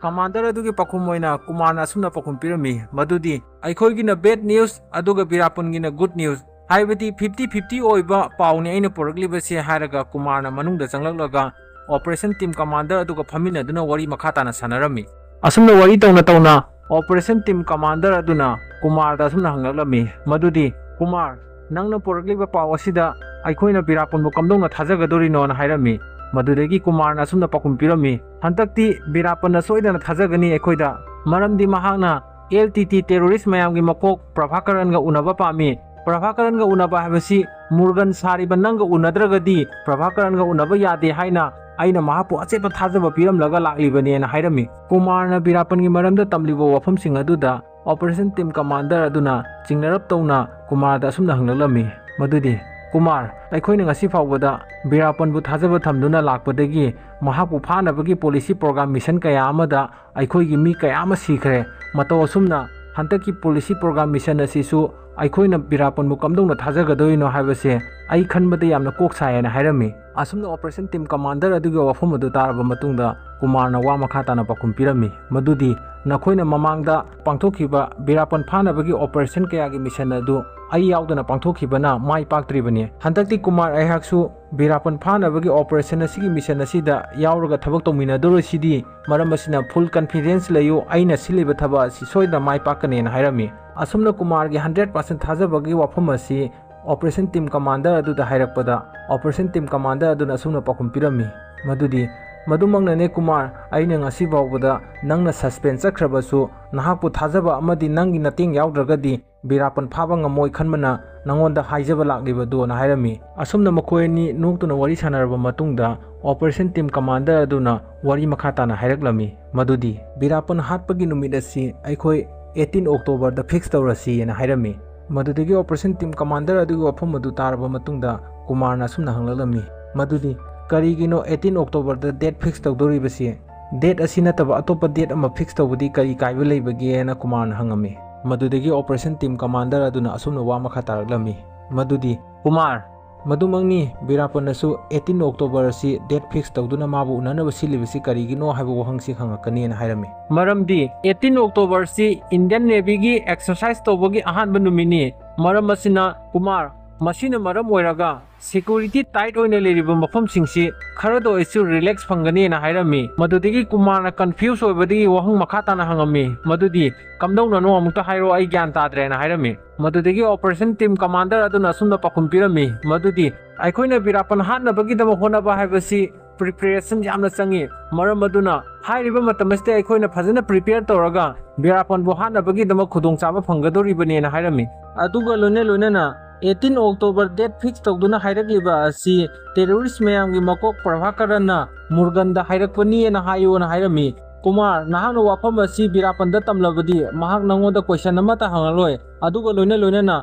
ꯀꯃꯥꯟꯗꯔ ꯑꯗꯨꯒꯤ ꯄꯥꯎꯈꯨꯝ ꯑꯣꯏꯅ ꯀꯨꯃꯥꯔꯅ ꯑꯁꯨꯝꯅ ꯄꯥꯎꯈꯨꯝ ꯄꯤꯔꯝꯃꯤ, ꯃꯗꯨꯗꯤ, "ꯑꯩꯈꯣꯏꯒꯤꯅ ꯕꯦꯗ ꯅ꯭ꯌꯨꯁ, ꯑꯗꯨꯒ ꯕꯤꯔꯥꯄꯟꯒꯤꯅ ꯒꯨꯗ ꯅ꯭ꯌꯨꯁ, ꯍꯥꯏꯕꯗꯤ ꯐꯤꯐꯇꯤ ꯐꯤꯐꯇꯤ ꯑꯣꯏꯕ ꯄꯥꯎꯅꯤ ꯑꯩꯅ ꯄꯨꯔꯛꯂꯤꯕꯁꯦ" ꯍꯥꯏꯔꯒ ꯀꯨꯃꯥꯔꯅ ꯃꯅꯨꯡꯗ ꯆꯪꯂꯛꯂꯒ ꯑꯣꯄꯔꯦꯁꯟ ꯇꯤꯝ ꯀꯃꯥꯟꯗꯔ ꯑꯗꯨꯒ ꯐꯝꯃꯤꯟꯅꯗꯨꯅ ꯋꯥꯔꯤ ꯃꯈꯥ ꯇꯥꯅ ꯁꯥꯟꯅꯔꯝꯃꯤ꯫ ꯑꯁꯨꯝꯅ ꯋꯥꯔꯤ ꯇꯧꯅ ꯇꯧꯅ ꯑꯣꯄꯔꯦꯁꯟ ꯇꯤꯝ ꯀꯃꯥꯟꯗꯔ ꯑꯗꯨꯅ ꯀꯨꯃꯥꯔꯗ ꯑꯁꯨꯝꯅ ꯍꯪꯂꯛꯂꯝꯃꯤ, ꯃꯗꯨꯗꯤ, "ꯀꯨꯃꯥꯔ, ꯅꯪꯅ ꯄꯨꯔꯛꯂꯤꯕ ꯄꯥꯎ ꯑꯁꯤꯗ ꯑꯩꯈꯣꯏꯅ ꯕꯤꯔꯥꯄꯟꯕꯨ ꯀꯝꯗꯧꯅ ꯊꯥꯖꯒꯗꯣꯔꯤꯅꯣꯅ?" ꯍꯥꯏꯔꯝꯃꯤ꯫ ꯃꯗꯨꯗꯒꯤ ꯀꯨꯃꯥꯔꯅ ꯑꯁꯨꯝꯅ ꯄꯥꯎꯈꯨꯝ ꯄꯤꯔꯝꯃꯤ, "ꯍꯟꯗꯛꯇꯤ ꯕꯤꯔꯥꯄꯟꯅ ꯁꯣꯏꯗꯅ ꯊꯥꯖꯒꯅꯤ ꯑꯩꯈꯣꯏꯗ, ꯃꯔꯝꯗꯤ ꯃꯍꯥꯛꯅ ꯑꯦꯜ ꯇꯤ ꯇꯤ ꯇꯦꯔꯣꯔꯤꯁ ꯃꯌꯥꯝꯒꯤ ꯃꯀꯣꯛ ꯄ꯭ꯔꯚꯥꯀꯔꯟꯒ ꯎꯅꯕ ꯄꯥꯝꯃꯤ꯫ ꯄ꯭ꯔꯚꯥꯀꯔꯟꯒ ꯎꯅꯕ ꯍꯥꯏꯕꯁꯤ ꯃꯨꯔꯒꯟ ꯁꯥꯔꯤꯕ ꯅꯪꯒ ꯎꯅꯗ꯭ꯔꯒꯗꯤ ꯄ꯭ꯔꯚꯥꯀꯔꯟꯒ ꯎꯅꯕ ꯌꯥꯗꯦ ꯍꯥꯏꯅ ꯑꯩꯅ ꯃꯍꯥꯛꯄꯨ ꯑꯆꯦꯠꯄ ꯊꯥꯖꯕ ꯄꯤꯔꯝꯂꯒ ꯂꯥꯛꯂꯤꯕꯅꯦꯅ" ꯍꯥꯏꯔꯝꯃꯤ꯫ ꯀꯨꯃꯥꯔꯅ ꯕꯤꯔꯥꯄꯟꯒꯤ ꯃꯔꯝꯗ ꯇꯝꯂꯤꯕ ꯋꯥꯐꯝꯁꯤꯡ ꯑꯗꯨꯗ ꯑꯣꯄꯔꯦꯁꯟ ꯇꯤꯝ ꯀꯃꯥꯟꯗꯔ ꯑꯗꯨꯅ ꯆꯤꯡꯅꯔꯞ ꯇꯧꯅ ꯀꯨꯃꯥꯔꯗ ꯑꯁꯨꯝꯅ ꯍꯪꯂꯛꯂꯝꯃꯤ, ꯃꯗꯨꯗꯤ, "ꯀꯨꯃꯥꯔ, ꯑꯩꯈꯣꯏꯅ ꯉꯁꯤ ꯐꯥꯎꯕꯗ ꯕꯤꯔꯥꯄꯟꯕꯨ ꯊꯥꯖꯕ ꯊꯝꯗꯨꯅ ꯂꯥꯛꯄꯗꯒꯤ ꯃꯍꯥꯛꯄꯨ ꯐꯥꯅꯕꯒꯤ ꯄꯣꯂꯤꯁꯤ ꯄ꯭ꯔꯣꯒ꯭ꯔꯥꯝ ꯃꯤꯁꯟ ꯀꯌꯥ ꯑꯃꯗ ꯑꯩꯈꯣꯏꯒꯤ ꯃꯤ ꯀꯌꯥ ꯑꯃ ꯁꯤꯈ꯭ꯔꯦ꯫ ꯃꯇꯧ ꯑꯁꯨꯝꯅ ꯍꯟꯗꯛꯀꯤ ꯄꯣꯂꯤꯁꯤ ꯄ꯭ꯔꯣꯒ꯭ꯔꯥꯝ ꯃꯤꯁꯟ ꯑꯁꯤꯁꯨ ꯑꯩꯈꯣꯏꯅ ꯕꯤꯔꯥꯄꯟꯕꯨ ꯀꯝꯗꯧꯅ ꯊꯥꯖꯒꯗꯣꯏꯅꯣ ꯍꯥꯏꯕꯁꯦ ꯑꯩ ꯈꯟꯕꯗ ꯌꯥꯝꯅ ꯀꯣꯛ ꯁꯥꯏ" ꯍꯥꯏꯅ ꯍꯥꯏꯔꯝꯃꯤ꯫ ꯑꯁꯨꯝꯅ ꯑꯣꯄꯔꯦꯁꯟ ꯇꯤꯝ ꯀꯃꯥꯟꯗꯔ ꯑꯗꯨꯒꯤ ꯋꯥꯐꯝ ꯑꯗꯨ ꯇꯥꯔꯕ ꯃꯇꯨꯡꯗ ꯀꯨꯃꯥꯔꯅ ꯋꯥ ꯃꯈꯥ ꯇꯥꯅ ꯄꯥꯎꯈꯨꯝ ꯄꯤꯔꯝꯃꯤ, ꯃꯗꯨꯗꯤ, "ꯅꯈꯣꯏꯅ ꯃꯃꯥꯡꯗ ꯄꯥꯡꯊꯣꯛꯈꯤꯕ ꯕꯤꯔꯥꯄꯟ ꯐꯥꯅꯕꯒꯤ ꯑꯣꯄꯔꯦꯁꯟ ꯀꯌꯥꯒꯤ ꯃꯤꯁꯟ ꯑꯗꯨ ꯑꯩ ꯌꯥꯎꯗꯅ ꯄꯥꯡꯊꯣꯛꯈꯤꯕꯅ ꯃꯥꯏ ꯄꯥꯛꯇ꯭ꯔꯤꯕꯅꯤ꯫ ꯍꯟꯗꯛꯇꯤ ꯀꯨꯃꯥꯔ ꯑꯩꯍꯥꯛꯁꯨ ꯕꯤꯔꯥꯄꯟ ꯐꯥꯅꯕꯒꯤ ꯑꯣꯄꯔꯦꯁꯟ ꯑꯁꯤꯒꯤ ꯃꯤꯁꯟ ꯑꯁꯤꯗ ꯌꯥꯎꯔꯒ ꯊꯕꯛ ꯇꯧꯃꯤꯟꯅꯗꯧꯔꯤꯁꯤꯗꯤ꯫ ꯃꯔꯝ ꯑꯁꯤꯅ ꯐꯨꯜ ꯀꯟꯐꯤꯗꯦꯟꯁ ꯂꯩꯌꯨ, ꯑꯩꯅ ꯁꯤꯜꯂꯤꯕ ꯊꯕꯛ ꯑꯁꯤ ꯁꯣꯏꯗꯅ ꯃꯥꯏ ꯄꯥꯛꯀꯅꯦꯅ" ꯍꯥꯏꯔꯝꯃꯤ꯫ ꯑꯁꯨꯝꯅ ꯀꯨꯃꯥꯔꯒꯤ ꯍꯟꯗ꯭ꯔꯦꯠ ꯄꯥꯔꯁꯦꯟ ꯊꯥꯖꯕꯒꯤ ꯋꯥꯐꯝ ꯑꯁꯤ ꯑꯣꯄꯔꯦꯁꯟ ꯇꯤꯝ ꯀꯃꯥꯟꯗꯔ ꯑꯗꯨꯗ ꯍꯥꯏꯔꯛꯄꯗ, ꯑꯣꯄꯔꯦꯁꯟ ꯇꯤꯝ ꯀꯃꯥꯟꯗꯔ ꯑꯗꯨꯅ ꯑꯁꯨꯝꯅ ꯄꯥꯎꯈꯨꯝ ꯄꯤꯔꯝꯃꯤ, ꯃꯗꯨꯗꯤ, "ꯃꯗꯨꯃꯛꯅꯅꯦ ꯀꯨꯃꯥꯔ, ꯑꯩꯅ ꯉꯁꯤ ꯐꯥꯎꯕꯗ ꯅꯪꯅ ꯁꯁꯄꯦꯟ ꯆꯠꯈ꯭ꯔꯕꯁꯨ ꯅꯍꯥꯛꯄꯨ ꯊꯥꯖꯕ ꯑꯃꯗꯤ ꯅꯪꯒꯤ ꯃꯇꯦꯡ ꯌꯥꯎꯗ꯭ꯔꯒꯗꯤ ꯕꯤꯔꯥꯄꯟ ꯐꯥꯕ ꯉꯝꯃꯣꯏ ꯈꯟꯕꯅ ꯅꯉꯣꯟꯗ ꯍꯥꯏꯖꯕ ꯂꯥꯛꯂꯤꯕꯗꯨꯅ" ꯍꯥꯏꯔꯝꯃꯤ꯫ ꯑꯁꯨꯝꯅ ꯃꯈꯣꯏ ꯑꯅꯤ ꯅꯣꯛꯇꯨꯅ ꯋꯥꯔꯤ ꯁꯥꯟꯅꯔꯕ ꯃꯇꯨꯡꯗ, ꯑꯣꯄꯔꯦꯁꯟ ꯇꯤꯝ ꯀꯃꯥꯟꯗꯔ ꯑꯗꯨꯅ ꯋꯥꯔꯤ ꯃꯈꯥ ꯇꯥꯅ ꯍꯥꯏꯔꯛꯂꯝꯃꯤ, ꯃꯗꯨꯗꯤ, "ꯕꯤꯔꯥꯄꯟ ꯍꯥꯠꯄꯒꯤ ꯅꯨꯃꯤꯠ ꯑꯁꯤ ꯑꯩꯈꯣꯏ ꯑꯩꯠꯇꯤꯟ ꯑꯣꯛꯇꯣꯕꯔꯗ ꯐꯤꯛꯁ ꯇꯧꯔꯁꯤꯅ" ꯍꯥꯏꯔꯝꯃꯤ꯫ ꯃꯗꯨꯗꯒꯤ ꯑꯣꯄꯔꯦꯁꯟ ꯇꯤꯝ ꯀꯃꯥꯟꯗꯔ ꯑꯗꯨꯒꯤ ꯋꯥꯐꯝ ꯑꯗꯨ ꯇꯥꯔꯕ ꯃꯇꯨꯡꯗ ꯀꯨꯃꯥꯔꯅ ꯑꯁꯨꯝꯅ ꯍꯪꯂꯛꯂꯝꯃꯤ, ꯃꯗꯨꯗꯤ, "ꯀꯔꯤꯒꯤꯅꯣ ꯑꯩꯠꯇꯤꯟ ꯑꯣꯛꯇꯣꯕꯔꯗ ꯗꯦꯠ ꯐꯤꯛꯁ ꯇꯧꯗꯧꯔꯤꯕꯁꯤ? ꯗꯦꯠ ꯑꯁꯤ ꯅꯠꯇꯕ ꯑꯇꯣꯞꯄ ꯗꯦꯠ ꯑꯃ ꯐꯤꯛꯁ ꯇꯧꯕꯗꯤ ꯀꯔꯤ ꯀꯥꯏꯕ ꯂꯩꯕꯒꯦ?" ꯍꯥꯏꯅ ꯀꯨꯃꯥꯔꯅ ꯍꯪꯉꯝꯃꯤ꯫ ꯃꯗꯨꯗꯒꯤ ꯑꯣꯄꯔꯦꯁꯟ ꯇꯤꯝ ꯀꯃꯥꯟꯗꯔ ꯑꯗꯨꯅ ꯑꯁꯨꯝꯅ ꯋꯥ ꯃꯈꯥ ꯇꯥꯔꯛꯂꯝꯃꯤ, ꯃꯗꯨꯗꯤ, "ꯀꯨꯃꯥꯔ, ꯃꯗꯨꯃꯛꯅꯤ, ꯕꯤꯔꯥꯄꯟꯅꯁꯨ ꯑꯩꯠꯇꯤꯟ ꯑꯣꯛꯇꯣꯕꯔ ꯑꯁꯤ ꯗꯦꯠ ꯐꯤꯛꯁ ꯇꯧꯗꯨꯅ ꯃꯥꯕꯨ ꯎꯅꯅꯕ ꯁꯤꯜꯂꯤꯕꯁꯤ ꯀꯔꯤꯒꯤꯅꯣ ꯍꯥꯏꯕ ꯋꯥꯍꯪꯁꯤ ꯍꯪꯉꯛꯀꯅꯤꯅ" ꯍꯥꯏꯔꯝꯃꯤ꯫ ꯃꯔꯝꯗꯤ ꯑꯩꯠꯇꯤꯟ ꯑꯣꯛꯇꯣꯕꯔꯁꯤ ꯏꯟꯗꯤꯌꯟ ꯅꯦꯚꯤꯒꯤ ꯑꯦꯛꯁꯔꯁꯥꯏꯁ ꯇꯧꯕꯒꯤ ꯑꯍꯥꯟꯕ ꯅꯨꯃꯤꯠꯅꯤ꯫ ꯃꯔꯝ ꯑꯁꯤꯅ, ꯀꯨꯃꯥꯔ, ꯃꯁꯤꯅ ꯃꯔꯝ ꯑꯣꯏꯔꯒ ꯁꯦꯀ꯭ꯌꯨꯔꯤꯇꯤ ꯇꯥꯏꯠ ꯑꯣꯏꯅ ꯂꯩꯔꯤꯕ ꯃꯐꯝꯁꯤꯡꯁꯤ ꯈꯔꯗ ꯑꯣꯏꯁꯨ ꯔꯤꯂꯦꯛꯁ ꯐꯪꯒꯅꯤꯅ ꯍꯥꯏꯔꯝꯃꯤ꯫ ꯃꯗꯨꯗꯒꯤ ꯀꯨꯃꯥꯔꯅ ꯀꯟꯐ꯭ꯌꯨꯁ ꯑꯣꯏꯕꯗꯒꯤ ꯋꯥꯍꯪ ꯃꯈꯥ ꯇꯥꯅ ꯍꯪꯉꯝꯃꯤ, ꯃꯗꯨꯗꯤ, "ꯀꯝꯗꯧꯅꯅꯣ? ꯑꯃꯨꯛꯇ ꯍꯥꯏꯔꯣ, ꯑꯩ ꯒ꯭ꯌꯥꯟ ꯇꯥꯗ꯭ꯔꯦꯅ" ꯍꯥꯏꯔꯝꯃꯤ꯫ ꯃꯗꯨꯗꯒꯤ ꯑꯣꯄꯔꯦꯁꯟ ꯇꯤꯝ ꯀꯃꯥꯟꯗꯔ ꯑꯗꯨꯅ ꯑꯁꯨꯝꯅ ꯄꯥꯎꯈꯨꯝ ꯄꯤꯔꯝꯃꯤ, ꯃꯗꯨꯗꯤ, "ꯑꯩꯈꯣꯏꯅ ꯕꯤꯔꯥꯄꯟ ꯍꯥꯠꯅꯕꯒꯤꯗꯃꯛ ꯍꯣꯠꯅꯕ ꯍꯥꯏꯕꯁꯤ ꯄ꯭ꯔꯤꯄꯦꯔꯦꯁꯟ ꯌꯥꯝꯅ ꯆꯪꯏ꯫ ꯃꯔꯝ ꯑꯗꯨꯅ ꯍꯥꯏꯔꯤꯕ ꯃꯇꯝ ꯑꯁꯤꯗ ꯑꯩꯈꯣꯏꯅ ꯐꯖꯅ ꯄ꯭ꯔꯤꯄꯦꯌꯔ ꯇꯧꯔꯒ ꯕꯤꯔꯥꯄꯟꯕꯨ ꯍꯥꯠꯅꯕꯒꯤꯗꯃꯛ ꯈꯨꯗꯣꯡꯆꯥꯕ ꯐꯪꯒꯗꯧꯔꯤꯕꯅꯦꯅ" ꯍꯥꯏꯔꯝꯃꯤ꯫ ꯑꯗꯨꯒ ꯂꯣꯏꯅ ꯂꯣꯏꯅꯅ ꯑꯩꯠꯇꯤꯟ ꯑꯣꯛꯇꯣꯕꯔ ꯗꯦꯠ ꯐꯤꯛꯁ ꯇꯧꯗꯨꯅ ꯍꯥꯏꯔꯛꯂꯤꯕ ꯑꯁꯤ ꯇꯦꯔꯣꯔꯤꯁ ꯃꯌꯥꯝꯒꯤ ꯃꯀꯣꯛ ꯄ꯭ꯔꯚꯥꯀꯔꯟꯅ ꯃꯨꯔꯒꯟꯗ ꯍꯥꯏꯔꯛꯄꯅꯤꯅ ꯍꯥꯏꯌꯣꯅ ꯍꯥꯏꯔꯝꯃꯤ꯫ "ꯀꯨꯃꯥꯔ, ꯅꯍꯥꯛꯅ ꯋꯥꯐꯝ ꯑꯁꯤ ꯕꯤꯔꯥꯄꯟꯗ ꯇꯝꯂꯕꯗꯤ ꯃꯍꯥꯛ ꯅꯉꯣꯟꯗ ꯀꯣꯏꯁꯟ ꯑꯃꯠꯇ ꯍꯪꯂꯔꯣꯏ꯫ ꯑꯗꯨꯒ ꯂꯣꯏꯅ ꯂꯣꯏꯅꯅ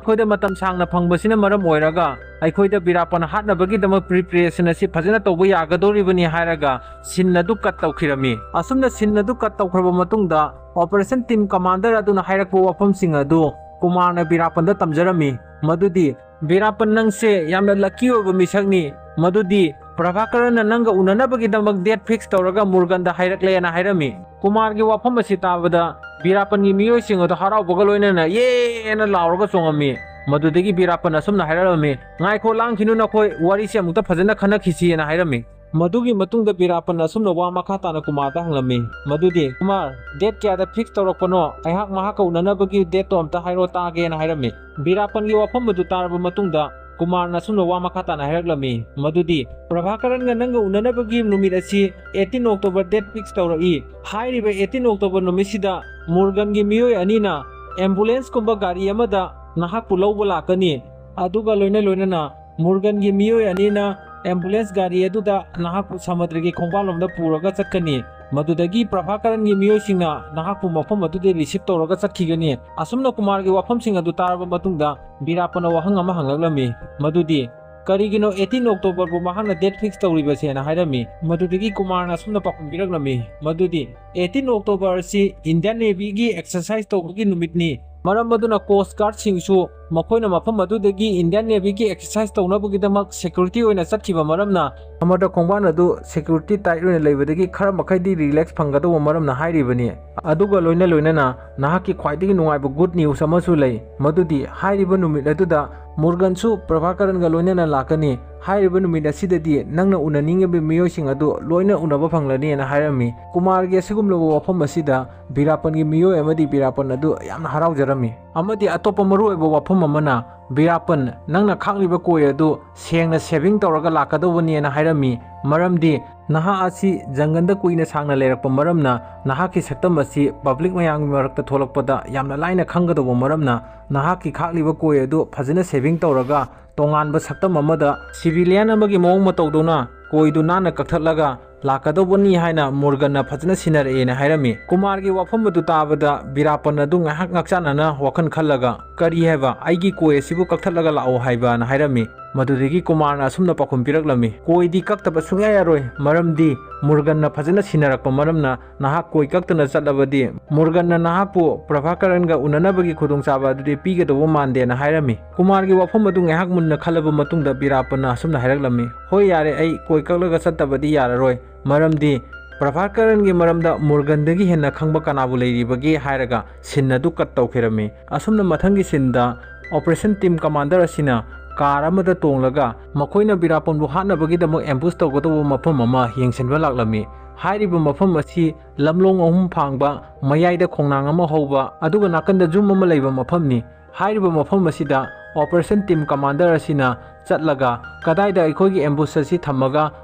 ꯑꯩꯈꯣꯏꯗ ꯃꯇꯝ ꯁꯥꯡꯅ ꯐꯪꯕꯁꯤꯅ ꯃꯔꯝ ꯑꯣꯏꯔꯒ ꯑꯩꯈꯣꯏꯗ ꯕꯤꯔꯥꯄꯟ ꯍꯥꯠꯅꯕꯒꯤꯗꯃꯛ ꯄ꯭ꯔꯤꯄꯦꯔꯦꯁꯟ ꯑꯁꯤ ꯐꯖꯅ ꯇꯧꯕ ꯌꯥꯒꯗꯧꯔꯤꯕꯅꯤ" ꯍꯥꯏꯔꯒ ꯁꯤꯟ ꯑꯗꯨ ꯀꯠ ꯇꯧꯈꯤꯔꯝꯃꯤ꯫ ꯑꯁꯨꯝꯅ ꯁꯤꯟ ꯑꯗꯨ ꯀꯠ ꯇꯧꯈ꯭ꯔꯕ ꯃꯇꯨꯡꯗ, ꯑꯣꯄꯔꯦꯁꯟ ꯇꯤꯝ ꯀꯃꯥꯟꯗꯔ ꯑꯗꯨꯅ ꯍꯥꯏꯔꯛꯄ ꯋꯥꯐꯝꯁꯤꯡ ꯑꯗꯨ ꯀꯨꯃꯥꯔꯅ ꯕꯤꯔꯥꯄꯟꯗ ꯇꯝꯖꯔꯝꯃꯤ꯫ ꯃꯗꯨꯗꯤ, "ꯕꯤꯔꯥꯄꯟ, ꯅꯪꯁꯦ ꯌꯥꯝꯅ ꯂꯛꯀꯤ ꯑꯣꯏꯕ ꯃꯤꯁꯛꯅꯤ꯫ ꯃꯗꯨꯗꯤ ꯄ꯭ꯔꯚꯥꯀꯔꯟꯅ ꯅꯪꯒ ꯎꯅꯅꯕꯒꯤꯗꯃꯛ ꯗꯦꯠ ꯐꯤꯛꯁ ꯇꯧꯔꯒ ꯃꯨꯔꯒꯟꯗ ꯍꯥꯏꯔꯛꯂꯦꯅ" ꯍꯥꯏꯔꯝꯃꯤ꯫ ꯀꯨꯃꯥꯔꯒꯤ ꯋꯥꯐꯝ ꯑꯁꯤ ꯇꯥꯕꯗ ꯕꯤꯔꯥꯄꯟꯒꯤ ꯃꯤꯑꯣꯏꯁꯤꯡ ꯑꯗꯨ ꯍꯔꯥꯎꯕꯒ ꯂꯣꯏꯅꯅ "ꯌꯦ!" ꯑꯅ ꯂꯥꯎꯔꯒ ꯆꯣꯡꯉꯝꯃꯤ꯫ ꯃꯗꯨꯗꯒꯤ ꯕꯤꯔꯥꯄꯟ ꯑꯁꯨꯝꯅ ꯍꯥꯏꯔꯛꯂꯝꯃꯤ, "ꯉꯥꯏꯈꯣ, ꯂꯥꯡꯈꯤꯅꯨ ꯅꯈꯣꯏ, ꯋꯥꯔꯤꯁꯦ ꯑꯃꯨꯛꯇ ꯐꯖꯅ ꯈꯟꯅꯈꯤꯁꯤꯅ" ꯍꯥꯏꯔꯝꯃꯤ꯫ ꯃꯗꯨꯒꯤ ꯃꯇꯨꯡꯗ ꯕꯤꯔꯥꯄꯟ ꯑꯁꯨꯝꯅ ꯋꯥ ꯃꯈꯥ ꯇꯥꯅ ꯀꯨꯃꯥꯔꯗ ꯍꯪꯂꯝꯃꯤ, ꯃꯗꯨꯗꯤ, "ꯀꯨꯃꯥꯔ, ꯗꯦꯠ ꯀꯌꯥꯗ ꯐꯤꯛꯁ ꯇꯧꯔꯛꯄꯅꯣ? ꯑꯩꯍꯥꯛ ꯃꯍꯥꯛꯀ ꯎꯅꯅꯕꯒꯤ ꯗꯦꯠꯇꯣ ꯑꯝꯇ ꯍꯥꯏꯔꯣ ꯇꯥꯒꯦꯅ" ꯍꯥꯏꯔꯝꯃꯤ꯫ ꯕꯤꯔꯥꯄꯟꯒꯤ ꯋꯥꯐꯝ ꯑꯗꯨ ꯇꯥꯔꯕ ꯃꯇꯨꯡꯗ ꯀꯨꯃꯥꯔꯅ ꯑꯁꯨꯝꯅ ꯋꯥ ꯃꯈꯥ ꯇꯥꯅ ꯍꯥꯏꯔꯛꯂꯝꯃꯤ, ꯃꯗꯨꯗꯤ, "ꯄ꯭ꯔꯚꯥꯀꯔꯟꯒ ꯅꯪꯒ ꯎꯅꯅꯕꯒꯤ ꯅꯨꯃꯤꯠ ꯑꯁꯤ ꯑꯩꯠꯇꯤꯟ ꯑꯣꯛꯇꯣꯕꯔ ꯗꯦꯠ ꯐꯤꯛꯁ ꯇꯧꯔꯛꯏ꯫ ꯍꯥꯏꯔꯤꯕ ꯑꯩꯠꯇꯤꯟ ꯑꯣꯛꯇꯣꯕꯔ ꯅꯨꯃꯤꯠꯁꯤꯗ ꯃꯨꯔꯒꯟꯒꯤ ꯃꯤꯑꯣꯏ ꯑꯅꯤꯅ ꯑꯦꯝꯕꯨꯂꯦꯟꯁꯀꯨꯝꯕ ꯒꯥꯔꯤ ꯑꯃꯗ ꯅꯍꯥꯛꯄꯨ ꯂꯧꯕ ꯂꯥꯛꯀꯅꯤ꯫ ꯑꯗꯨꯒ ꯂꯣꯏꯅ ꯂꯣꯏꯅꯅ ꯃꯨꯔꯒꯟꯒꯤ ꯃꯤꯑꯣꯏ ꯑꯅꯤꯅ ꯑꯦꯝꯕꯨꯂꯦꯟꯁ ꯒꯥꯔꯤ ꯑꯗꯨꯗ ꯅꯍꯥꯛꯄꯨ ꯁꯃꯨꯗ꯭ꯔꯒꯤ ꯈꯣꯡꯕꯥꯜꯂꯣꯝꯗ ꯄꯨꯔꯒ ꯆꯠꯀꯅꯤ꯫ ꯃꯗꯨꯗꯒꯤ ꯄ꯭ꯔꯚꯥꯀꯔꯟꯒꯤ ꯃꯤꯑꯣꯏꯁꯤꯡꯅ ꯅꯍꯥꯛꯄꯨ ꯃꯐꯝ ꯑꯗꯨꯗ ꯔꯤꯁꯤꯞ ꯇꯧꯔꯒ ꯆꯠꯈꯤꯒꯅꯤ꯫" ꯑꯁꯨꯝꯅ ꯀꯨꯃꯥꯔꯒꯤ ꯋꯥꯐꯝꯁꯤꯡ ꯑꯗꯨ ꯇꯥꯔꯕ ꯃꯇꯨꯡꯗ ꯕꯤꯔꯥꯄꯟꯅ ꯋꯥꯍꯪ ꯑꯃ ꯍꯪꯂꯛꯂꯝꯃꯤ, ꯃꯗꯨꯗꯤ, "ꯀꯔꯤꯒꯤꯅꯣ ꯑꯩꯠꯇꯤꯟ ꯑꯣꯛꯇꯣꯕꯔꯕꯨ ꯃꯍꯥꯛꯅ ꯗꯦꯠ ꯐꯤꯛꯁ ꯇꯧꯔꯤꯕꯁꯦꯅ?" ꯍꯥꯏꯔꯝꯃꯤ꯫ ꯃꯗꯨꯗꯒꯤ ꯀꯨꯃꯥꯔꯅ ꯑꯁꯨꯝꯅ ꯄꯥꯎꯈꯨꯝ ꯄꯤꯔꯛꯂꯝꯃꯤ, ꯃꯗꯨꯗꯤ, "ꯑꯩꯠꯇꯤꯟ ꯑꯣꯛꯇꯣꯕꯔ ꯑꯁꯤ ꯏꯟꯗꯤꯌꯟ ꯅꯦꯚꯤꯒꯤ ꯑꯦꯛꯁꯔꯁꯥꯏꯁ ꯇꯧꯕꯒꯤ ꯅꯨꯃꯤꯠꯅꯤ꯫ ꯃꯔꯝ ꯑꯗꯨꯅ ꯀꯣꯁ ꯒꯥꯔꯗꯁꯤꯡꯁꯨ ꯃꯈꯣꯏꯅ ꯃꯐꯝ ꯑꯗꯨꯗꯒꯤ ꯏꯟꯗꯤꯌꯟ ꯅꯦꯚꯤꯒꯤ ꯑꯦꯛꯁꯔꯁꯥꯏꯁ ꯇꯧꯅꯕꯒꯤꯗꯃꯛ ꯁꯦꯀ꯭ꯌꯨꯔꯤꯇꯤ ꯑꯣꯏꯅ ꯆꯠꯈꯤꯕ ꯃꯔꯝꯅ ꯁꯃꯨꯗ꯭ꯔ ꯈꯣꯡꯕꯥꯟ ꯑꯗꯨ ꯁꯦꯀ꯭ꯌꯨꯔꯤꯇꯤ ꯇꯥꯏꯠ ꯑꯣꯏꯅ ꯂꯩꯕꯗꯒꯤ ꯈꯔ ꯃꯈꯩꯗꯤ ꯔꯤꯂꯦꯛꯁ ꯐꯪꯒꯗꯧꯕ ꯃꯔꯝꯅ" ꯍꯥꯏꯔꯤꯕꯅꯤ꯫ ꯑꯗꯨꯒ ꯂꯣꯏꯅ ꯂꯣꯏꯅꯅ ꯅꯍꯥꯛꯀꯤ ꯈ꯭ꯋꯥꯏꯗꯒꯤ ꯅꯨꯡꯉꯥꯏꯕ ꯒꯨꯗ ꯅ꯭ꯌꯨꯁ ꯑꯃꯁꯨ ꯂꯩ, ꯃꯗꯨꯗꯤ ꯍꯥꯏꯔꯤꯕ ꯅꯨꯃꯤꯠ ꯑꯗꯨꯗ ꯃꯨꯔꯒꯟꯁꯨ ꯄ꯭ꯔꯚꯥꯀꯔꯟꯒ ꯂꯣꯏꯅꯅ ꯂꯥꯛꯀꯅꯤ꯫ ꯍꯥꯏꯔꯤꯕ ꯅꯨꯃꯤꯠ ꯑꯁꯤꯗꯗꯤ ꯅꯪꯅ ꯎꯅꯅꯤꯡꯉꯤꯕ ꯃꯤꯑꯣꯏꯁꯤꯡ ꯑꯗꯨ ꯂꯣꯏꯅ ꯎꯅꯕ ꯐꯪꯂꯅꯤꯅ ꯍꯥꯏꯔꯝꯃꯤ꯫ ꯀꯨꯃꯥꯔꯒꯤ ꯑꯁꯤꯒꯨꯝꯂꯕ ꯋꯥꯐꯝ ꯑꯁꯤꯗ ꯕꯤꯔꯥꯄꯟꯒꯤ ꯃꯤꯑꯣꯏ ꯑꯃꯗꯤ ꯕꯤꯔꯥꯄꯟ ꯑꯗꯨ ꯌꯥꯝꯅ ꯍꯔꯥꯎꯖꯔꯝꯃꯤ꯫ ꯑꯃꯗꯤ ꯑꯇꯣꯞꯄ ꯃꯔꯨꯑꯣꯏꯕ ꯋꯥꯐꯝ ꯑꯃꯅ, ꯕꯤꯔꯥꯄꯟ, ꯅꯪꯅ ꯈꯥꯛꯂꯤꯕ ꯀꯣꯏ ꯑꯗꯨ ꯁꯦꯡꯅ ꯁꯦꯚꯤꯡ ꯇꯧꯔꯒ ꯂꯥꯛꯀꯗꯧꯕꯅꯦꯅ ꯍꯥꯏꯔꯝꯃꯤ꯫ ꯃꯔꯝꯗꯤ ꯅꯍꯥꯛ ꯑꯁꯤ ꯖꯪꯒꯜꯗ ꯀꯨꯏꯅ ꯁꯥꯡꯅ ꯂꯩꯔꯛꯄ ꯃꯔꯝꯅ ꯅꯍꯥꯛꯀꯤ ꯁꯛꯇꯝ ꯑꯁꯤ ꯄꯕ꯭ꯂꯤꯛ ꯃꯌꯥꯝꯒꯤ ꯃꯔꯛꯇ ꯊꯣꯛꯂꯛꯄꯗ ꯌꯥꯝꯅ ꯂꯥꯏꯅ ꯈꯪꯒꯗꯧꯕ ꯃꯔꯝꯅ ꯅꯍꯥꯛꯀꯤ ꯈꯥꯛꯂꯤꯕ ꯀꯣꯏ ꯑꯗꯨ ꯐꯖꯅ ꯁꯦꯚꯤꯡ ꯇꯧꯔꯒ ꯇꯣꯉꯥꯟꯕ ꯁꯛꯇꯝ ꯑꯃꯗ ꯁꯤꯚꯤꯂꯤꯌꯟ ꯑꯃꯒꯤ ꯃꯑꯣꯡ ꯃꯇꯧꯗꯧꯅ ꯀꯣꯏꯗꯨ ꯅꯥꯟꯅ ꯀꯛꯊꯠꯂꯒ ꯂꯥꯛꯀꯗꯧꯕꯅꯤ ꯍꯥꯏꯅ ꯃꯨꯔꯒꯟꯅ ꯐꯖꯅ ꯁꯤꯟꯅꯔꯛꯑꯦꯅ ꯍꯥꯏꯔꯝꯃꯤ꯫ ꯀꯨꯃꯥꯔꯒꯤ ꯋꯥꯐꯝ ꯑꯗꯨ ꯇꯥꯕꯗ ꯕꯤꯔꯥꯄꯟ ꯑꯗꯨ ꯉꯥꯏꯍꯥꯛ ꯉꯥꯛꯆꯥꯟꯅꯅ ꯋꯥꯈꯜ ꯈꯜꯂꯒ, "ꯀꯔꯤ ꯍꯥꯏꯕ? ꯑꯩꯒꯤ ꯀꯣꯏ ꯑꯁꯤꯕꯨ ꯀꯛꯊꯠꯂꯒ ꯂꯥꯛꯑꯣ ꯍꯥꯏꯕꯅ?" ꯍꯥꯏꯔꯝꯃꯤ꯫ ꯃꯗꯨꯗꯒꯤ ꯀꯨꯃꯥꯔꯅ ꯑꯁꯨꯝꯅ ꯄꯥꯎꯈꯨꯝ ꯄꯤꯔꯛꯂꯝꯃꯤ, "ꯀꯣꯏꯗꯤ ꯀꯛꯇꯕ ꯁꯨꯡꯌꯥ ꯌꯥꯔꯣꯏ, ꯃꯔꯝꯗꯤ ꯃꯨꯔꯒꯟꯅ ꯐꯖꯅ ꯁꯤꯟꯅꯔꯛꯄ ꯃꯔꯝꯅ꯫ ꯅꯍꯥꯛ ꯀꯣꯏ ꯀꯛꯇꯅ ꯆꯠꯂꯕꯗꯤ ꯃꯨꯔꯒꯟꯅ ꯅꯍꯥꯛꯄꯨ ꯄ꯭ꯔꯚꯥꯀꯔꯟꯒ ꯎꯅꯅꯕꯒꯤ ꯈꯨꯗꯣꯡꯆꯥꯕ ꯑꯗꯨꯗꯤ ꯄꯤꯒꯗꯧꯕ ꯃꯥꯟꯗꯦꯅ" ꯍꯥꯏꯔꯝꯃꯤ꯫ ꯀꯨꯃꯥꯔꯒꯤ ꯋꯥꯐꯝ ꯑꯗꯨ ꯉꯥꯏꯍꯥꯛ ꯃꯨꯟꯅ ꯈꯜꯂꯕ ꯃꯇꯨꯡꯗ ꯕꯤꯔꯥꯄꯟꯅ ꯑꯁꯨꯝꯅ ꯍꯥꯏꯔꯛꯂꯝꯃꯤ, "ꯍꯣꯏ, ꯌꯥꯔꯦ, ꯑꯩ ꯀꯣꯏ ꯀꯛꯂꯒ ꯆꯠꯇꯕꯗꯤ ꯌꯥꯔꯔꯣꯏ, ꯃꯔꯝꯗꯤ ꯄ꯭ꯔꯚꯥꯀꯔꯟꯒꯤ ꯃꯔꯝꯗ ꯃꯨꯔꯒꯟꯗꯒꯤ ꯍꯦꯟꯅ ꯈꯪꯕ ꯀꯅꯥꯕꯨ ꯂꯩꯔꯤꯕꯒꯦ?" ꯍꯥꯏꯔꯒ ꯁꯤꯟ ꯑꯗꯨ ꯀꯠ ꯇꯧꯈꯤꯔꯝꯃꯤ꯫ ꯑꯁꯨꯝꯅ ꯃꯊꯪꯒꯤ ꯁꯤꯟꯗ ꯑꯣꯄꯔꯦꯁꯟ ꯇꯤꯝ ꯀꯃꯥꯟꯗꯔ ꯑꯁꯤꯅ ꯀꯥꯔ ꯑꯃꯗ ꯇꯣꯡꯂꯒ ꯃꯈꯣꯏꯅ ꯕꯤꯔꯥꯄꯟꯕꯨ ꯍꯥꯠꯅꯕꯒꯤꯗꯃꯛ ꯑꯦꯝꯕꯨꯁ ꯇꯧꯒꯗꯧꯕ ꯃꯐꯝ ꯑꯃ ꯌꯦꯡꯁꯤꯟꯕ ꯂꯥꯛꯂꯝꯃꯤ꯫ ꯍꯥꯏꯔꯤꯕ ꯃꯐꯝ ꯑꯁꯤ ꯂꯝꯂꯣꯡ ꯑꯍꯨꯝ ꯐꯥꯡꯕ, ꯃꯌꯥꯏꯗ ꯈꯣꯡꯅꯥꯡ ꯑꯃ ꯍꯧꯕ, ꯑꯗꯨꯒ ꯅꯥꯀꯟꯗ ꯌꯨꯝ ꯑꯃ ꯂꯩꯕ ꯃꯐꯝꯅꯤ꯫ ꯍꯥꯏꯔꯤꯕ ꯃꯐꯝ ꯑꯁꯤꯗ ꯑꯣꯄꯔꯦꯁꯟ ꯇꯤꯝ ꯀꯃꯥꯟꯗꯔ ꯑꯁꯤꯅ ꯆꯠꯂꯒ ꯀꯗꯥꯏꯗ ꯑꯩꯈꯣꯏꯒꯤ ꯑꯦꯝꯕꯨꯁ ꯑꯁꯤ ꯊꯝꯃꯒ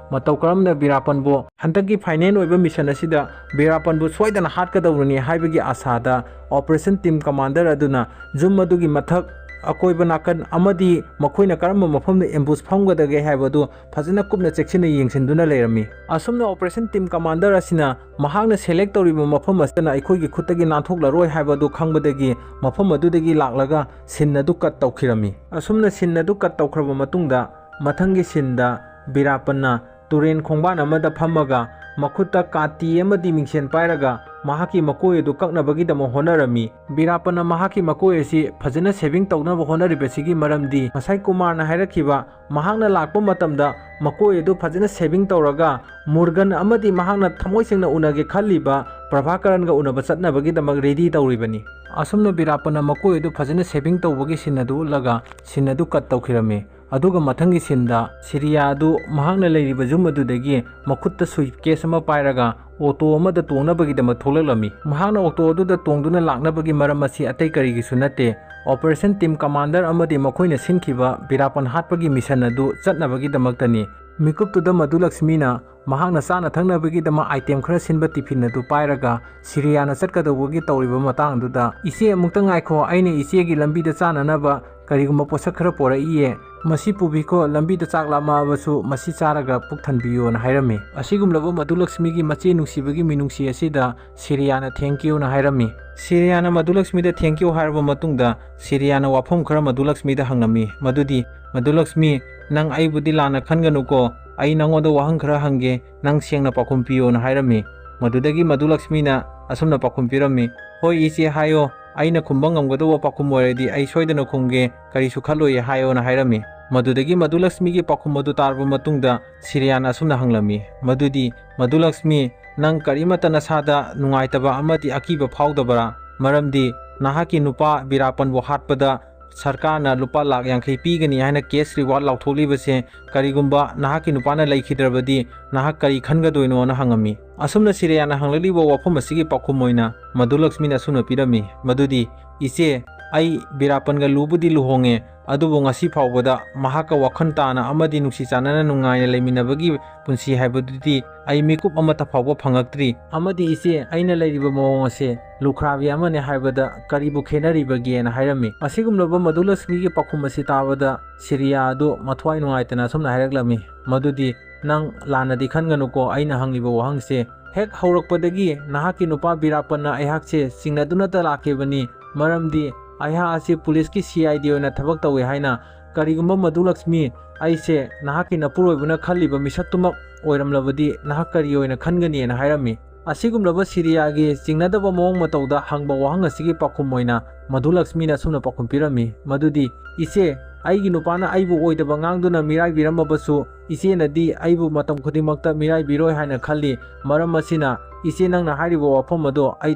ꯃꯇꯧ ꯀꯔꯝꯅ ꯕꯤꯔꯥꯄꯟꯕꯨ ꯍꯟꯗꯛꯀꯤ ꯐꯥꯏꯅꯦꯜ ꯑꯣꯏꯕ ꯃꯤꯁꯟ ꯑꯁꯤꯗ ꯕꯤꯔꯥꯄꯟꯕꯨ ꯁꯣꯏꯗꯅ ꯍꯥꯠꯀꯗꯧꯔꯅꯤ ꯍꯥꯏꯕꯒꯤ ꯑꯥꯁꯥꯗ ꯑꯣꯄꯔꯦꯁꯟ ꯇꯤꯝ ꯀꯃꯥꯟꯗꯔ ꯑꯗꯨꯅ ꯌꯨꯝ ꯑꯗꯨꯒꯤ ꯃꯊꯛ, ꯑꯀꯣꯏꯕ ꯅꯥꯀꯟ ꯑꯃꯗꯤ ꯃꯈꯣꯏꯅ ꯀꯔꯝꯕ ꯃꯐꯝꯗ ꯑꯦꯝꯕꯨꯁ ꯐꯝꯒꯗꯒꯦ ꯍꯥꯏꯕꯗꯨ ꯐꯖꯅ ꯀꯨꯞꯅ ꯆꯦꯛꯁꯤꯟꯅ ꯌꯦꯡꯁꯤꯟꯗꯨꯅ ꯂꯩꯔꯝꯃꯤ꯫ ꯑꯁꯨꯝꯅ ꯑꯣꯄꯔꯦꯁꯟ ꯇꯤꯝ ꯀꯃꯥꯟꯗꯔ ꯑꯁꯤꯅ ꯃꯍꯥꯛꯅ ꯁꯦꯂꯦꯛ ꯇꯧꯔꯤꯕ ꯃꯐꯝ ꯑꯁꯤꯅ ꯑꯩꯈꯣꯏꯒꯤ ꯈꯨꯠꯇꯒꯤ ꯅꯥꯟꯊꯣꯛꯂꯔꯣꯏ ꯍꯥꯏꯕ ꯑꯗꯨ ꯈꯪꯕꯗꯒꯤ ꯃꯐꯝ ꯑꯗꯨꯗꯒꯤ ꯂꯥꯛꯂꯒ ꯁꯤꯟ ꯑꯗꯨ ꯀꯠ ꯇꯧꯈꯤꯔꯝꯃꯤ꯫ ꯑꯁꯨꯝꯅ ꯁꯤꯟ ꯑꯗꯨ ꯀꯠ ꯇꯧꯈ꯭ꯔꯕ ꯃꯇꯨꯡꯗ ꯃꯊꯪꯒꯤ ꯁꯤꯟꯗ ꯕꯤꯔꯥꯄꯟꯅ ꯇꯨꯔꯦꯟ ꯈꯣꯡꯕꯥꯟ ꯑꯃꯗ ꯐꯝꯃꯒ ꯃꯈꯨꯠꯇ ꯀꯥꯇꯤ ꯑꯃꯗꯤ ꯃꯤꯡꯁꯦꯟ ꯄꯥꯏꯔꯒ ꯃꯍꯥꯛꯀꯤ ꯃꯀꯣꯏ ꯑꯗꯨ ꯀꯛꯅꯕꯒꯤꯗꯃꯛ ꯍꯣꯠꯅꯔꯝꯃꯤ꯫ ꯕꯤꯔꯥꯄꯟꯅ ꯃꯍꯥꯛꯀꯤ ꯃꯀꯣꯏ ꯑꯁꯤ ꯐꯖꯅ ꯁꯦꯚꯤꯡ ꯇꯧꯅꯕ ꯍꯣꯠꯅꯔꯤꯕꯁꯤꯒꯤ ꯃꯔꯝꯗꯤ ꯉꯁꯥꯏ ꯀꯨꯃꯥꯔꯅ ꯍꯥꯏꯔꯛꯈꯤꯕ ꯃꯍꯥꯛꯅ ꯂꯥꯛꯄ ꯃꯇꯝꯗ ꯃꯀꯣꯏ ꯑꯗꯨ ꯐꯖꯅ ꯁꯦꯚꯤꯡ ꯇꯧꯔꯒ ꯃꯨꯔꯒꯟ ꯑꯃꯗꯤ ꯃꯍꯥꯛꯅ ꯊꯃꯣꯏ ꯁꯦꯡꯅ ꯎꯅꯒꯦ ꯈꯜꯂꯤꯕ ꯄ꯭ꯔꯚꯥꯀꯔꯟꯒ ꯎꯅꯕ ꯆꯠꯅꯕꯒꯤꯗꯃꯛ ꯔꯦꯗꯤ ꯇꯧꯔꯤꯕꯅꯤ꯫ ꯑꯁꯨꯝꯅ ꯕꯤꯔꯥꯄꯟꯅ ꯃꯀꯣꯏ ꯑꯗꯨ ꯐꯖꯅ ꯁꯦꯚꯤꯡ ꯇꯧꯕꯒꯤ ꯁꯤꯟ ꯑꯗꯨ ꯎꯠꯂꯒ ꯁꯤꯟ ꯑꯗꯨ ꯀꯠ ꯇꯧꯈꯤꯔꯝꯃꯤ꯫ ꯑꯗꯨꯒ ꯃꯊꯪꯒꯤ ꯁꯤꯟꯗ ꯁꯤꯔꯤꯌꯥ ꯑꯗꯨ ꯃꯍꯥꯛꯅ ꯂꯩꯔꯤꯕ ꯌꯨꯝ ꯑꯗꯨꯗꯒꯤ ꯃꯈꯨꯠꯇ ꯁꯨꯏꯠ ꯀꯦꯁ ꯑꯃ ꯄꯥꯏꯔꯒ ꯑꯣꯇꯣ ꯑꯃꯗ ꯇꯣꯡꯅꯕꯒꯤꯗꯃꯛ ꯊꯣꯛꯂꯛꯂꯝꯃꯤ꯫ ꯃꯍꯥꯛꯅ ꯑꯣꯇꯣ ꯑꯗꯨꯗ ꯇꯣꯡꯗꯨꯅ ꯂꯥꯛꯅꯕꯒꯤ ꯃꯔꯝ ꯑꯁꯤ ꯑꯇꯩ ꯀꯔꯤꯒꯤꯁꯨ ꯅꯠꯇꯦ, ꯑꯣꯄꯔꯦꯁꯟ ꯇꯤꯝ ꯀꯃꯥꯟꯗꯔ ꯑꯃꯗꯤ ꯃꯈꯣꯏꯅ ꯁꯤꯟꯈꯤꯕ ꯕꯤꯔꯥꯄꯟ ꯍꯥꯠꯄꯒꯤ ꯃꯤꯁꯟ ꯑꯗꯨ ꯆꯠꯅꯕꯒꯤꯗꯃꯛꯇꯅꯤ꯫ ꯃꯤꯀꯨꯞꯇꯨꯗ ꯃꯗꯨ ꯂꯛꯁꯃꯤꯅ ꯃꯍꯥꯛꯅ ꯆꯥꯅ ꯊꯛꯅꯕꯒꯤꯗꯃꯛ ꯑꯥꯏꯇꯦꯝ ꯈꯔ ꯁꯤꯟꯕ ꯇꯤꯐꯤꯟ ꯑꯗꯨ ꯄꯥꯏꯔꯒ ꯁꯤꯔꯤꯌꯥꯅ ꯆꯠꯀꯗꯧꯕꯒꯤ ꯇꯧꯔꯤꯕ ꯃꯇꯥꯡꯗꯨꯗ, "ꯏꯆꯦ, ꯑꯃꯨꯛꯇ ꯉꯥꯏꯈꯣ, ꯑꯩꯅ ꯏꯆꯦꯒꯤ ꯂꯝꯕꯤꯗ ꯆꯥꯅꯅꯕ ꯀꯔꯤꯒꯨꯝꯕ ꯄꯣꯠꯁꯛ ꯈꯔ ꯄꯣꯔꯛꯏꯌꯦ, "ꯃꯁꯤ ꯄꯨꯕꯤꯈꯣ, ꯂꯝꯕꯤꯗ ꯆꯥꯛ ꯂꯥꯝꯃꯛꯑꯕꯁꯨ ꯃꯁꯤ ꯆꯥꯔꯒ ꯄꯨꯛ ꯊꯟꯕꯤꯌꯣꯅ" ꯍꯥꯏꯔꯝꯃꯤ꯫ ꯑꯁꯤꯒꯨꯝꯂꯕ ꯃꯙꯨꯂꯛꯁꯃꯤꯒꯤ ꯃꯆꯦ ꯅꯨꯡꯁꯤꯕꯒꯤ ꯃꯤꯅꯨꯡꯁꯤ ꯑꯁꯤꯗ ꯁꯤꯔꯤꯌꯥꯅ "Thank you"ꯅ ꯍꯥꯏꯔꯝꯃꯤ꯫ ꯁꯤꯔꯤꯌꯥꯅ ꯃꯙꯨꯂꯛꯁꯃꯤꯗ "Thank you" ꯍꯥꯏꯔꯕ ꯃꯇꯨꯡꯗ ꯁꯤꯔꯤꯌꯥꯅ ꯋꯥꯐꯝ ꯈꯔ ꯃꯙꯨꯂꯛꯁꯃꯤꯗ ꯍꯪꯂꯝꯃꯤ, ꯃꯗꯨꯗꯤ, "ꯃꯙꯨꯂꯛꯁꯃꯤ, ꯅꯪ ꯑꯩꯕꯨꯗꯤ ꯂꯥꯟꯅ ꯈꯟꯒꯅꯨꯀꯣ, ꯑꯩ ꯅꯪꯉꯣꯟꯗ ꯋꯥꯍꯪ ꯈꯔ ꯍꯪꯒꯦ, ꯅꯪ ꯁꯦꯡꯅ ꯄꯥꯎꯈꯨꯝ ꯄꯤꯌꯣꯅ" ꯍꯥꯏꯔꯝꯃꯤ꯫ ꯃꯗꯨꯗꯒꯤ ꯃꯙꯨꯂꯛꯁꯃꯤꯅ ꯑꯁꯨꯝꯅ ꯄꯥꯎꯈꯨꯝ ꯄꯤꯔꯝꯃꯤ, "ꯍꯣꯏ ꯏꯆꯦ, ꯍꯥꯏꯌꯣ, ꯑꯩꯅ ꯈꯨꯝꯕ ꯉꯝꯒꯗꯧꯕ ꯄꯥꯎꯈꯨꯝ ꯑꯣꯏꯔꯗꯤ ꯑꯩ ꯁꯣꯏꯗꯅ ꯈꯨꯝꯒꯦ, ꯀꯔꯤꯁꯨ ꯈꯜꯂꯣꯏꯌꯦ ꯍꯥꯏꯌꯣꯅ" ꯍꯥꯏꯔꯝꯃꯤ꯫ ꯃꯗꯨꯗꯒꯤ ꯃꯙꯨꯂꯛꯁꯃꯤꯒꯤ ꯄꯥꯎꯈꯨꯝ ꯑꯗꯨ ꯇꯥꯔꯕ ꯃꯇꯨꯡꯗ ꯁꯤꯔꯤꯌꯥꯅ ꯑꯁꯨꯝꯅ ꯍꯪꯂꯝꯃꯤ, ꯃꯗꯨꯗꯤ, "ꯃꯙꯨꯂꯛꯁꯃꯤ, ꯅꯪ ꯀꯔꯤꯃꯠꯇ ꯅꯁꯥꯗ ꯅꯨꯡꯉꯥꯏꯇꯕ ꯑꯃꯗꯤ ꯑꯀꯤꯕ ꯐꯥꯎꯗꯕꯔꯥ? ꯃꯔꯝꯗꯤ ꯅꯍꯥꯛꯀꯤ ꯅꯨꯄꯥ ꯕꯤꯔꯥꯄꯟꯕꯨ ꯍꯥꯠꯄꯗ ꯁꯔꯀꯥꯔꯅ ꯂꯨꯄꯥ ꯂꯥꯈ ꯌꯥꯡꯈꯩ ꯄꯤꯒꯅꯤ ꯍꯥꯏꯅ cash reward ꯂꯥꯎꯊꯣꯛꯂꯤꯕꯁꯦ, ꯀꯔꯤꯒꯨꯝꯕ ꯅꯍꯥꯛꯀꯤ ꯅꯨꯄꯥꯅ ꯂꯩꯈꯤꯗ꯭ꯔꯕꯗꯤ ꯅꯍꯥꯛ ꯀꯔꯤ ꯈꯟꯒꯗꯣꯏꯅꯣꯅ" ꯍꯪꯉꯝꯃꯤ꯫ ꯑꯁꯨꯝꯅ ꯁꯤꯔꯤꯌꯥꯅ ꯍꯪꯂꯛꯂꯤꯕ ꯋꯥꯐꯝ ꯑꯁꯤꯒꯤ ꯄꯥꯎꯈꯨꯝ ꯑꯣꯏꯅ ꯃꯙꯨꯂꯛꯁꯃꯤꯅ ꯑꯁꯨꯝꯅ ꯄꯤꯔꯝꯃꯤ, ꯃꯗꯨꯗꯤ, "ꯏꯆꯦ, ꯑꯩ ꯕꯤꯔꯥꯄꯟꯒ ꯂꯨꯕꯨꯗꯤ ꯂꯨꯍꯣꯡꯉꯦ, ꯑꯗꯨꯕꯨ ꯉꯁꯤ ꯐꯥꯎꯕꯗ ꯃꯍꯥꯛꯀ ꯋꯥꯈꯜ ꯇꯥꯅ ꯑꯃꯗꯤ ꯅꯨꯡꯁꯤ ꯆꯥꯟꯅꯅ ꯅꯨꯡꯉꯥꯏꯅ ꯂꯩꯃꯤꯟꯅꯕꯒꯤ ꯄꯨꯟꯁꯤ ꯍꯥꯏꯕꯗꯨꯗꯤ ꯑꯩ ꯃꯤꯀꯨꯞ ꯑꯃꯠꯇ ꯐꯥꯎꯕ ꯐꯪꯉꯛꯇ꯭ꯔꯤ꯫ ꯑꯃꯗꯤ ꯏꯆꯦ, ꯑꯩꯅ ꯂꯩꯔꯤꯕ ꯃꯑꯣꯡ ꯑꯁꯦ ꯂꯨꯈ꯭ꯔꯥꯕꯤ ꯑꯃꯅꯦ ꯍꯥꯏꯕꯗ ꯀꯔꯤꯕꯨ ꯈꯦꯠꯅꯔꯤꯕꯒꯦꯅ" ꯍꯥꯏꯔꯝꯃꯤ꯫ ꯑꯁꯤꯒꯨꯝꯂꯕ ꯃꯙꯨꯂꯛꯁꯃꯤꯒꯤ ꯄꯥꯎꯈꯨꯝ ꯑꯁꯤ ꯇꯥꯕꯗ ꯁꯤꯔꯤꯌꯥ ꯑꯗꯨ ꯃꯊ꯭ꯋꯥꯏ ꯅꯨꯡꯉꯥꯏꯇꯅ ꯑꯁꯨꯝꯅ ꯍꯥꯏꯔꯛꯂꯝꯃꯤ, ꯃꯗꯨꯗꯤ, "ꯅꯪ ꯂꯥꯟꯅꯗꯤ ꯈꯟꯒꯅꯨꯀꯣ, ꯑꯩꯅ ꯍꯪꯂꯤꯕ ꯋꯥꯍꯪꯁꯦ ꯍꯦꯛ ꯍꯧꯔꯛꯄꯗꯒꯤ ꯅꯍꯥꯛꯀꯤ ꯅꯨꯄꯥ ꯕꯤꯔꯥꯄꯟꯅ ꯑꯩꯍꯥꯛꯁꯦ ꯆꯤꯡꯅꯗꯨꯅꯇ ꯂꯥꯛꯈꯤꯕꯅꯤ, ꯃꯔꯝꯗꯤ ꯑꯩꯍꯥꯛ ꯑꯁꯤ ꯄꯨꯂꯤꯁꯀꯤ C I D ꯑꯣꯏꯅ ꯊꯕꯛ ꯇꯧꯏ ꯍꯥꯏꯅ꯫ ꯀꯔꯤꯒꯨꯝꯕ ꯃꯙꯨꯂꯛꯁꯃꯤ, ꯑꯩꯁꯦ ꯅꯍꯥꯛꯀꯤ ꯅꯄꯨꯔꯣꯏꯕꯅ ꯈꯜꯂꯤꯕ ꯃꯤꯁꯛꯇꯨꯃꯛ ꯑꯣꯏꯔꯝꯂꯕꯗꯤ ꯅꯍꯥꯛ ꯀꯔꯤ ꯑꯣꯏꯅ ꯈꯟꯒꯅꯤꯅ" ꯍꯥꯏꯔꯝꯃꯤ꯫ ꯑꯁꯤꯒꯨꯝꯂꯕ ꯁꯤꯔꯤꯌꯥꯒꯤ ꯆꯤꯡꯅꯗꯕ ꯃꯑꯣꯡ ꯃꯇꯧꯗ ꯍꯪꯕ ꯋꯥꯍꯪ ꯑꯁꯤꯒꯤ ꯄꯥꯎꯈꯨꯝ ꯑꯣꯏꯅ ꯃꯙꯨꯂꯛꯁꯃꯤꯅ ꯑꯁꯨꯝꯅ ꯄꯥꯎꯈꯨꯝ ꯄꯤꯔꯝꯃꯤ, ꯃꯗꯨꯗꯤ, "ꯏꯆꯦ, ꯑꯩꯒꯤ ꯅꯨꯄꯥꯅ ꯑꯩꯕꯨ ꯑꯣꯏꯗꯕ ꯉꯥꯡꯗꯨꯅ ꯃꯤꯔꯥꯏꯕꯤꯔꯝꯃꯕꯁꯨ, ꯏꯆꯦꯅꯗꯤ ꯑꯩꯕꯨ ꯃꯇꯝ ꯈꯨꯗꯤꯡꯃꯛꯇ ꯃꯤꯔꯥꯏꯕꯤꯔꯣꯏ ꯍꯥꯏꯅ ꯈꯜꯂꯤ꯫ ꯃꯔꯝ ꯑꯁꯤꯅ, ꯏꯆꯦ, ꯅꯪꯅ ꯍꯥꯏꯔꯤꯕ ꯋꯥꯐꯝ ꯑꯗꯣ ꯑꯩ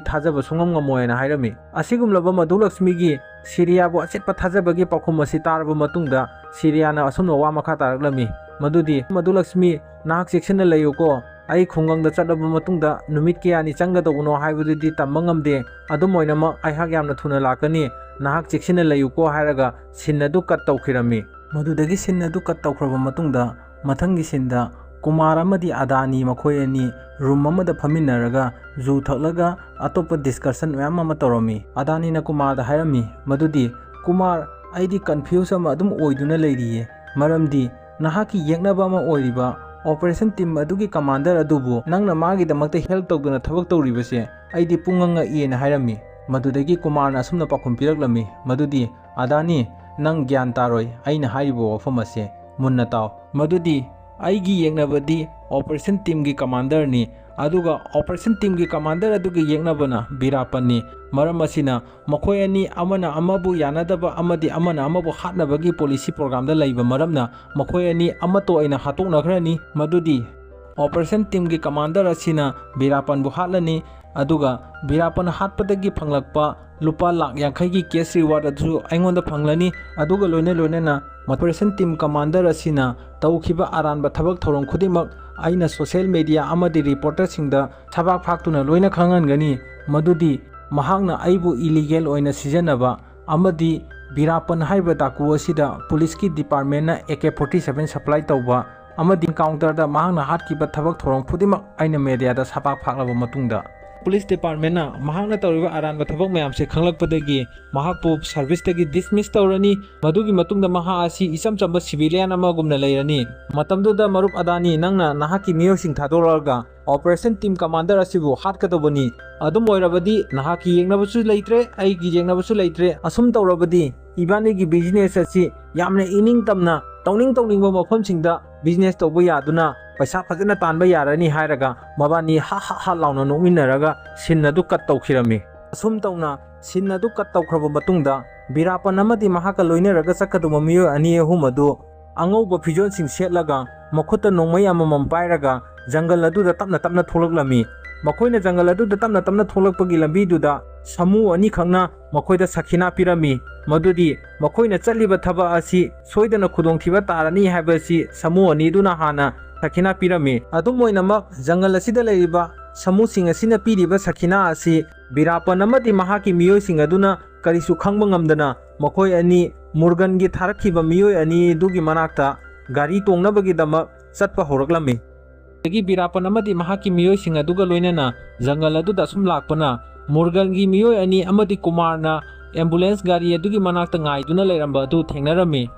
ꯊꯥꯖꯕ ꯁꯨꯡꯉꯝ ꯉꯝꯃꯣꯏ" ꯍꯥꯏꯅ ꯍꯥꯏꯔꯝꯃꯤ꯫ ꯑꯁꯤꯒꯨꯝꯂꯕ ꯃꯙꯨꯂꯛꯁꯃꯤꯒꯤ ꯁꯤꯔꯤꯌꯥꯕꯨ ꯑꯆꯦꯠꯄ ꯊꯥꯖꯕꯒꯤ ꯄꯥꯎꯈꯨꯝ ꯑꯁꯤ ꯇꯥꯔꯕ ꯃꯇꯨꯡꯗ ꯁꯤꯔꯤꯌꯥꯅ ꯑꯁꯨꯝꯅ ꯋꯥ ꯃꯈꯥ ꯇꯥꯔꯛꯂꯝꯃꯤ, ꯃꯗꯨꯗꯤ, "ꯃꯙꯨꯂꯛꯁꯃꯤ, ꯅꯍꯥꯛ ꯆꯦꯛꯁꯤꯟꯅ ꯂꯩꯌꯨꯀꯣ꯫ ꯑꯩ ꯈꯨꯡꯒꯪꯗ ꯆꯠꯂꯕ ꯃꯇꯨꯡꯗ ꯅꯨꯃꯤꯠ ꯀꯌꯥꯅꯤ ꯆꯪꯒꯗꯧꯕꯅꯣ ꯍꯥꯏꯕꯗꯨꯗꯤ ꯇꯝꯕ ꯉꯝꯗꯦ꯫ ꯑꯗꯨꯝ ꯑꯣꯏꯅꯃꯛ ꯑꯩꯍꯥꯛ ꯌꯥꯝꯅ ꯊꯨꯅ ꯂꯥꯛꯀꯅꯤ꯫ ꯅꯍꯥꯛ ꯆꯦꯛꯁꯤꯟꯅ ꯂꯩꯌꯨꯀꯣ" ꯍꯥꯏꯔꯒ scene ꯑꯗꯨ cut ꯇꯧꯈꯤꯔꯝꯃꯤ꯫ ꯃꯗꯨꯗꯒꯤ scene ꯑꯗꯨ cut ꯇꯧꯈ꯭ꯔꯕ ꯃꯇꯨꯡꯗ ꯃꯊꯪꯒꯤ sceneꯗ ꯀꯨꯃꯥꯔ ꯑꯃꯗꯤ ꯑꯗꯥꯅꯤ ꯃꯈꯣꯏ ꯑꯅꯤ room ꯑꯃꯗ ꯐꯝꯃꯤꯟꯅꯔꯒ ꯖꯨ ꯊꯛꯂꯒ ꯑꯇꯣꯞꯄ discussion ꯃꯌꯥꯝ ꯑꯃ ꯇꯧꯔꯝꯃꯤ꯫ ꯑꯗꯥꯅꯤꯅ ꯀꯨꯃꯥꯔꯗ ꯍꯥꯏꯔꯝꯃꯤ ꯃꯗꯨꯗꯤ, "ꯀꯨꯃꯥꯔ, ꯑꯩꯗꯤ ꯀꯟꯐ꯭ꯌꯨꯁ ꯑꯃ ꯑꯗꯨꯝ ꯑꯣꯏꯗꯨꯅ ꯂꯩꯔꯤꯌꯦ꯫ ꯃꯔꯝꯗꯤ ꯅꯍꯥꯛꯀꯤ ꯌꯦꯛꯅꯕ ꯑꯃ ꯑꯣꯏꯔꯤꯕ ꯑꯣꯄꯔꯦꯁꯟ ꯇꯤꯝ ꯑꯗꯨꯒꯤ ꯀꯃꯥꯟꯗꯔ ꯑꯗꯨꯕꯨ ꯅꯪꯅ ꯃꯥꯒꯤꯗꯃꯛꯇ ꯍꯦꯜꯞ ꯇꯧꯗꯨꯅ ꯊꯕꯛ ꯇꯧꯔꯤꯕꯁꯦ ꯑꯩꯗꯤ ꯄꯨꯡꯉꯛ ꯉꯛꯏꯌꯦꯅ ꯍꯥꯏꯔꯝꯃꯤ꯫ ꯃꯗꯨꯗꯒꯤ ꯀꯨꯃꯥꯔꯅ ꯑꯁꯨꯝꯅ ꯄꯥꯎꯈꯨꯝ ꯄꯤꯔꯛꯂꯝꯃꯤ, ꯃꯗꯨꯗꯤ, "ꯑꯗꯥꯅꯤ, ꯅꯪ ꯒ꯭ꯌꯥꯟ ꯇꯥꯔꯣꯏ ꯑꯩꯅ ꯍꯥꯏꯔꯤꯕ ꯋꯥꯐꯝ ꯑꯁꯦ꯫ ꯃꯨꯟꯅ ꯇꯥꯎ꯫ ꯃꯗꯨꯗꯤ ꯑꯩꯒꯤ ꯌꯦꯛꯅꯕꯗꯤ ꯑꯣꯄꯔꯦꯁꯟ ꯇꯤꯝꯒꯤ ꯀꯃꯥꯟꯗꯔꯅꯤ, ꯑꯗꯨꯒ ꯑꯣꯄꯔꯦꯁꯟ ꯇꯤꯝꯒꯤ ꯀꯃꯥꯟꯗꯔ ꯑꯗꯨꯒꯤ ꯌꯦꯛꯅꯕꯅ ꯕꯤꯔꯥꯄꯟꯅꯤ꯫ ꯃꯔꯝ ꯑꯁꯤꯅ ꯃꯈꯣꯏ ꯑꯅꯤ ꯑꯃꯅ ꯑꯃꯕꯨ ꯌꯥꯅꯗꯕ ꯑꯃꯗꯤ ꯑꯃꯅ ꯑꯃꯕꯨ ꯍꯥꯠꯅꯕꯒꯤ ꯄꯣꯂꯤꯁꯤ ꯄ꯭ꯔꯣꯒ꯭ꯔꯥꯝꯗ ꯂꯩꯕ ꯃꯔꯝꯅ ꯃꯈꯣꯏ ꯑꯅꯤ ꯑꯃꯠꯇ ꯑꯣꯏꯅ ꯍꯥꯠꯇꯣꯛꯅꯈ꯭ꯔꯅꯤ꯫ ꯃꯗꯨꯗꯤ ꯑꯣꯄꯔꯦꯁꯟ ꯇꯤꯝꯒꯤ ꯀꯃꯥꯟꯗꯔ ꯑꯁꯤꯅ ꯕꯤꯔꯥꯄꯟꯕꯨ ꯍꯥꯠꯂꯅꯤ, ꯑꯗꯨꯒ ꯕꯤꯔꯥꯄꯟ ꯍꯥꯠꯄꯗꯒꯤ ꯐꯪꯂꯛꯄ ꯂꯨꯄꯥ ꯂꯥꯛ ꯌꯥꯡꯈꯩꯒꯤ ꯀꯦꯁ ꯔꯤꯋꯥꯔꯗ ꯑꯗꯨꯁꯨ ꯑꯩꯉꯣꯟꯗ ꯐꯪꯂꯅꯤ꯫ ꯑꯗꯨꯒ ꯂꯣꯏꯅ ꯂꯣꯏꯅꯅ ꯑꯣꯄꯔꯦꯁꯟ ꯇꯤꯝ ꯀꯃꯥꯟꯗꯔ ꯑꯁꯤꯅ ꯇꯧꯈꯤꯕ ꯑꯔꯥꯟꯕ ꯊꯕꯛ ꯊꯧꯔꯝ ꯈꯨꯗꯤꯡꯃꯛ ꯑꯩꯅ ꯁꯣꯁꯤꯌꯦꯜ ꯃꯦꯗꯤꯌꯥ ꯑꯃꯗꯤ ꯔꯤꯄꯣꯔꯇꯔꯁꯤꯡꯗ ꯁꯕꯥꯛ ꯐꯥꯛꯇꯨꯅ ꯂꯣꯏꯅ ꯈꯪꯍꯟꯒꯅꯤ, ꯃꯗꯨꯗꯤ ꯃꯍꯥꯛꯅ ꯑꯩꯕꯨ ꯏꯂꯤꯒꯦꯜ ꯑꯣꯏꯅ ꯁꯤꯖꯤꯟꯅꯕ ꯑꯃꯗꯤ ꯕꯤꯔꯥꯄꯟ ꯍꯥꯏꯔꯤꯕ ꯗꯥꯀꯨ ꯑꯁꯤꯗ ꯄꯨꯂꯤꯁꯀꯤ ꯗꯤꯄꯥꯔꯠꯃꯦꯟꯅ A K forty seven supply ꯇꯧꯕ ꯑꯃꯗꯤ ꯏꯟꯀꯥꯎꯟꯇꯔꯗ ꯃꯍꯥꯛꯅ ꯍꯥꯠꯈꯤꯕ ꯊꯕꯛ ꯊꯧꯔꯝ ꯈꯨꯗꯤꯡꯃꯛ ꯑꯩꯅ ꯃꯦꯗꯤꯌꯥꯗ ꯁꯕꯥꯛ ꯐꯥꯛꯂꯕ ꯃꯇꯨꯡꯗ, ꯄꯨꯂꯤꯁ ꯗꯤꯄꯥꯔꯠꯃꯦꯟꯅ ꯃꯍꯥꯛꯅ ꯇꯧꯔꯤꯕ ꯑꯔꯥꯟꯕ ꯊꯕꯛ ꯃꯌꯥꯝꯁꯦ ꯈꯪꯂꯛꯄꯗꯒꯤ ꯃꯍꯥꯛꯄꯨ ꯁꯥꯔꯚꯤꯁꯇꯒꯤ ꯗꯤꯁꯃꯤꯁ ꯇꯧꯔꯅꯤ꯫ ꯃꯗꯨꯒꯤ ꯃꯇꯨꯡꯗ ꯃꯍꯥꯛ ꯑꯁꯤ ꯏꯆꯝ ꯆꯝꯕ ꯁꯤꯚꯤꯂꯤꯌꯟ ꯑꯃꯒꯨꯝꯅ ꯂꯩꯔꯅꯤ꯫ ꯃꯇꯝꯗꯨꯗ ꯃꯔꯨꯞ ꯑꯗꯥꯅꯤ, ꯅꯪꯅ ꯅꯍꯥꯛꯀꯤ ꯃꯤꯑꯣꯏꯁꯤꯡ ꯊꯥꯗꯣꯔꯛꯑꯒ ꯑꯣꯄꯔꯦꯁꯟ ꯇꯤꯝ ꯀꯃꯥꯟꯗꯔ ꯑꯁꯤꯕꯨ ꯍꯥꯠꯀꯗꯧꯕꯅꯤ꯫ ꯑꯗꯨꯝ ꯑꯣꯏꯔꯕꯗꯤ ꯅꯍꯥꯛꯀꯤ ꯌꯦꯛꯅꯕꯁꯨ ꯂꯩꯇ꯭ꯔꯦ, ꯑꯩꯒꯤ ꯌꯦꯛꯅꯕꯁꯨ ꯂꯩꯇ꯭ꯔꯦ꯫ ꯑꯁꯨꯝ ꯇꯧꯔꯕꯗꯤ ꯏꯕꯥꯅꯤꯒꯤ ꯕꯤꯖꯤꯅꯦꯁ ꯑꯁꯤ ꯌꯥꯝꯅ ꯏꯅꯤꯡ ꯇꯝꯅ ꯇꯧꯅꯤꯡ ꯇꯧꯅꯤꯡꯕ ꯃꯐꯝꯁꯤꯡꯗ ꯕꯤꯖꯤꯅꯦꯁ ꯇꯧꯕ ꯌꯥꯗꯨꯅ ꯄꯩꯁꯥ ꯐꯖꯅ ꯇꯥꯟꯕ ꯌꯥꯔꯅꯤ" ꯍꯥꯏꯔꯒ ꯃꯕꯥꯅꯤ ꯍꯥ ꯍꯥ ꯍꯥ ꯂꯥꯎꯅ ꯅꯣꯛꯃꯤꯟꯅꯔꯒ ꯁꯤꯟ ꯑꯗꯨ ꯀꯠ ꯇꯧꯈꯤꯔꯝꯃꯤ꯫ ꯑꯁꯨꯝ ꯇꯧꯅ ꯁꯤꯟ ꯑꯗꯨ ꯀꯠ ꯇꯧꯈ꯭ꯔꯕ ꯃꯇꯨꯡꯗ ꯕꯤꯔꯥꯄꯟ ꯑꯃꯗꯤ ꯃꯍꯥꯛꯀ ꯂꯣꯏꯅꯔꯒ ꯆꯠꯀꯗꯧꯕ ꯃꯤꯑꯣꯏ ꯑꯅꯤ ꯑꯍꯨꯝ ꯑꯗꯨ ꯑꯉꯧꯕ ꯐꯤꯖꯣꯜꯁꯤꯡ ꯁꯦꯠꯂꯒ ꯃꯈꯨꯠꯇ ꯅꯣꯡꯃꯩ ꯑꯃꯃꯝ ꯄꯥꯏꯔꯒ ꯖꯪꯒꯜ ꯑꯗꯨꯗ ꯇꯞꯅ ꯇꯞꯅ ꯊꯣꯛꯂꯛꯂꯝꯃꯤ꯫ ꯃꯈꯣꯏꯅ ꯖꯪꯒꯜ ꯑꯗꯨꯗ ꯇꯞꯅ ꯇꯞꯅ ꯊꯣꯛꯂꯛꯄꯒꯤ ꯂꯝꯕꯤꯗꯨꯗ ꯁꯥꯃꯨ ꯑꯅꯤꯈꯛꯅ ꯃꯈꯣꯏꯗ ꯁꯈꯤꯅꯥ ꯄꯤꯔꯝꯃꯤ, ꯃꯗꯨꯗꯤ ꯃꯈꯣꯏꯅ ꯆꯠꯂꯤꯕ ꯊꯕꯛ ꯑꯁꯤ ꯁꯣꯏꯗꯅ ꯈꯨꯗꯣꯡꯊꯤꯕ ꯇꯥꯔꯅꯤ ꯍꯥꯏꯕꯁꯤ ꯁꯥꯃꯨ ꯑꯅꯤꯗꯨꯅ ꯍꯥꯟꯅ ꯁꯈꯤꯅꯥ ꯄꯤꯔꯝꯃꯤ꯫ ꯑꯗꯨꯝ ꯑꯣꯏꯅꯃꯛ, ꯖꯪꯒꯜ ꯑꯁꯤꯗ ꯂꯩꯔꯤꯕ ꯁꯥꯃꯨꯁꯤꯡ ꯑꯁꯤꯅ ꯄꯤꯔꯤꯕ ꯁꯈꯤꯅꯥ ꯑꯁꯤ ꯕꯤꯔꯥꯄꯟ ꯑꯃꯗꯤ ꯃꯍꯥꯛꯀꯤ ꯃꯤꯑꯣꯏꯁꯤꯡ ꯑꯗꯨꯅ ꯀꯔꯤꯁꯨ ꯈꯪꯕ ꯉꯝꯗꯅ ꯃꯈꯣꯏ ꯑꯅꯤ ꯃꯨꯔꯒꯟꯒꯤ ꯊꯥꯔꯛꯈꯤꯕ ꯃꯤꯑꯣꯏ ꯑꯅꯤ ꯑꯗꯨꯒꯤ ꯃꯅꯥꯛꯇ ꯒꯥꯔꯤ ꯇꯣꯡꯅꯕꯒꯤꯗꯃꯛ ꯆꯠꯄ ꯍꯧꯔꯛꯂꯝꯃꯤ꯫ ꯑꯗꯒꯤ ꯕꯤꯔꯥꯄꯟ ꯑꯃꯗꯤ ꯃꯍꯥꯛꯀꯤ ꯃꯤꯑꯣꯏꯁꯤꯡ ꯑꯗꯨꯒ ꯂꯣꯏꯅꯅ ꯖꯪꯒꯜ ꯑꯗꯨꯗ ꯑꯁꯨꯝ ꯂꯥꯛꯄꯅ ꯃꯨꯔꯒꯟꯒꯤ ꯃꯤꯑꯣꯏ ꯑꯅꯤ ꯑꯃꯗꯤ ꯀꯨꯃꯥꯔꯅ ꯑꯦꯝꯕꯨꯂꯦꯟꯁ ꯒꯥꯔꯤ ꯑꯗꯨꯒꯤ ꯃꯅꯥꯛꯇ ꯉꯥꯏꯗꯨꯅ ꯂꯩꯔꯝꯕ ꯑꯗꯨ ꯊꯦꯡꯅꯔꯝꯃꯤ꯫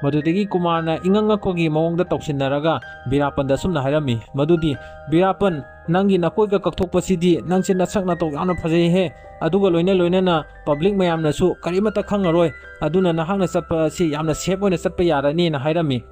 ꯃꯗꯨꯗꯒꯤ ꯀꯨꯃꯥꯔꯅ ꯏꯉꯛ ꯉꯛꯄꯒꯤ ꯃꯑꯣꯡꯗ ꯇꯧꯁꯤꯟꯅꯔꯒ ꯕꯤꯔꯥꯄꯟꯗ ꯑꯁꯨꯝꯅ ꯍꯥꯏꯔꯝꯃꯤ, ꯃꯗꯨꯗꯤ, "ꯕꯤꯔꯥꯄꯟ, ꯅꯪꯒꯤ ꯅꯀꯣꯏꯒ ꯀꯛꯊꯣꯛꯄꯁꯤꯗꯤ ꯅꯪꯁꯦ ꯅꯁꯛ ꯅꯇꯧ ꯌꯥꯝꯅ ꯐꯖꯩꯍꯦ꯫ ꯑꯗꯨꯒ ꯂꯣꯏꯅ ꯂꯣꯏꯅꯅ ꯄꯕ꯭ꯂꯤꯛ ꯃꯌꯥꯝꯅꯁꯨ ꯀꯔꯤꯃꯠꯇ ꯈꯪꯉꯔꯣꯏ꯫ ꯑꯗꯨꯅ ꯅꯍꯥꯛꯅ ꯆꯠꯄ ꯑꯁꯤ ꯌꯥꯝꯅ ꯁꯦꯐ ꯑꯣꯏꯅ ꯆꯠꯄ ꯌꯥꯔꯅꯤꯅ" ꯍꯥꯏꯔꯝꯃꯤ꯫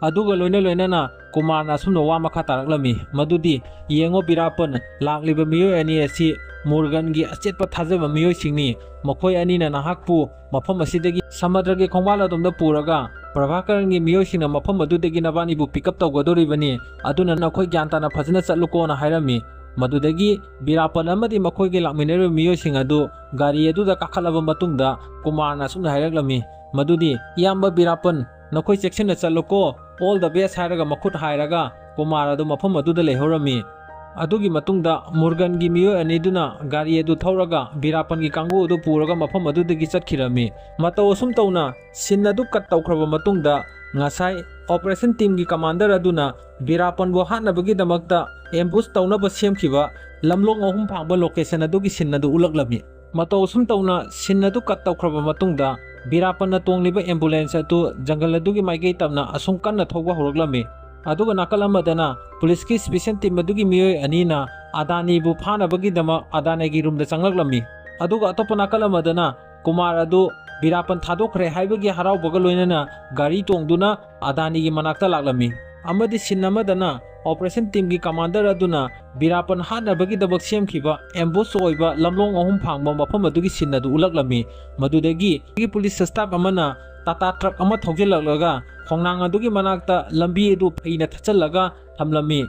ꯑꯗꯨꯒ ꯂꯣꯏꯅ ꯂꯣꯏꯅꯅ ꯀꯨꯃꯥꯔꯅ ꯑꯁꯨꯝꯅ ꯋꯥ ꯃꯈꯥ ꯇꯥꯔꯛꯂꯝꯃꯤ, ꯃꯗꯨꯗꯤ, "ꯌꯦꯡꯉꯣ ꯕꯤꯔꯥꯄꯟ, ꯂꯥꯛꯂꯤꯕ ꯃꯤꯑꯣꯏ ꯑꯅꯤ ꯑꯁꯤ ꯃꯨꯔꯒꯟꯒꯤ ꯑꯆꯦꯠꯄ ꯊꯥꯖꯕ ꯃꯤꯑꯣꯏꯁꯤꯡꯅꯤ꯫ ꯃꯈꯣꯏ ꯑꯅꯤꯅ ꯅꯍꯥꯛꯄꯨ ꯃꯐꯝ ꯑꯁꯤꯗꯒꯤ ꯁꯃꯨꯗ꯭ꯔꯒꯤ ꯈꯣꯡꯕꯥꯜ ꯑꯗꯣꯝꯗ ꯄꯨꯔꯒ ꯄ꯭ꯔꯚꯥꯀꯔꯟꯒꯤ ꯃꯤꯑꯣꯏꯁꯤꯡꯅ ꯃꯐꯝ ꯑꯗꯨꯗꯒꯤ ꯅꯕꯥꯅꯤꯕꯨ ꯄꯤꯛ ꯑꯞ ꯇꯧꯒꯗꯧꯔꯤꯕꯅꯤ꯫ ꯑꯗꯨꯅ ꯅꯈꯣꯏ ꯒ꯭ꯌꯥꯟ ꯇꯥꯅ ꯐꯖꯅ ꯆꯠꯂꯨꯀꯣꯅ" ꯍꯥꯏꯔꯝꯃꯤ꯫ ꯃꯗꯨꯗꯒꯤ ꯕꯤꯔꯥꯄꯟ ꯑꯃꯗꯤ ꯃꯈꯣꯏꯒꯤ ꯂꯥꯛꯃꯤꯟꯅꯔꯤꯕ ꯃꯤꯑꯣꯏꯁꯤꯡ ꯑꯗꯨ ꯒꯥꯔꯤ ꯑꯗꯨꯗ ꯀꯥꯈꯠꯂꯕ ꯃꯇꯨꯡꯗ ꯀꯨꯃꯥꯔꯅ ꯑꯁꯨꯝꯅ ꯍꯥꯏꯔꯛꯂꯝꯃꯤ, ꯃꯗꯨꯗꯤ, "ꯏꯌꯥꯝꯕ ꯕꯤꯔꯥꯄꯟ, ꯅꯈꯣꯏ ꯆꯦꯛꯁꯤꯟꯅ ꯆꯠꯂꯨꯀꯣ, all the best" ꯍꯥꯏꯔꯒ ꯃꯈꯨꯠ ꯍꯥꯏꯔꯒ ꯀꯨꯃꯥꯔ ꯑꯗꯨ ꯃꯐꯝ ꯑꯗꯨꯗ ꯂꯩꯍꯧꯔꯝꯃꯤ꯫ ꯑꯗꯨꯒꯤ ꯃꯇꯨꯡꯗ ꯃꯨꯔꯒꯟꯒꯤ ꯃꯤꯑꯣꯏ ꯑꯅꯤꯗꯨꯅ ꯒꯥꯔꯤ ꯑꯗꯨ ꯊꯧꯔꯒ ꯕꯤꯔꯥꯄꯟꯒꯤ ꯀꯥꯡꯕꯨ ꯑꯗꯨ ꯄꯨꯔꯒ ꯃꯐꯝ ꯑꯗꯨꯗꯒꯤ ꯆꯠꯈꯤꯔꯝꯃꯤ꯫ ꯃꯇꯧ ꯑꯁꯨꯝ ꯇꯧꯅ ꯁꯤꯟ ꯑꯗꯨ ꯀꯠ ꯇꯧꯈ꯭ꯔꯕ ꯃꯇꯨꯡꯗ ꯉꯁꯥꯏ ꯑꯣꯄꯔꯦꯁꯟ ꯇꯤꯝꯒꯤ ꯀꯃꯥꯟꯗꯔ ꯑꯗꯨꯅ ꯕꯤꯔꯥꯄꯟꯕꯨ ꯍꯥꯠꯅꯕꯒꯤꯗꯃꯛꯇ ꯑꯦꯝꯕꯨꯁ ꯇꯧꯅꯕ ꯁꯦꯝꯈꯤꯕ ꯂꯝꯂꯣꯡ ꯑꯍꯨꯝ ꯐꯥꯡꯕ ꯂꯣꯀꯦꯁꯟ ꯑꯗꯨꯒꯤ ꯁꯤꯟ ꯑꯗꯨ ꯎꯠꯂꯛꯂꯝꯃꯤ꯫ ꯃꯇꯧ ꯑꯁꯨꯝ ꯇꯧꯅ ꯁꯤꯟ ꯑꯗꯨ ꯀꯠ ꯇꯧꯈ꯭ꯔꯕ ꯃꯇꯨꯡꯗ ꯕꯤꯔꯥꯄꯟꯅ ꯇꯣꯡꯂꯤꯕ ꯑꯦꯝꯕꯨꯂꯦꯟꯁ ꯑꯗꯨ ꯖꯪꯒꯜ ꯑꯗꯨꯒꯤ ꯃꯥꯏꯀꯩ ꯇꯝꯅ ꯑꯁꯨꯝ ꯀꯟꯅ ꯊꯧꯕ ꯍꯧꯔꯛꯂꯝꯃꯤ꯫ ꯑꯗꯨꯒ ꯅꯥꯀꯜ ꯑꯃꯗꯅ ꯄꯨꯂꯤꯁꯀꯤ ꯁ꯭ꯄꯦꯁꯤꯌꯦꯜ ꯇꯤꯝ ꯑꯗꯨꯒꯤ ꯃꯤꯑꯣꯏ ꯑꯅꯤꯅ ꯑꯗꯥꯅꯤꯕꯨ ꯐꯥꯅꯕꯒꯤꯗꯃꯛ ꯑꯗꯥꯅꯤꯒꯤ ꯔꯨꯝꯗ ꯆꯪꯂꯛꯂꯝꯃꯤ꯫ ꯑꯗꯨꯒ ꯑꯇꯣꯞꯄ ꯅꯥꯀꯜ ꯑꯃꯗꯅ ꯀꯨꯃꯥꯔ ꯑꯗꯨ ꯕꯤꯔꯥꯄꯟ ꯊꯥꯗꯣꯛꯈ꯭ꯔꯦ ꯍꯥꯏꯕꯒꯤ ꯍꯔꯥꯎꯕꯒ ꯂꯣꯏꯅꯅ ꯒꯥꯔꯤ ꯇꯣꯡꯗꯨꯅ ꯑꯗꯥꯅꯤꯒꯤ ꯃꯅꯥꯛꯇ ꯂꯥꯛꯂꯝꯃꯤ꯫ ꯑꯃꯗꯤ ꯁꯤꯟ ꯑꯃꯗꯅ ꯑꯣꯄꯔꯦꯁꯟ ꯇꯤꯝꯒꯤ ꯀꯃꯥꯟꯗꯔ ꯑꯗꯨꯅ ꯕꯤꯔꯥꯄꯟ ꯍꯥꯠꯅꯕꯒꯤꯗꯃꯛ ꯁꯦꯝꯈꯤꯕ ꯑꯦꯝꯕꯨꯁ ꯑꯣꯏꯕ ꯂꯝꯂꯣꯡ ꯑꯍꯨꯝ ꯐꯥꯡꯕ ꯃꯐꯝ ꯑꯗꯨꯒꯤ ꯁꯤꯟ ꯑꯗꯨ ꯎꯠꯂꯛꯂꯝꯃꯤ꯫ ꯃꯗꯨꯗꯒꯤ ꯄꯨꯂꯤꯁ ꯁ꯭ꯇꯥꯐ ꯑꯃꯅ ꯇꯥꯇꯥ ꯇ꯭ꯔꯛ ꯑꯃ ꯊꯧꯖꯤꯜꯂꯛꯂꯒ ꯈꯣꯡꯅꯥꯡ ꯑꯗꯨꯒꯤ ꯃꯅꯥꯛꯇ ꯂꯝꯕꯤ ꯑꯗꯨ ꯐꯩꯅ ꯊꯠꯆꯜꯂꯒ ꯊꯝꯂꯝꯃꯤ꯫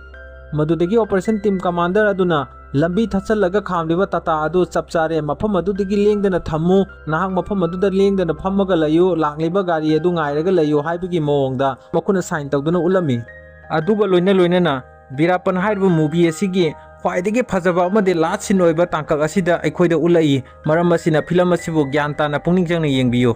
ꯃꯗꯨꯗꯒꯤ ꯑꯣꯄꯔꯦꯁꯟ ꯇꯤꯝ ꯀꯃꯥꯟꯗꯔ ꯑꯗꯨꯅ ꯂꯝꯕꯤ ꯊꯠꯆꯜꯂꯒ ꯈꯥꯝꯂꯤꯕ ꯇꯥꯇꯥ ꯑꯗꯨ ꯆꯞ ꯆꯥꯔꯦ, ꯃꯐꯝ ꯑꯗꯨꯗꯒꯤ ꯂꯦꯡꯗꯅ ꯊꯝꯃꯨ, ꯅꯍꯥꯛ ꯃꯐꯝ ꯑꯗꯨꯗ ꯂꯦꯡꯗꯅ ꯐꯝꯃꯒ ꯂꯩꯌꯨ, ꯂꯥꯛꯂꯤꯕ ꯒꯥꯔꯤ ꯑꯗꯨ ꯉꯥꯏꯔꯒ ꯂꯩꯌꯨ ꯍꯥꯏꯕꯒꯤ ꯃꯑꯣꯡꯗ ꯃꯈꯨꯠꯅ ꯁꯥꯏꯟ ꯇꯧꯗꯨꯅ ꯎꯠꯂꯝꯃꯤ꯫ ꯑꯗꯨꯒ ꯂꯣꯏꯅ ꯂꯣꯏꯅꯅ ꯕꯤꯔꯥꯄꯟ ꯍꯥꯏꯔꯤꯕ ꯃꯨꯚꯤ ꯑꯁꯤꯒꯤ ꯈ꯭ꯋꯥꯏꯗꯒꯤ ꯐꯖꯕ ꯑꯃꯗꯤ ꯂꯥꯁ ꯁꯤꯟ ꯑꯣꯏꯕ ꯇꯥꯡꯀꯛ ꯑꯁꯤꯗ ꯑꯩꯈꯣꯏꯗ ꯎꯠꯂꯛꯏ꯫ ꯃꯔꯝ ꯑꯁꯤꯅ ꯐꯤꯂꯝ ꯑꯁꯤꯕꯨ ꯒ꯭ꯌꯥꯟ ꯇꯥꯅ ꯄꯨꯛꯅꯤꯡ ꯆꯪꯅ ꯌꯦꯡꯕꯤꯌꯨ꯫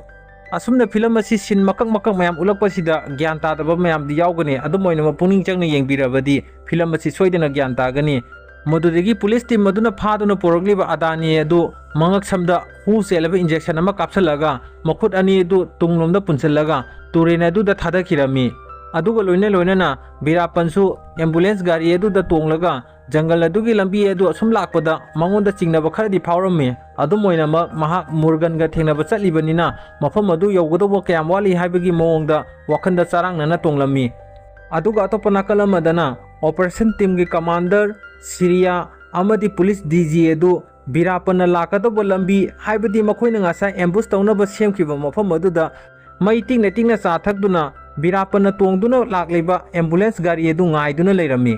ꯑꯁꯨꯝꯅ ꯐꯤꯂꯝ ꯑꯁꯤ ꯁꯤꯟ ꯃꯀꯛ ꯃꯀꯛ ꯃꯌꯥꯝ ꯎꯠꯂꯛꯄꯁꯤꯗ ꯒ꯭ꯌꯥꯟ ꯇꯥꯗꯕ ꯃꯌꯥꯝꯗꯤ ꯌꯥꯎꯒꯅꯤ, ꯑꯗꯨꯝ ꯑꯣꯏꯅꯃꯛ ꯄꯨꯛꯅꯤꯡ ꯆꯪꯅ ꯌꯦꯡꯕꯤꯔꯕꯗꯤ ꯐꯤꯂꯝ ꯑꯁꯤ ꯁꯣꯏꯗꯅ ꯒ꯭ꯌꯥꯟ ꯇꯥꯒꯅꯤ꯫ ꯃꯗꯨꯗꯒꯤ ꯄꯨꯂꯤꯁ ꯇꯤꯝ ꯑꯗꯨꯅ ꯐꯥꯗꯨꯅ ꯄꯨꯔꯛꯂꯤꯕ ꯑꯗꯥꯅꯤ ꯑꯗꯨ ꯃꯉꯛꯁꯝꯗ ꯍꯨ ꯆꯦꯜꯂꯕ ꯏꯟꯖꯦꯛꯁꯟ ꯑꯃ ꯀꯥꯞꯁꯤꯜꯂꯒ ꯃꯈꯨꯠ ꯑꯅꯤ ꯑꯗꯨ ꯇꯨꯡꯂꯣꯝꯗ ꯄꯨꯟꯁꯤꯜꯂꯒ ꯇꯨꯔꯦꯜ ꯑꯗꯨꯗ ꯊꯥꯗꯈꯤꯔꯝꯃꯤ꯫ ꯑꯗꯨꯒ ꯂꯣꯏꯅ ꯂꯣꯏꯅꯅ ꯕꯤꯔꯥꯄꯟꯁꯨ ꯑꯦꯝꯕꯨꯂꯦꯟꯁ ꯒꯥꯔꯤ ꯑꯗꯨꯗ ꯇꯣꯡꯂꯒ ꯖꯪꯒꯜ ꯑꯗꯨꯒꯤ ꯂꯝꯕꯤ ꯑꯗꯨ ꯑꯁꯨꯝ ꯂꯥꯛꯄꯗ ꯃꯉꯣꯟꯗ ꯆꯤꯡꯅꯕ ꯈꯔꯗꯤ ꯐꯥꯎꯔꯝꯃꯤ꯫ ꯑꯗꯨꯝ ꯑꯣꯏꯅꯃꯛ ꯃꯍꯥꯛ ꯃꯨꯔꯒꯟꯒ ꯊꯦꯡꯅꯕ ꯆꯠꯂꯤꯕꯅꯤꯅ ꯃꯐꯝ ꯑꯗꯨ ꯌꯧꯒꯗꯧꯕ ꯀꯌꯥꯝ ꯋꯥꯠꯂꯤ ꯍꯥꯏꯕꯒꯤ ꯃꯑꯣꯡꯗ ꯋꯥꯈꯜꯗ ꯆꯔꯥꯡꯅꯅ ꯇꯣꯡꯂꯝꯃꯤ꯫ ꯑꯗꯨꯒ ꯑꯇꯣꯞꯄ ꯅꯥꯀꯜ ꯑꯃꯗꯅ ꯑꯣꯄꯔꯦꯁꯟ ꯇꯤꯝꯒꯤ ꯀꯃꯥꯟꯗꯔ ꯁꯤꯔꯤꯌꯥ ꯑꯃꯗꯤ ꯄꯨꯂꯤꯁ ꯗꯤ ꯖꯤ ꯑꯗꯨ ꯕꯤꯔꯥꯄꯟꯅ ꯂꯥꯛꯀꯗꯧꯕ ꯂꯝꯕꯤ, ꯍꯥꯏꯕꯗꯤ ꯃꯈꯣꯏꯅ ꯉꯁꯥꯏ ꯑꯦꯝꯕꯨꯁ ꯇꯧꯅꯕ ꯁꯦꯝꯈꯤꯕ ꯃꯐꯝ ꯑꯗꯨꯗ ꯃꯩ ꯇꯤꯛꯅ ꯇꯤꯛꯅ ꯆꯥ ꯊꯛꯇꯨꯅ ꯕꯤꯔꯥꯄꯟꯅ ꯇꯣꯡꯗꯨꯅ ꯂꯥꯛꯂꯤꯕ ꯑꯦꯝꯕꯨꯂꯦꯟꯁ ꯒꯥꯔꯤ ꯑꯗꯨ ꯉꯥꯏꯗꯨꯅ ꯂꯩꯔꯝꯃꯤ꯫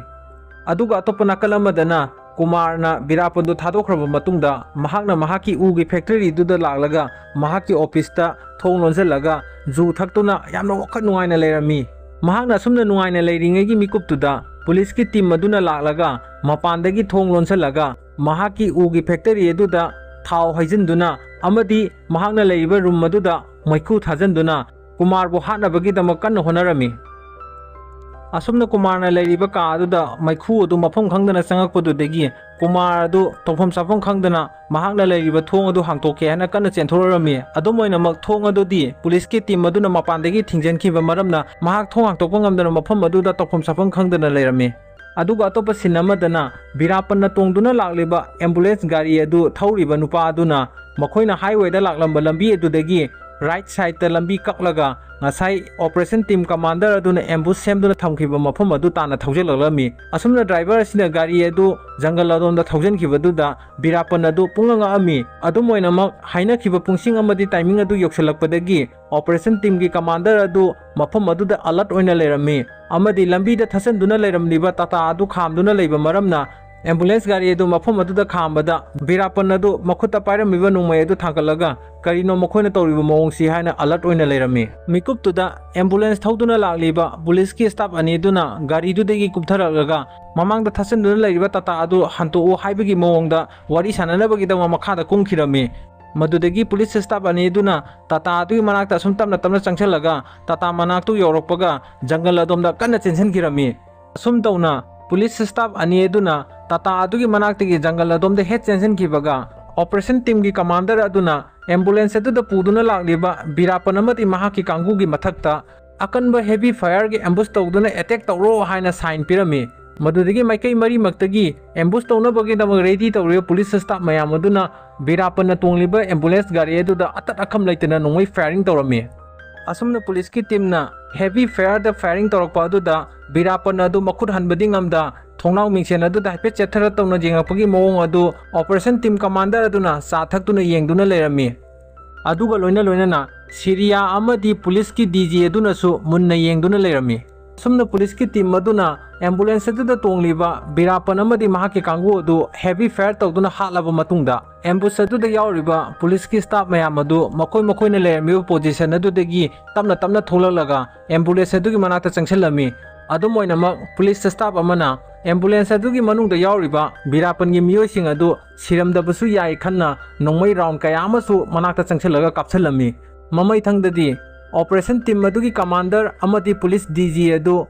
ꯑꯗꯨꯒ ꯑꯇꯣꯞꯄ ꯅꯥꯀꯜ ꯑꯃꯗꯅ ꯀꯨꯃꯥꯔꯅ ꯕꯤꯔꯥꯄꯟꯗꯨ ꯊꯥꯗꯣꯛꯈ꯭ꯔꯕ ꯃꯇꯨꯡꯗ ꯃꯍꯥꯛꯅ ꯃꯍꯥꯛꯀꯤ ꯎꯒꯤ ꯐꯦꯛꯇꯔꯤꯗꯨꯗ ꯂꯥꯛꯂꯒ ꯃꯍꯥꯛꯀꯤ ꯑꯣꯐꯤꯁꯇ ꯊꯣꯡ ꯂꯣꯟꯁꯤꯜꯂꯒ ꯖꯨ ꯊꯛꯇꯨꯅ ꯌꯥꯝꯅ ꯋꯥꯈꯜ ꯅꯨꯡꯉꯥꯏꯅ ꯂꯩꯔꯝꯃꯤ꯫ ꯃꯍꯥꯛꯅ ꯑꯁꯨꯝꯅ ꯅꯨꯡꯉꯥꯏꯅ ꯂꯩꯔꯤꯉꯩꯒꯤ ꯃꯤꯀꯨꯞꯇꯨꯗ ꯄꯨꯂꯤꯁꯀꯤ ꯇꯤꯝ ꯑꯗꯨꯅ ꯂꯥꯛꯂꯒ ꯃꯄꯥꯟꯗꯒꯤ ꯊꯣꯡ ꯂꯣꯟꯁꯤꯜꯂꯒ ꯃꯍꯥꯛꯀꯤ ꯎꯒꯤ ꯐꯦꯛꯇꯔꯤ ꯑꯗꯨꯗ ꯊꯥꯎ ꯍꯩꯖꯤꯟꯗꯨꯅ ꯑꯃꯗꯤ ꯃꯍꯥꯛꯅ ꯂꯩꯔꯤꯕ ꯔꯨꯝ ꯑꯗꯨꯗ ꯃꯩꯈꯨ ꯊꯥꯖꯤꯟꯗꯨꯅ ꯀꯨꯃꯥꯔꯕꯨ ꯍꯥꯠꯅꯕꯒꯤꯗꯃꯛ ꯀꯟꯅ ꯍꯣꯠꯅꯔꯝꯃꯤ꯫ ꯑꯁꯨꯝꯅ ꯀꯨꯃꯥꯔꯅ ꯂꯩꯔꯤꯕ ꯀꯥ ꯑꯗꯨꯗ ꯃꯩꯈꯨ ꯑꯗꯨ ꯃꯐꯝ ꯈꯪꯗꯅ ꯆꯪꯉꯛꯄꯗꯨꯗꯒꯤ ꯀꯨꯃꯥꯔ ꯑꯗꯨ ꯇꯧꯐꯝ ꯆꯥꯐꯝ ꯈꯪꯗꯅ ꯃꯍꯥꯛꯅ ꯂꯩꯔꯤꯕ ꯊꯣꯡ ꯑꯗꯨ ꯍꯥꯡꯇꯣꯛꯀꯦ ꯍꯥꯏꯅ ꯀꯟꯅ ꯆꯦꯟꯊꯣꯔꯛꯂꯝꯃꯤ꯫ ꯑꯗꯨꯝ ꯑꯣꯏꯅꯃꯛ ꯊꯣꯡ ꯑꯗꯨꯗꯤ ꯄꯨꯂꯤꯁꯀꯤ ꯇꯤꯝ ꯑꯗꯨꯅ ꯃꯄꯥꯟꯗꯒꯤ ꯊꯤꯡꯖꯤꯟꯈꯤꯕ ꯃꯔꯝꯅ ꯃꯍꯥꯛ ꯊꯣꯡ ꯍꯥꯡꯇꯣꯛꯄ ꯉꯝꯗꯅ ꯃꯐꯝ ꯑꯗꯨꯗ ꯇꯧꯐꯝ ꯆꯥꯐꯝ ꯈꯪꯗꯅ ꯂꯩꯔꯝꯃꯤ꯫ ꯑꯗꯨꯒ ꯑꯇꯣꯞꯄ ꯁꯤꯟ ꯑꯃꯗꯅ ꯕꯤꯔꯥꯄꯟꯅ ꯇꯣꯡꯗꯨꯅ ꯂꯥꯛꯂꯤꯕ ꯑꯦꯝꯕꯨꯂꯦꯟꯁ ꯒꯥꯔꯤ ꯑꯗꯨ ꯊꯧꯔꯤꯕ ꯅꯨꯄꯥ ꯑꯗꯨꯅ ꯃꯈꯣꯏꯅ ꯍꯥꯏꯋꯦꯗ ꯂꯥꯛꯂꯝꯕ ꯂꯝꯕꯤ ꯑꯗꯨꯗꯒꯤ ꯔꯥꯏꯠ ꯁꯥꯏꯗꯇ ꯂꯝꯕꯤ ꯀꯛꯂꯒ ꯉꯁꯥꯏ ꯑꯣꯄꯔꯦꯁꯟ ꯇꯤꯝ ꯀꯃꯥꯟꯗꯔ ꯑꯗꯨꯅ ꯑꯦꯝꯕꯨꯁ ꯁꯦꯝꯗꯨꯅ ꯊꯝꯈꯤꯕ ꯃꯐꯝ ꯑꯗꯨ ꯇꯥꯟꯅ ꯊꯧꯖꯤꯜꯂꯛꯂꯝꯃꯤ꯫ ꯑꯁꯨꯝꯅ ꯗ꯭ꯔꯥꯏꯚꯔ ꯑꯁꯤꯅ ꯒꯥꯔꯤ ꯑꯗꯨ ꯖꯪꯒꯜ ꯑꯗꯣꯝꯗ ꯊꯧꯖꯤꯟꯈꯤꯕꯗꯨꯗ ꯕꯤꯔꯥꯄꯟ ꯑꯗꯨ ꯄꯨꯡꯉꯛ ꯉꯛꯑꯝꯃꯤ꯫ ꯑꯗꯨꯝ ꯑꯣꯏꯅꯃꯛ ꯍꯥꯏꯅꯈꯤꯕ ꯄꯨꯡꯁꯤꯡ ꯑꯃꯗꯤ ꯇꯥꯏꯃꯤꯡ ꯑꯗꯨ ꯌꯧꯁꯤꯜꯂꯛꯄꯗꯒꯤ ꯑꯣꯄꯔꯦꯁꯟ ꯇꯤꯝꯒꯤ ꯀꯃꯥꯟꯗꯔ ꯑꯗꯨ ꯃꯐꯝ ꯑꯗꯨꯗ ꯑꯂꯔꯠ ꯑꯣꯏꯅ ꯂꯩꯔꯝꯃꯤ ꯑꯃꯗꯤ ꯂꯝꯕꯤꯗ ꯊꯠꯆꯟꯗꯨꯅ ꯂꯩꯔꯝꯂꯤꯕ ꯇꯥꯇꯥ ꯑꯗꯨ ꯈꯥꯝꯗꯨꯅ ꯂꯩꯕ ꯃꯔꯝꯅ ꯑꯦꯝꯕꯨꯂꯦꯟꯁ ꯒꯥꯔꯤ ꯑꯗꯨ ꯃꯐꯝ ꯑꯗꯨꯗ ꯈꯥꯝꯕꯗ ꯕꯤꯔꯥꯄꯟ ꯑꯗꯨ ꯃꯈꯨꯠꯇ ꯄꯥꯏꯔꯝꯃꯤꯕ ꯅꯣꯡꯃꯩ ꯑꯗꯨ ꯊꯥꯡꯒꯠꯂꯒ ꯀꯔꯤꯅꯣ ꯃꯈꯣꯏꯅ ꯇꯧꯔꯤꯕ ꯃꯑꯣꯡꯁꯤ ꯍꯥꯏꯅ ꯑꯂꯔꯠ ꯑꯣꯏꯅ ꯂꯩꯔꯝꯃꯤ꯫ ꯃꯤꯀꯨꯞꯇꯨꯗ ꯑꯦꯝꯕꯨꯂꯦꯟꯁ ꯊꯧꯗꯨꯅ ꯂꯥꯛꯂꯤꯕ ꯄꯨꯂꯤꯁꯀꯤ ꯁ꯭ꯇꯥꯐ ꯑꯅꯤ ꯑꯗꯨꯅ ꯒꯥꯔꯤꯗꯨꯗꯒꯤ ꯀꯨꯞꯊꯔꯛꯂꯒ ꯃꯃꯥꯡꯗ ꯊꯠꯆꯟꯗꯨꯅ ꯂꯩꯔꯤꯕ ꯇꯥꯇꯥ ꯑꯗꯨ ꯍꯟꯇꯣꯛꯎ ꯍꯥꯏꯕꯒꯤ ꯃꯑꯣꯡꯗ ꯋꯥꯔꯤ ꯁꯥꯟꯅꯅꯕꯒꯤꯗꯃꯛ ꯃꯈꯥꯗ ꯀꯨꯝꯈꯤꯔꯝꯃꯤ꯫ ꯃꯗꯨꯗꯒꯤ ꯄꯨꯂꯤꯁ ꯁ꯭ꯇꯥꯐ ꯑꯅꯤ ꯑꯗꯨꯅ ꯇꯥꯇꯥ ꯑꯗꯨꯒꯤ ꯃꯅꯥꯛꯇ ꯑꯁꯨꯝ ꯇꯞꯅ ꯇꯞꯅ ꯆꯪꯁꯤꯜꯂꯒ ꯇꯥꯇꯥ ꯃꯅꯥꯛꯇꯨ ꯌꯧꯔꯛꯄꯒ ꯖꯪꯒꯜ ꯑꯗꯣꯝꯗ ꯀꯟꯅ ꯆꯦꯟꯁꯤꯟꯈꯤꯔꯝꯃꯤ꯫ ꯑꯁꯨꯝ ꯇꯧꯅ ꯄꯨꯂꯤꯁ ꯁ꯭ꯇꯥꯐ ꯑꯅꯤ ꯑꯗꯨꯅ ꯇꯥꯇꯥ ꯑꯗꯨꯒꯤ ꯃꯅꯥꯛꯇꯒꯤ ꯖꯪꯒꯜ ꯑꯗꯣꯝꯗ ꯍꯦꯛ ꯆꯦꯟꯁꯤꯟꯈꯤꯕꯒ, ꯑꯣꯄꯔꯦꯁꯟ ꯇꯤꯝꯒꯤ ꯀꯃꯥꯟꯗꯔ ꯑꯗꯨꯅ ꯑꯦꯝꯕꯨꯂꯦꯟꯁ ꯑꯗꯨꯗ ꯄꯨꯗꯨꯅ ꯂꯥꯛꯂꯤꯕ ꯕꯤꯔꯥꯄꯟ ꯑꯃꯗꯤ ꯃꯍꯥꯛꯀꯤ ꯀꯥꯡꯕꯨꯒꯤ ꯃꯊꯛꯇ ꯑꯀꯟꯕ ꯍꯦꯚꯤ ꯐꯥꯌꯔꯒꯤ ꯑꯦꯝꯕꯨꯁ ꯇꯧꯗꯨꯅ ꯑꯦꯇꯦꯛ ꯇꯧꯔꯣ ꯍꯥꯏꯅ ꯁꯥꯏꯟ ꯄꯤꯔꯝꯃꯤ꯫ ꯃꯗꯨꯗꯒꯤ ꯃꯥꯏꯀꯩ ꯃꯔꯤꯃꯛꯇꯒꯤ ꯑꯦꯝꯕꯨꯁ ꯇꯧꯅꯕꯒꯤꯗꯃꯛ ꯔꯦꯗꯤ ꯇꯧꯔꯤꯕ ꯄꯨꯂꯤꯁ ꯁ꯭ꯇꯥꯐ ꯃꯌꯥꯝ ꯑꯗꯨꯅ ꯕꯤꯔꯥꯄꯟꯅ ꯇꯣꯡꯂꯤꯕ ꯑꯦꯝꯕꯨꯂꯦꯟꯁ ꯒꯥꯔꯤ ꯑꯗꯨꯗ ꯑꯇꯠ ꯑꯈꯝ ꯂꯩꯇꯅ ꯅꯣꯡꯃꯩ ꯐꯥꯌꯔꯤꯡ ꯇꯧꯔꯝꯃꯤ꯫ ꯑꯁꯨꯝꯅ ꯄꯨꯂꯤꯁꯀꯤ ꯇꯤꯝꯅ ꯍꯦꯚꯤ ꯐꯥꯌꯔꯗ ꯐꯥꯌꯔꯤꯡ ꯇꯧꯔꯛꯄ ꯑꯗꯨꯗ ꯕꯤꯔꯥꯄꯟ ꯑꯗꯨ ꯃꯈꯨꯠ ꯍꯟꯕꯗꯤ ꯉꯝꯗ, ꯊꯣꯡꯅꯥꯎ ꯃꯤꯡꯁꯦꯟ ꯑꯗꯨꯗ ꯍꯥꯏꯐꯦꯠ ꯆꯦꯠꯊꯔ ꯇꯧꯅ ꯌꯦꯡꯉꯛꯄꯒꯤ ꯃꯑꯣꯡ ꯑꯗꯨ ꯑꯣꯄꯔꯦꯁꯟ ꯇꯤꯝ ꯀꯃꯥꯟꯗꯔ ꯑꯗꯨꯅ ꯆꯥ ꯊꯛꯇꯨꯅ ꯌꯦꯡꯗꯨꯅ ꯂꯩꯔꯝꯃꯤ꯫ ꯑꯗꯨꯒ ꯂꯣꯏꯅ ꯂꯣꯏꯅꯅ ꯁꯤꯔꯤꯌꯥ ꯑꯃꯗꯤ ꯄꯨꯂꯤꯁꯀꯤ ꯗꯤ ꯖꯤ ꯑꯗꯨꯅꯁꯨ ꯃꯨꯟꯅ ꯌꯦꯡꯗꯨꯅ ꯂꯩꯔꯝꯃꯤ꯫ ꯑꯁꯨꯝꯅ ꯄꯨꯂꯤꯁꯀꯤ ꯇꯤꯝ ꯑꯗꯨꯅ ꯑꯦꯝꯕꯨꯂꯦꯟꯁ ꯑꯗꯨꯗ ꯇꯣꯡꯂꯤꯕ ꯕꯤꯔꯥꯄꯟ ꯑꯃꯗꯤ ꯃꯍꯥꯛꯀꯤ ꯀꯥꯡꯕꯨ ꯑꯗꯨ ꯍꯦꯚꯤ ꯐꯥꯌꯔ ꯇꯧꯗꯨꯅ ꯍꯥꯠꯂꯕ ꯃꯇꯨꯡꯗ, ꯑꯦꯝꯕꯨꯁ ꯑꯗꯨꯗ ꯌꯥꯎꯔꯤꯕ ꯄꯨꯂꯤꯁꯀꯤ ꯁ꯭ꯇꯥꯐ ꯃꯌꯥꯝ ꯑꯗꯨ ꯃꯈꯣꯏ ꯃꯈꯣꯏꯅ ꯂꯩꯔꯝꯃꯤꯕ ꯄꯣꯖꯤꯁꯟ ꯑꯗꯨꯗꯒꯤ ꯇꯞꯅ ꯇꯞꯅ ꯊꯣꯛꯂꯛꯂꯒ ꯑꯦꯝꯕꯨꯂꯦꯟꯁ ꯑꯗꯨꯒꯤ ꯃꯅꯥꯛꯇ ꯆꯪꯁꯤꯜꯂꯝꯃꯤ꯫ ꯑꯗꯨꯝ ꯑꯣꯏꯅꯃꯛ, ꯄꯨꯂꯤꯁ ꯁ꯭ꯇꯥꯐ ꯑꯃꯅ ꯑꯦꯝꯕꯨꯂꯦꯟꯁ ꯑꯗꯨꯒꯤ ꯃꯅꯨꯡꯗ ꯌꯥꯎꯔꯤꯕ ꯕꯤꯔꯥꯄꯟꯒꯤ ꯃꯤꯑꯣꯏꯁꯤꯡ ꯑꯗꯨ ꯁꯤꯔꯝꯗꯕꯁꯨ ꯌꯥꯏ ꯈꯟꯅ ꯅꯣꯡꯃꯩ ꯔꯥꯎꯟ ꯀꯌꯥ ꯑꯃꯁꯨ ꯃꯅꯥꯛꯇ ꯆꯪꯁꯤꯜꯂꯒ ꯀꯥꯞꯁꯤꯜꯂꯝꯃꯤ꯫ ꯃꯃꯩꯊꯪꯗꯗꯤ ꯑꯣꯄꯔꯦꯁꯟ ꯇꯤꯝ ꯑꯗꯨꯒꯤ ꯀꯃꯥꯟꯗꯔ ꯑꯃꯗꯤ ꯄꯨꯂꯤꯁ ꯗꯤ ꯖꯤ ꯑꯗꯨ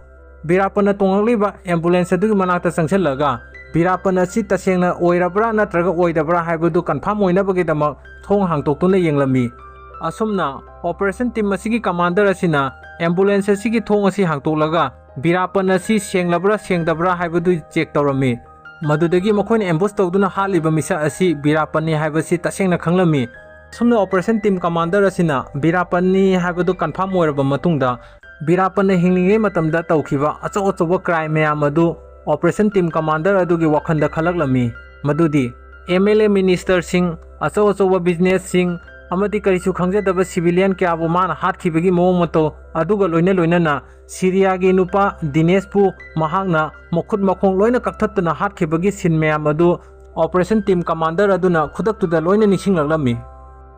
ꯕꯤꯔꯥꯄꯟꯅ ꯇꯣꯡꯂꯛꯂꯤꯕ ꯑꯦꯝꯕꯨꯂꯦꯟꯁ ꯑꯗꯨꯒꯤ ꯃꯅꯥꯛꯇ ꯆꯪꯁꯤꯜꯂꯒ, ꯕꯤꯔꯥꯄꯟ ꯑꯁꯤ ꯇꯁꯦꯡꯅ ꯑꯣꯏꯔꯕ꯭ꯔꯥ ꯅꯠꯇ꯭ꯔꯒ ꯑꯣꯏꯗꯕ꯭ꯔꯥ ꯍꯥꯏꯕꯗꯨ ꯀꯟꯐꯥꯔꯝ ꯑꯣꯏꯅꯕꯒꯤꯗꯃꯛ ꯊꯣꯡ ꯍꯥꯡꯇꯣꯛꯇꯨꯅ ꯌꯦꯡꯂꯝꯃꯤ꯫ ꯑꯁꯨꯝꯅ ꯑꯣꯄꯔꯦꯁꯟ ꯇꯤꯝ ꯑꯁꯤꯒꯤ ꯀꯃꯥꯟꯗꯔ ꯑꯁꯤꯅ ꯑꯦꯝꯕꯨꯂꯦꯟꯁ ꯑꯁꯤꯒꯤ ꯊꯣꯡ ꯑꯁꯤ ꯍꯥꯡꯇꯣꯛꯂꯒ, ꯕꯤꯔꯥꯄꯟ ꯑꯁꯤ ꯁꯦꯡꯂꯕ꯭ꯔꯥ ꯁꯦꯡꯗꯕ꯭ꯔꯥ ꯍꯥꯏꯕꯗꯨ ꯆꯦꯛ ꯇꯧꯔꯝꯃꯤ꯫ ꯃꯗꯨꯗꯒꯤ ꯃꯈꯣꯏꯅ ꯑꯦꯝꯕꯨꯁ ꯇꯧꯗꯨꯅ ꯍꯥꯠꯂꯤꯕ ꯃꯤꯁꯛ ꯑꯁꯤ ꯕꯤꯔꯥꯄꯟꯅꯤ ꯍꯥꯏꯕꯁꯤ ꯇꯁꯦꯡꯅ ꯈꯪꯂꯝꯃꯤ꯫ ꯑꯁꯨꯝꯅ ꯑꯣꯄꯔꯦꯁꯟ ꯇꯤꯝ ꯀꯃꯥꯟꯗꯔ ꯑꯁꯤꯅ ꯕꯤꯔꯥꯄꯟꯅꯤ ꯍꯥꯏꯕꯗꯨ ꯀꯟꯐꯥꯔꯝ ꯑꯣꯏꯔꯕ ꯃꯇꯨꯡꯗ, ꯕꯤꯔꯥꯄꯟꯅ ꯍꯤꯡꯂꯤꯉꯩ ꯃꯇꯝꯗ ꯇꯧꯈꯤꯕ ꯑꯆꯧ ꯑꯆꯧꯕ ꯀ꯭ꯔꯥꯏꯝ ꯃꯌꯥꯝ ꯑꯗꯨ ꯑꯣꯄꯔꯦꯁꯟ ꯇꯤꯝ ꯀꯃꯥꯟꯗꯔ ꯑꯗꯨꯒꯤ ꯋꯥꯈꯜꯗ ꯈꯜꯂꯛꯂꯝꯃꯤ꯫ ꯃꯗꯨꯗꯤ ꯑꯦꯝ ꯑꯦꯜ ꯑꯦ ꯃꯤꯅꯤꯁꯇꯔꯁꯤꯡ, ꯑꯆꯧ ꯑꯆꯧꯕ ꯕꯤꯖꯤꯅꯦꯁꯁꯤꯡ ꯑꯃꯗꯤ ꯀꯔꯤꯁꯨ ꯈꯪꯖꯗꯕ ꯁꯤꯚꯤꯂꯤꯌꯟ ꯀꯌꯥꯕꯨ ꯃꯥꯅ ꯍꯥꯠꯈꯤꯕꯒꯤ ꯃꯑꯣꯡ ꯃꯇꯧ ꯑꯗꯨꯒ ꯂꯣꯏꯅ ꯂꯣꯏꯅꯅ ꯁꯤꯔꯤꯌꯥꯒꯤ ꯅꯨꯄꯥ ꯗꯤꯅꯦꯁꯄꯨ ꯃꯍꯥꯛꯅ ꯃꯈꯨꯠ ꯃꯈꯣꯡ ꯂꯣꯏꯅ ꯀꯛꯊꯠꯇꯨꯅ ꯍꯥꯠꯈꯤꯕꯒꯤ ꯁꯤꯟ ꯃꯌꯥꯝ ꯑꯗꯨ ꯑꯣꯄꯔꯦꯁꯟ ꯇꯤꯝ ꯀꯃꯥꯟꯗꯔ ꯑꯗꯨꯅ ꯈꯨꯗꯛꯇꯨꯗ ꯂꯣꯏꯅ ꯅꯤꯡꯁꯤꯡꯂꯛꯂꯝꯃꯤ꯫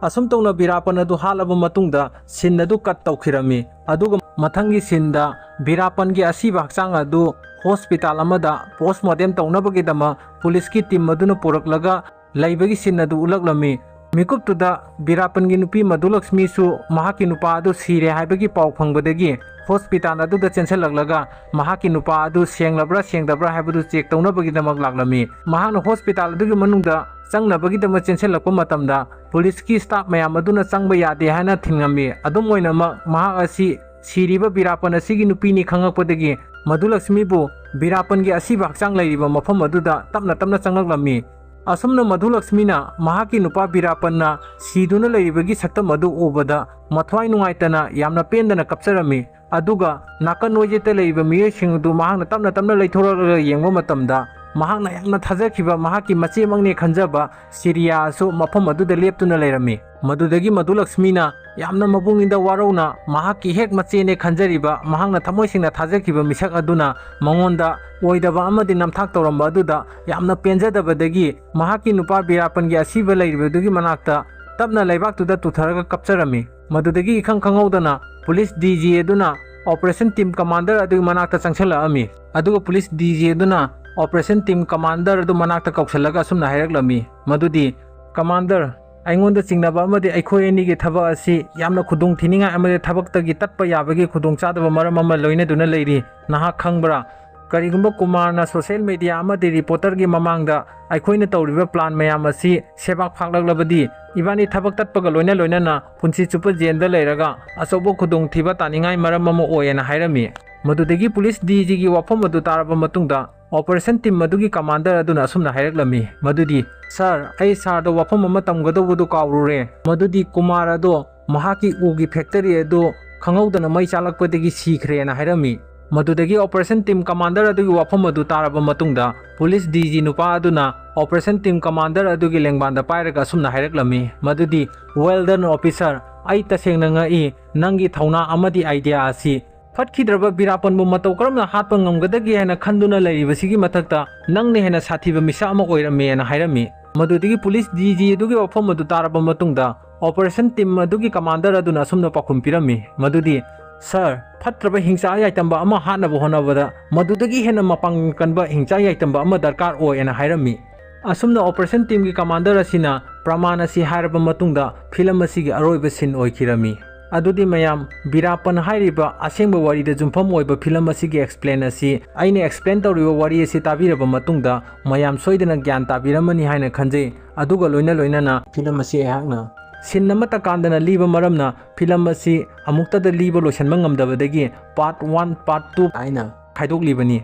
ꯑꯁꯨꯝ ꯇꯧꯅ ꯕꯤꯔꯥꯄꯟ ꯑꯗꯨ ꯍꯥꯠꯂꯕ ꯃꯇꯨꯡꯗ ꯁꯤꯟ ꯑꯗꯨ ꯀꯠ ꯇꯧꯈꯤꯔꯝꯃꯤ꯫ ꯑꯗꯨꯒ ꯃꯊꯪꯒꯤ ꯁꯤꯟꯗ ꯕꯤꯔꯥꯄꯟꯒꯤ ꯑꯁꯤꯕ ꯍꯛꯆꯥꯡ ꯑꯗꯨ ꯍꯣꯁꯄꯤꯇꯥꯜ ꯑꯃꯗ ꯄꯣꯁꯃꯣꯔꯇꯦꯝ ꯇꯧꯅꯕꯒꯤꯗꯃꯛ ꯄꯨꯂꯤꯁꯀꯤ ꯇꯤꯝ ꯑꯗꯨꯅ ꯄꯨꯔꯛꯂꯒ ꯂꯩꯕꯒꯤ ꯁꯤꯟ ꯑꯗꯨ ꯎꯠꯂꯛꯂꯝꯃꯤ꯫ ꯃꯤꯀꯨꯞꯇꯨꯗ ꯕꯤꯔꯥꯄꯟꯒꯤ ꯅꯨꯄꯤ ꯃꯙꯨꯂꯛꯁꯃꯤꯁꯨ ꯃꯍꯥꯛꯀꯤ ꯅꯨꯄꯥ ꯑꯗꯨ ꯁꯤꯔꯦ ꯍꯥꯏꯕꯒꯤ ꯄꯥꯎ ꯐꯪꯕꯗꯒꯤ ꯍꯣꯁꯄꯤꯇꯥꯜ ꯑꯗꯨꯗ ꯆꯦꯟꯁꯤꯜꯂꯛꯂꯒ ꯃꯍꯥꯛꯀꯤ ꯅꯨꯄꯥ ꯑꯗꯨ ꯁꯦꯡꯂꯕ꯭ꯔꯥ ꯁꯦꯡꯗꯕ꯭ꯔꯥ ꯍꯥꯏꯕꯗꯨ ꯆꯦꯛ ꯇꯧꯅꯕꯒꯤꯗꯃꯛ ꯂꯥꯛꯂꯝꯃꯤ꯫ ꯃꯍꯥꯛꯅ ꯍꯣꯁꯄꯤꯇꯥꯜ ꯑꯗꯨꯒꯤ ꯃꯅꯨꯡꯗ ꯆꯪꯅꯕꯒꯤꯗꯃꯛ ꯆꯦꯟꯁꯤꯜꯂꯛꯄ ꯃꯇꯝꯗ ꯄꯨꯂꯤꯁꯀꯤ ꯁ꯭ꯇꯥꯐ ꯃꯌꯥꯝ ꯑꯗꯨꯅ ꯆꯪꯕ ꯌꯥꯗꯦ ꯍꯥꯏꯅ ꯊꯤꯡꯉꯝꯃꯤ꯫ ꯑꯗꯨꯝ ꯑꯣꯏꯅꯃꯛ ꯃꯍꯥꯛ ꯑꯁꯤ ꯁꯤꯔꯤꯕ ꯕꯤꯔꯥꯄꯟ ꯑꯁꯤꯒꯤ ꯅꯨꯄꯤꯅꯤ ꯈꯪꯉꯛꯄꯗꯒꯤ ꯃꯙꯨꯂꯛꯁꯃꯤꯕꯨ ꯕꯤꯔꯥꯄꯟꯒꯤ ꯑꯁꯤꯕ ꯍꯛꯆꯥꯡ ꯂꯩꯔꯤꯕ ꯃꯐꯝ ꯑꯗꯨꯗ ꯇꯞꯅ ꯇꯞꯅ ꯆꯪꯂꯛꯂꯝꯃꯤ꯫ ꯑꯁꯨꯝꯅ ꯃꯙꯨꯂꯛꯁꯃꯤꯅ ꯃꯍꯥꯛꯀꯤ ꯅꯨꯄꯥ ꯕꯤꯔꯥꯄꯟꯅ ꯁꯤꯗꯨꯅ ꯂꯩꯔꯤꯕꯒꯤ ꯁꯛꯇꯝ ꯑꯗꯨ ꯎꯕꯗ ꯃꯊ꯭ꯋꯥꯏ ꯅꯨꯡꯉꯥꯏꯇꯅ ꯌꯥꯝꯅ ꯄꯦꯟꯗꯅ ꯀꯞꯆꯔꯝꯃꯤ꯫ ꯑꯗꯨꯒ ꯅꯥꯀꯟ ꯑꯣꯏꯖꯦꯠꯇ ꯂꯩꯔꯤꯕ ꯃꯤꯑꯣꯏꯁꯤꯡ ꯑꯗꯨ ꯃꯍꯥꯛꯅ ꯇꯞꯅ ꯇꯞꯅ ꯂꯩꯊꯣꯔꯛꯂꯒ ꯌꯦꯡꯕ ꯃꯇꯝꯗ ꯃꯍꯥꯛꯅ ꯌꯥꯝꯅ ꯊꯥꯖꯈꯤꯕ ꯃꯍꯥꯛꯀꯤ ꯃꯆꯦꯃꯛꯅꯦ ꯈꯟꯖꯕ ꯁꯤꯔꯤꯌꯥ ꯑꯁꯨ ꯃꯐꯝ ꯑꯗꯨꯗ ꯂꯦꯞꯇꯨꯅ ꯂꯩꯔꯝꯃꯤ꯫ ꯃꯗꯨꯗꯒꯤ ꯃꯙꯨꯂꯛꯁꯃꯤꯅ ꯌꯥꯝꯅ ꯃꯄꯨꯛꯅꯤꯡꯗ ꯋꯥꯔꯧꯅ ꯃꯍꯥꯛꯀꯤ ꯍꯦꯛ ꯃꯆꯦꯅꯦ ꯈꯟꯖꯔꯤꯕ ꯃꯍꯥꯛꯅ ꯊꯃꯣꯏ ꯁꯦꯡꯅ ꯊꯥꯖꯈꯤꯕ ꯃꯤꯁꯛ ꯑꯗꯨꯅ ꯃꯉꯣꯟꯗ ꯑꯣꯏꯗꯕ ꯑꯃꯗꯤ ꯅꯝꯊꯥꯛ ꯇꯧꯔꯝꯕ ꯑꯗꯨꯗ ꯌꯥꯝꯅ ꯄꯦꯟꯖꯗꯕꯗꯒꯤ ꯃꯍꯥꯛꯀꯤ ꯅꯨꯄꯥ ꯕꯤꯔꯥꯄꯟꯒꯤ ꯑꯁꯤꯕ ꯂꯩꯔꯤꯕꯗꯨꯒꯤ ꯃꯅꯥꯛꯇ ꯇꯞꯅ ꯂꯩꯕꯥꯛꯇꯨꯗ ꯇꯨꯊꯔꯒ ꯀꯞꯆꯔꯝꯃꯤ꯫ ꯃꯗꯨꯗꯒꯤ ꯏꯈꯪ ꯈꯪꯍꯧꯗꯅ ꯄꯨꯂꯤꯁ ꯗꯤ ꯖꯤ ꯑꯗꯨꯅ ꯑꯣꯄꯔꯦꯁꯟ ꯇꯤꯝ ꯀꯃꯥꯟꯗꯔ ꯑꯗꯨꯒꯤ ꯃꯅꯥꯛꯇ ꯆꯪꯁꯤꯜꯂꯛꯑꯝꯃꯤ꯫ ꯑꯗꯨꯒ ꯄꯨꯂꯤꯁ ꯗꯤ ꯖꯤ ꯑꯗꯨꯅ ꯑꯣꯄꯔꯦꯁꯟ ꯇꯤꯝ ꯀꯃꯥꯟꯗꯔ ꯑꯗꯨ ꯃꯅꯥꯛꯇ ꯀꯧꯁꯤꯜꯂꯒ ꯑꯁꯨꯝꯅ ꯍꯥꯏꯔꯛꯂꯝꯃꯤ, ꯃꯗꯨꯗꯤ, "ꯀꯃꯥꯟꯗꯔ, ꯑꯩꯉꯣꯟꯗ ꯆꯤꯡꯅꯕ ꯑꯃꯗꯤ ꯑꯩꯈꯣꯏ ꯑꯅꯤꯒꯤ ꯊꯕꯛ ꯑꯁꯤ ꯌꯥꯝꯅ ꯈꯨꯗꯣꯡ ꯊꯤꯅꯤꯡꯉꯥꯏ ꯑꯃꯗꯤ ꯊꯕꯛꯇꯒꯤ ꯇꯠꯄ ꯌꯥꯕꯒꯤ ꯈꯨꯗꯣꯡꯆꯥꯗꯕ ꯃꯔꯝ ꯑꯃ ꯂꯣꯏꯅꯗꯨꯅ ꯂꯩꯔꯤ꯫ ꯅꯍꯥꯛ ꯈꯪꯕ꯭ꯔꯥ? ꯀꯔꯤꯒꯨꯝꯕ ꯀꯨꯃꯥꯔꯅ ꯁꯣꯁꯤꯌꯦꯜ ꯃꯦꯗꯤꯌꯥ ꯑꯃꯗꯤ ꯔꯤꯄꯣꯔꯇꯔꯒꯤ ꯃꯃꯥꯡꯗ ꯑꯩꯈꯣꯏꯅ ꯇꯧꯔꯤꯕ ꯄ꯭ꯂꯥꯟ ꯃꯌꯥꯝ ꯑꯁꯤ ꯁꯦꯕꯥꯛ ꯐꯥꯛꯂꯛꯂꯕꯗꯤ ꯏꯕꯥꯅꯤ ꯊꯕꯛ ꯇꯠꯄꯒ ꯂꯣꯏꯅ ꯂꯣꯏꯅꯅ ꯄꯨꯟꯁꯤ ꯆꯨꯞꯄ ꯖꯦꯜꯗ ꯂꯩꯔꯒ ꯑꯆꯧꯕ ꯈꯨꯗꯣꯡꯊꯤꯕ ꯇꯥꯅꯤꯡꯉꯥꯏ ꯃꯔꯝ ꯑꯃ ꯑꯣꯏꯌꯦꯅ" ꯍꯥꯏꯔꯝꯃꯤ꯫ ꯃꯗꯨꯗꯒꯤ ꯄꯨꯂꯤꯁ ꯗꯤ ꯖꯤꯒꯤ ꯋꯥꯐꯝ ꯑꯗꯨ ꯇꯥꯔꯕ ꯃꯇꯨꯡꯗ ꯑꯣꯄꯔꯦꯁꯟ ꯇꯤꯝ ꯑꯗꯨꯒꯤ ꯀꯃꯥꯟꯗꯔ ꯑꯗꯨꯅ ꯑꯁꯨꯝꯅ ꯍꯥꯏꯔꯛꯂꯝꯃꯤ, ꯃꯗꯨꯗꯤ, "ꯁꯥꯔ, ꯑꯩ ꯁꯥꯔꯗ ꯋꯥꯐꯝ ꯑꯃ ꯇꯝꯒꯗꯧꯕꯗꯨ ꯀꯥꯎꯔꯨꯔꯦ, ꯃꯗꯨꯗꯤ ꯀꯨꯃꯥꯔ ꯑꯗꯣ ꯃꯍꯥꯛꯀꯤ ꯎꯒꯤ ꯐꯦꯛꯇꯔꯤ ꯑꯗꯨ ꯈꯪꯍꯧꯗꯅ ꯃꯩ ꯆꯥꯛꯂꯛꯄꯗꯒꯤ ꯁꯤꯈ꯭ꯔꯦꯅ" ꯍꯥꯏꯔꯝꯃꯤ꯫ ꯃꯗꯨꯗꯒꯤ ꯑꯣꯄꯔꯦꯁꯟ ꯇꯤꯝ ꯀꯃꯥꯟꯗꯔ ꯑꯗꯨꯒꯤ ꯋꯥꯐꯝ ꯑꯗꯨ ꯇꯥꯔꯕ ꯃꯇꯨꯡꯗ ꯄꯨꯂꯤꯁ ꯗꯤ ꯖꯤ ꯅꯨꯄꯥ ꯑꯗꯨꯅ ꯑꯣꯄꯔꯦꯁꯟ ꯇꯤꯝ ꯀꯃꯥꯟꯗꯔ ꯑꯗꯨꯒꯤ ꯂꯦꯡꯕꯥꯟꯗ ꯄꯥꯏꯔꯒ ꯑꯁꯨꯝꯅ ꯍꯥꯏꯔꯛꯂꯝꯃꯤ, ꯃꯗꯨꯗꯤ, "Well done, officer, ꯑꯩ ꯇꯁꯦꯡꯅ ꯉꯛꯏ, ꯅꯪꯒꯤ ꯊꯧꯅꯥ ꯑꯃꯗꯤ ꯑꯥꯏꯗꯤꯌꯥ ꯑꯁꯤ ꯐꯠꯈꯤꯗ꯭ꯔꯕ ꯕꯤꯔꯥꯄꯟꯕꯨ ꯃꯇꯧ ꯀꯔꯝꯅ ꯍꯥꯠꯄ ꯉꯝꯒꯗꯒꯦ ꯍꯥꯏꯅ ꯈꯟꯗꯨꯅ ꯂꯩꯔꯤꯕꯁꯤꯒꯤ ꯃꯊꯛꯇ ꯅꯪꯅ ꯍꯦꯟꯅ ꯁꯥꯊꯤꯕ ꯃꯤꯁꯛ ꯑꯃ ꯑꯣꯏꯔꯝꯃꯦꯅ" ꯍꯥꯏꯔꯝꯃꯤ꯫ ꯃꯗꯨꯗꯒꯤ ꯄꯨꯂꯤꯁ ꯗꯤ ꯖꯤ ꯑꯗꯨꯒꯤ ꯋꯥꯐꯝ ꯑꯗꯨ ꯇꯥꯔꯕ ꯃꯇꯨꯡꯗ ꯑꯣꯄꯔꯦꯁꯟ ꯇꯤꯝ ꯑꯗꯨꯒꯤ ꯀꯃꯥꯟꯗꯔ ꯑꯗꯨꯅ ꯑꯁꯨꯝꯅ ꯄꯥꯎꯈꯨꯝ ꯄꯤꯔꯝꯃꯤ, ꯃꯗꯨꯗꯤ, "ꯁꯥꯔ, ꯐꯠꯇ꯭ꯔꯕ ꯍꯤꯡꯆꯥ ꯌꯥꯏꯇꯝꯕ ꯑꯃ ꯍꯥꯠꯅꯕ ꯍꯣꯠꯅꯕꯗ ꯃꯗꯨꯗꯒꯤ ꯍꯦꯟꯅ ꯃꯄꯥꯡꯒꯜ ꯀꯟꯕ ꯍꯤꯡꯆꯥ ꯌꯥꯏꯇꯝꯕ ꯑꯃ ꯗꯔꯀꯥꯔ ꯑꯣꯏ" ꯍꯥꯏꯅ ꯍꯥꯏꯔꯝꯃꯤ꯫ ꯑꯁꯨꯝꯅ ꯑꯣꯄꯔꯦꯁꯟ ꯇꯤꯝꯒꯤ ꯀꯃꯥꯟꯗꯔ ꯑꯁꯤꯅ ꯄ꯭ꯔꯃꯥꯟ ꯑꯁꯤ ꯍꯥꯏꯔꯕ ꯃꯇꯨꯡꯗ ꯐꯤꯂꯝ ꯑꯁꯤꯒꯤ ꯑꯔꯣꯏꯕ ꯁꯤꯟ ꯑꯣꯏꯈꯤꯔꯝꯃꯤ꯫ ꯑꯗꯨꯗꯤ ꯃꯌꯥꯝ, ꯕꯤꯔꯥꯄꯟ ꯍꯥꯏꯔꯤꯕ ꯑꯁꯦꯡꯕ ꯋꯥꯔꯤꯗ ꯌꯨꯝꯐꯝ ꯑꯣꯏꯕ ꯐꯤꯂꯝ ꯑꯁꯤꯒꯤ ꯑꯦꯛꯁꯄ꯭ꯂꯦꯟ ꯑꯁꯤ, ꯑꯩꯅ ꯑꯦꯛꯁꯄ꯭ꯂꯦꯟ ꯇꯧꯔꯤꯕ ꯋꯥꯔꯤ ꯑꯁꯤ ꯇꯥꯕꯤꯔꯕ ꯃꯇꯨꯡꯗ ꯃꯌꯥꯝ ꯁꯣꯏꯗꯅ ꯒ꯭ꯌꯥꯟ ꯇꯥꯕꯤꯔꯝꯃꯅꯤ ꯍꯥꯏꯅ ꯈꯟꯖꯩ꯫ ꯑꯗꯨꯒ ꯂꯣꯏꯅ ꯂꯣꯏꯅꯅ ꯐꯤꯂꯝ ꯑꯁꯤ ꯑꯩꯍꯥꯛꯅ ꯁꯤꯟ ꯑꯃꯠꯇ ꯀꯥꯟꯗꯅ ꯂꯤꯕ ꯃꯔꯝꯅ ꯐꯤꯂꯝ ꯑꯁꯤ ꯑꯃꯨꯛꯇꯗ ꯂꯤꯕ ꯂꯣꯏꯁꯤꯟꯕ ꯉꯝꯗꯕꯗꯒꯤ ꯄꯥꯔꯠ ꯋꯥꯟ, ꯄꯥꯔꯠ ꯇꯨ ꯍꯥꯏꯅ ꯈꯥꯏꯗꯣꯛꯂꯤꯕꯅꯤ꯫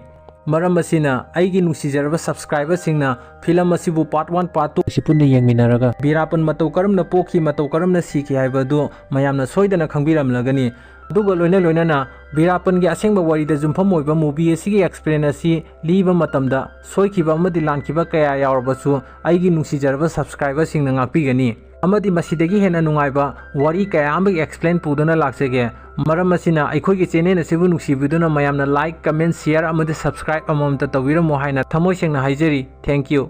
ꯃꯔꯝ ꯑꯁꯤꯅ ꯑꯩꯒꯤ ꯅꯨꯡꯁꯤꯖꯔꯕ ꯁꯕꯁꯀ꯭ꯔꯥꯏꯕꯔꯁꯤꯡꯅ ꯐꯤꯂꯝ ꯑꯁꯤꯕꯨ ꯄꯥꯔꯠ ꯋꯥꯟ, ꯄꯥꯔꯠ ꯇꯨ ꯑꯁꯤ ꯄꯨꯟꯅ ꯌꯦꯡꯃꯤꯟꯅꯔꯒ ꯕꯤꯔꯥꯄꯟ ꯃꯇꯧ ꯀꯔꯝꯅ ꯄꯣꯛꯈꯤ, ꯃꯇꯧ ꯀꯔꯝꯅ ꯁꯤꯈꯤ ꯍꯥꯏꯕ ꯑꯗꯨ ꯃꯌꯥꯝꯅ ꯁꯣꯏꯗꯅ ꯈꯪꯕꯤꯔꯝꯂꯒꯅꯤ꯫ ꯑꯗꯨꯒ ꯂꯣꯏꯅ ꯂꯣꯏꯅꯅ ꯕꯤꯔꯥꯄꯟꯒꯤ ꯑꯁꯦꯡꯕ ꯋꯥꯔꯤꯗ ꯌꯨꯝꯐꯝ ꯑꯣꯏꯕ ꯃꯨꯚꯤ ꯑꯁꯤꯒꯤ ꯑꯦꯛꯁꯄ꯭ꯂꯦꯟ ꯑꯁꯤ ꯂꯤꯕ ꯃꯇꯝꯗ ꯁꯣꯏꯈꯤꯕ ꯑꯃꯗꯤ ꯂꯥꯟꯈꯤꯕ ꯀꯌꯥ ꯌꯥꯎꯔꯕꯁꯨ, ꯑꯩꯒꯤ ꯅꯨꯡꯁꯤꯖꯔꯕ ꯁꯕꯁꯀ꯭ꯔꯥꯏꯕꯔꯁꯤꯡꯅ ꯉꯥꯛꯄꯤꯒꯅꯤ꯫ ꯑꯃꯗꯤ ꯃꯁꯤꯗꯒꯤ ꯍꯦꯟꯅ ꯅꯨꯡꯉꯥꯏꯕ ꯋꯥꯔꯤ ꯀꯌꯥ ꯑꯃꯒꯤ ꯑꯦꯛꯁꯄ꯭ꯂꯦꯟ ꯄꯨꯗꯨꯅ ꯂꯥꯛꯆꯒꯦ꯫ ꯃꯔꯝ ꯑꯁꯤꯅ ꯑꯩꯈꯣꯏꯒꯤ ꯆꯦꯅꯦꯜ ꯑꯁꯤꯕꯨ ꯅꯨꯡꯁꯤꯕꯤꯗꯨꯅ ꯃꯌꯥꯝꯅ ꯂꯥꯏꯛ, ꯀꯃꯦꯟ, ꯁꯤꯌꯔ ꯑꯃꯗꯤ ꯁꯕꯁꯀ꯭ꯔꯥꯏꯕ ꯑꯃꯃꯝꯇ ꯇꯧꯕꯤꯔꯝꯃꯨ ꯍꯥꯏꯅ ꯊꯃꯣꯏ ꯁꯦꯡꯅ ꯍꯥꯏꯖꯔꯤ꯫ Thank you꯫